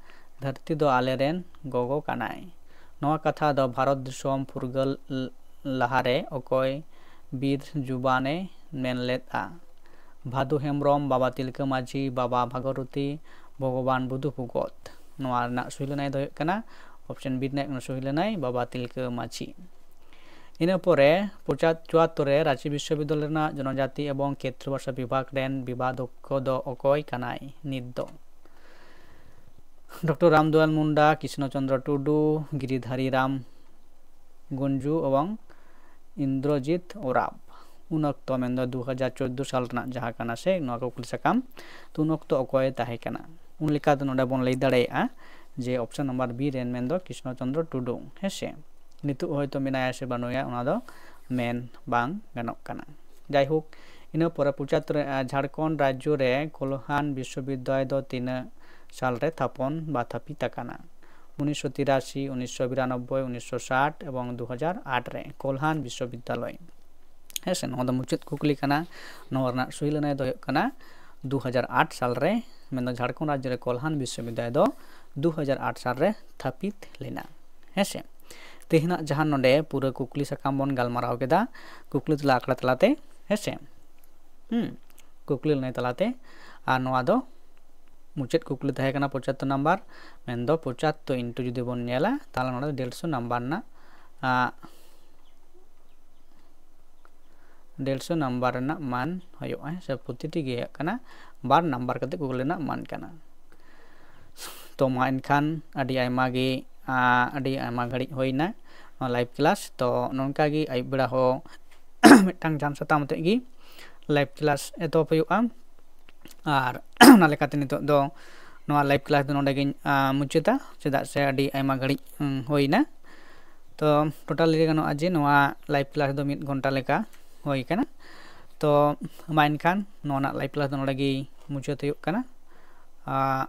ᱫᱷᱟᱹᱨᱛᱤ ᱫᱚ ᱟᱞᱮᱨᱮᱱ ᱜᱚᱜᱚ ᱠᱟᱱᱟᱭ᱾ ᱱᱚᱣᱟ ᱠᱟᱛᱷᱟ ᱫᱚ ᱵᱷᱟᱨᱚᱛ ᱫᱤᱥᱚᱢ ᱯᱷᱩᱨᱜᱟᱹᱞ ᱞ-, ᱞᱟᱦᱟᱨᱮ ᱚᱠᱚᱭ ᱵᱤᱨ ᱡᱩᱵᱟᱱᱮ ᱢᱮᱱ ᱞᱮᱫᱼᱟ? ᱵᱷᱟᱫᱩ ᱦᱮᱢᱵᱨᱚᱢ, ᱵᱟᱵᱟ ᱛᱤᱞᱠᱟᱹ ᱢᱟᱹᱡᱷᱤ, ᱵᱟᱵᱟ ᱵᱷᱟᱜᱚᱨᱚᱛᱤ, ᱵᱷᱚᱜᱚᱵᱟᱱ ᱵᱩᱫᱷᱩ ᱵᱷᱚᱜᱚᱛ᱾ ᱱᱚᱣᱟ ᱨᱮᱱᱟᱜ ᱥᱩᱦᱤ ᱞᱟᱹᱱᱟᱹᱭ ᱫᱚ ᱦᱩᱭᱩᱜ ᱠᱟᱱᱟ option B ᱨᱮᱱᱟᱜ ᱥᱩᱦᱤ ᱞᱟᱹᱱᱟᱹᱭ, ᱵᱟᱵᱟ ᱛᱤᱞᱠᱟᱹ ᱢᱟᱹᱡᱷᱤ᱾ ᱤᱱᱟᱹ ᱯᱚᱨᱮ ᱯᱚᱸᱪᱟᱛ-, ᱪᱩᱣᱟᱛᱛᱳᱨ ᱨᱮ ᱨᱟᱸᱪᱤ ᱵᱤᱥᱥᱚᱵᱤᱫᱽᱫᱟᱞᱚᱭ ᱨᱮᱱᱟᱜ ᱡᱚᱱᱚᱡᱟᱛᱤ ᱮᱵᱚᱝ ᱠᱷᱮᱛᱨᱚ ᱵᱷᱟᱥᱟ ᱵᱤᱵᱷᱟᱜᱽ ᱨᱮᱱ ᱵᱤᱵᱷᱟᱫᱚᱠᱠᱷᱚ ᱫᱚ ᱚᱠᱚᱭ ᱠᱟᱱᱟᱭ ᱱᱤᱛ ᱫᱚ? ᱰᱚᱠᱴᱚᱨ ᱨᱟᱢᱫᱩᱞᱟᱞ ᱢᱩᱱᱰᱟ, ᱠᱨᱤᱥᱱᱚ ᱪᱚᱱᱫᱨᱚ ᱴᱩᱰᱩ, ᱜᱤᱨᱤᱫᱷᱟᱨᱤ ᱨᱟᱢ ᱜᱩᱱᱡᱩ ᱮᱵᱚᱝ ᱤᱱᱫᱨᱚᱡᱤᱛ ᱳᱨᱟᱵ᱾ ᱩᱱ ᱚᱠᱛᱚ ᱢᱮᱱᱫᱚ ᱫᱩ ᱦᱟᱡᱟᱨ ᱪᱳᱫᱽᱫᱳ ᱥᱟᱞ ᱨᱮᱱᱟᱜ ᱡᱟᱦᱟᱸ ᱠᱟᱱᱟ ᱥᱮ ᱱᱚᱣᱟ ᱠᱩᱠᱞᱤ ᱥᱟᱠᱟᱢ, ᱛᱚ ᱩᱱ ᱚᱠᱛᱚ ᱚᱠᱚᱭᱮ ᱛᱟᱦᱮᱸ ᱠᱟᱱᱟ? ᱩᱱ ᱞᱮᱠᱟᱛᱮ ᱱᱚᱰᱮ ᱵᱚᱱ ᱞᱟᱹᱭ ᱫᱟᱲᱮᱭᱟᱜᱼᱟ ᱡᱮ option number B ᱨᱮᱱ ᱢᱮᱱᱫᱚ ᱠᱨᱤᱥᱱᱚ ᱪᱚᱱᱫᱨᱚ ᱴᱩᱰᱩ, ᱦᱮᱸ ᱥᱮ? ᱱᱤᱛᱚᱜ ᱦᱚᱭᱛᱳ ᱢᱮᱱᱟᱭᱟ ᱥᱮ ᱵᱟᱹᱱᱩᱭᱟ, ᱚᱱᱟ ᱫᱚ ᱢᱮᱱ ᱵᱟᱝ ᱜᱟᱱᱚᱜ ᱠᱟᱱᱟ᱾ ᱡᱟᱭᱦᱳᱠ, ᱤᱱᱟᱹ ᱯᱚᱨᱮ ᱯᱚᱸᱪᱟᱛᱛᱳᱨ ᱨᱮ, ᱟᱨ ᱡᱷᱟᱲᱠᱷᱚᱸᱰ ᱨᱟᱡᱽᱡᱚ ᱨᱮ ᱠᱳᱞᱦᱟᱱ ᱵᱤᱥᱥᱚᱵᱤᱫᱽᱫᱟᱞᱚᱭ ᱫᱚ ᱛᱤᱱᱟᱹᱜ ᱥᱟᱞ ᱨᱮ ᱛᱷᱟᱯᱚᱱ ᱵᱟ ᱛᱷᱟᱯᱤᱛ ᱟᱠᱟᱱᱟ? ᱩᱱᱤᱥᱥᱚ ᱛᱤᱨᱟᱥᱤ, ᱩᱱᱤᱥᱥᱚ ᱵᱤᱨᱟᱱᱚᱵᱵᱳᱭ, ᱩᱱᱤᱥᱥᱚ ᱥᱟᱴ ᱮᱵᱚᱝ ᱫᱩ ᱦᱟᱡᱟᱨ ᱟᱴ ᱨᱮ ᱠᱳᱞᱦᱟᱱ ᱵᱤᱥᱥᱚᱵᱤᱫᱽᱫᱟᱞᱚᱭ᱾ ᱦᱮᱸ ᱥᱮ, ᱱᱚᱣᱟ ᱫᱚ ᱢᱩᱪᱟᱹᱫ ᱠᱩᱠᱞᱤ ᱠᱟᱱᱟ᱾ ᱱᱚᱣᱟ ᱨᱮᱱᱟᱜ ᱥᱩᱦᱤ ᱞᱟᱹᱱᱟᱹᱭ ᱫᱚ ᱦᱩᱭᱩᱜ ᱠᱟᱱᱟ ᱫᱩ ᱦᱟᱡᱟᱨ ᱟᱴ ᱥᱟᱞ ᱨᱮ, ᱢᱮᱱᱫᱚ ᱡᱷᱟᱲᱠᱷᱚᱸᱰ ᱨᱟᱡᱽᱡᱚ ᱨᱮ ᱠᱳᱞᱦᱟᱱ ᱵᱤᱥᱥᱚᱵᱤᱫᱽᱫᱟᱞᱚᱭ ᱫᱚ ᱫᱩ ᱦᱟᱡᱟᱨ ᱟᱴ ᱥᱟᱞ ᱨᱮ ᱛᱷᱟᱹᱯᱤᱛ ᱞᱮᱱᱟ᱾ ᱦᱮᱸᱥᱮ, ᱛᱮᱦᱮᱧᱟᱜ ᱡᱟᱦᱟᱸ ᱱᱚᱰᱮ ᱯᱩᱨᱟᱹ ᱠᱩᱠᱞᱤ ᱥᱟᱠᱟᱢ ᱵᱚᱱ ᱜᱟᱞᱢᱟᱨᱟᱣ ᱠᱮᱫᱟ, ᱠᱩᱠᱞᱤ ᱛᱮᱞᱟ ᱟᱠᱷᱲᱟ ᱛᱟᱞᱟᱛᱮ, ᱦᱮᱸᱥᱮ, ᱦᱩᱸ, ᱠᱩᱠᱞᱤ ᱞᱟᱹᱱᱟᱹᱭ ᱛᱟᱞᱟᱛᱮ, ᱟᱨ ᱱᱚᱣᱟ ᱫᱚ ᱢᱩᱪᱟᱹᱫ ᱠᱩᱠᱞᱤ ᱛᱟᱦᱮᱸ ᱠᱟᱱᱟ ᱯᱚᱸᱪᱟᱛᱛᱳᱨ ᱱᱟᱢᱵᱟᱨ, ᱢᱮᱱᱫᱚ ᱯᱚᱸᱪᱟᱛᱛᱳᱨ ᱤᱱᱴᱩ ᱡᱩᱫᱤ ᱵᱚᱱ ᱧᱮᱞᱟ, ᱛᱟᱦᱚᱞᱮ ᱱᱚᱰᱮ ᱫᱚ ᱰᱮᱲᱥᱚ ᱱᱟᱢᱵᱟᱨ ᱨᱮᱱᱟᱜ, ᱟᱸ, ᱰᱮᱲᱥᱚ ᱱᱟᱢᱵᱟᱨ ᱨᱮᱱᱟᱜ ᱢᱟᱱ ᱦᱩᱭᱩᱜᱼᱟ, ᱦᱮᱸ ᱥᱮ, ᱯᱨᱚᱛᱤᱴᱤ ᱜᱮ ᱦᱩᱭᱩᱜ ᱠᱟᱱᱟ ᱵᱟᱨ ᱱᱟᱢᱵᱟᱨ ᱠᱟᱛᱮ ᱠᱩᱠᱞᱤ ᱨᱮᱱᱟᱜ ᱢᱟᱱ ᱠᱟᱱᱟ᱾ ᱛᱚ ᱢᱟ ᱮᱱᱠᱷᱟᱱ ᱟᱹᱰᱤ ᱟᱭᱢᱟ ᱜᱮ, ᱟᱸ, ᱟᱹᱰᱤ ᱟᱭᱢᱟ ᱜᱷᱟᱹᱲᱤᱡ ᱦᱩᱭᱱᱟ ᱱᱚᱣᱟ live class᱾ ᱛᱚ ᱱᱚᱝᱠᱟ ᱜᱮ ᱟᱹᱭᱩᱵ ᱵᱮᱲᱟ ᱦᱚᱸ ᱢᱤᱫᱴᱟᱝ ᱡᱟᱦᱟᱱ ᱥᱟᱛᱟᱢ ᱟᱛᱮᱫ ᱜᱮ live class ᱮᱛᱚᱦᱚᱵ ᱦᱩᱭᱩᱜᱼᱟ᱾ ᱟᱨ ᱚᱱᱟ ᱞᱮᱠᱟᱛᱮ ᱱᱤᱛᱚᱜ ᱫᱚ ᱱᱚᱣᱟ live class ᱫᱚ ᱱᱚᱰᱮ ᱜᱤᱧ, ᱟᱸ, ᱢᱩᱪᱟᱹᱫᱟ, ᱪᱮᱫᱟᱜ ᱥᱮ ᱟᱹᱰᱤ ᱟᱭᱢᱟ ᱜᱷᱟᱹᱲᱤᱡ, ᱩᱸ, ᱦᱩᱭᱱᱟ᱾ ᱛᱚ total ᱞᱟᱹᱭ ᱜᱟᱱᱚᱜᱼᱟ ᱡᱮ ᱱᱚᱣᱟ live class ᱫᱚ ᱢᱤᱫ ᱜᱷᱚᱱᱴᱟ ᱞᱮᱠᱟ ᱦᱩᱭ ᱠᱟᱱᱟ᱾ ᱛᱚ ᱢᱟ ᱮᱱᱠᱷᱟᱱ ᱱᱚᱣᱟ ᱨᱮᱱᱟᱜ live class ᱫᱚ ᱱᱚᱰᱮ ᱜᱮ ᱢᱩᱪᱟᱹᱫ ᱦᱩᱭᱩᱜ ᱠᱟᱱᱟ᱾ ᱟᱸ,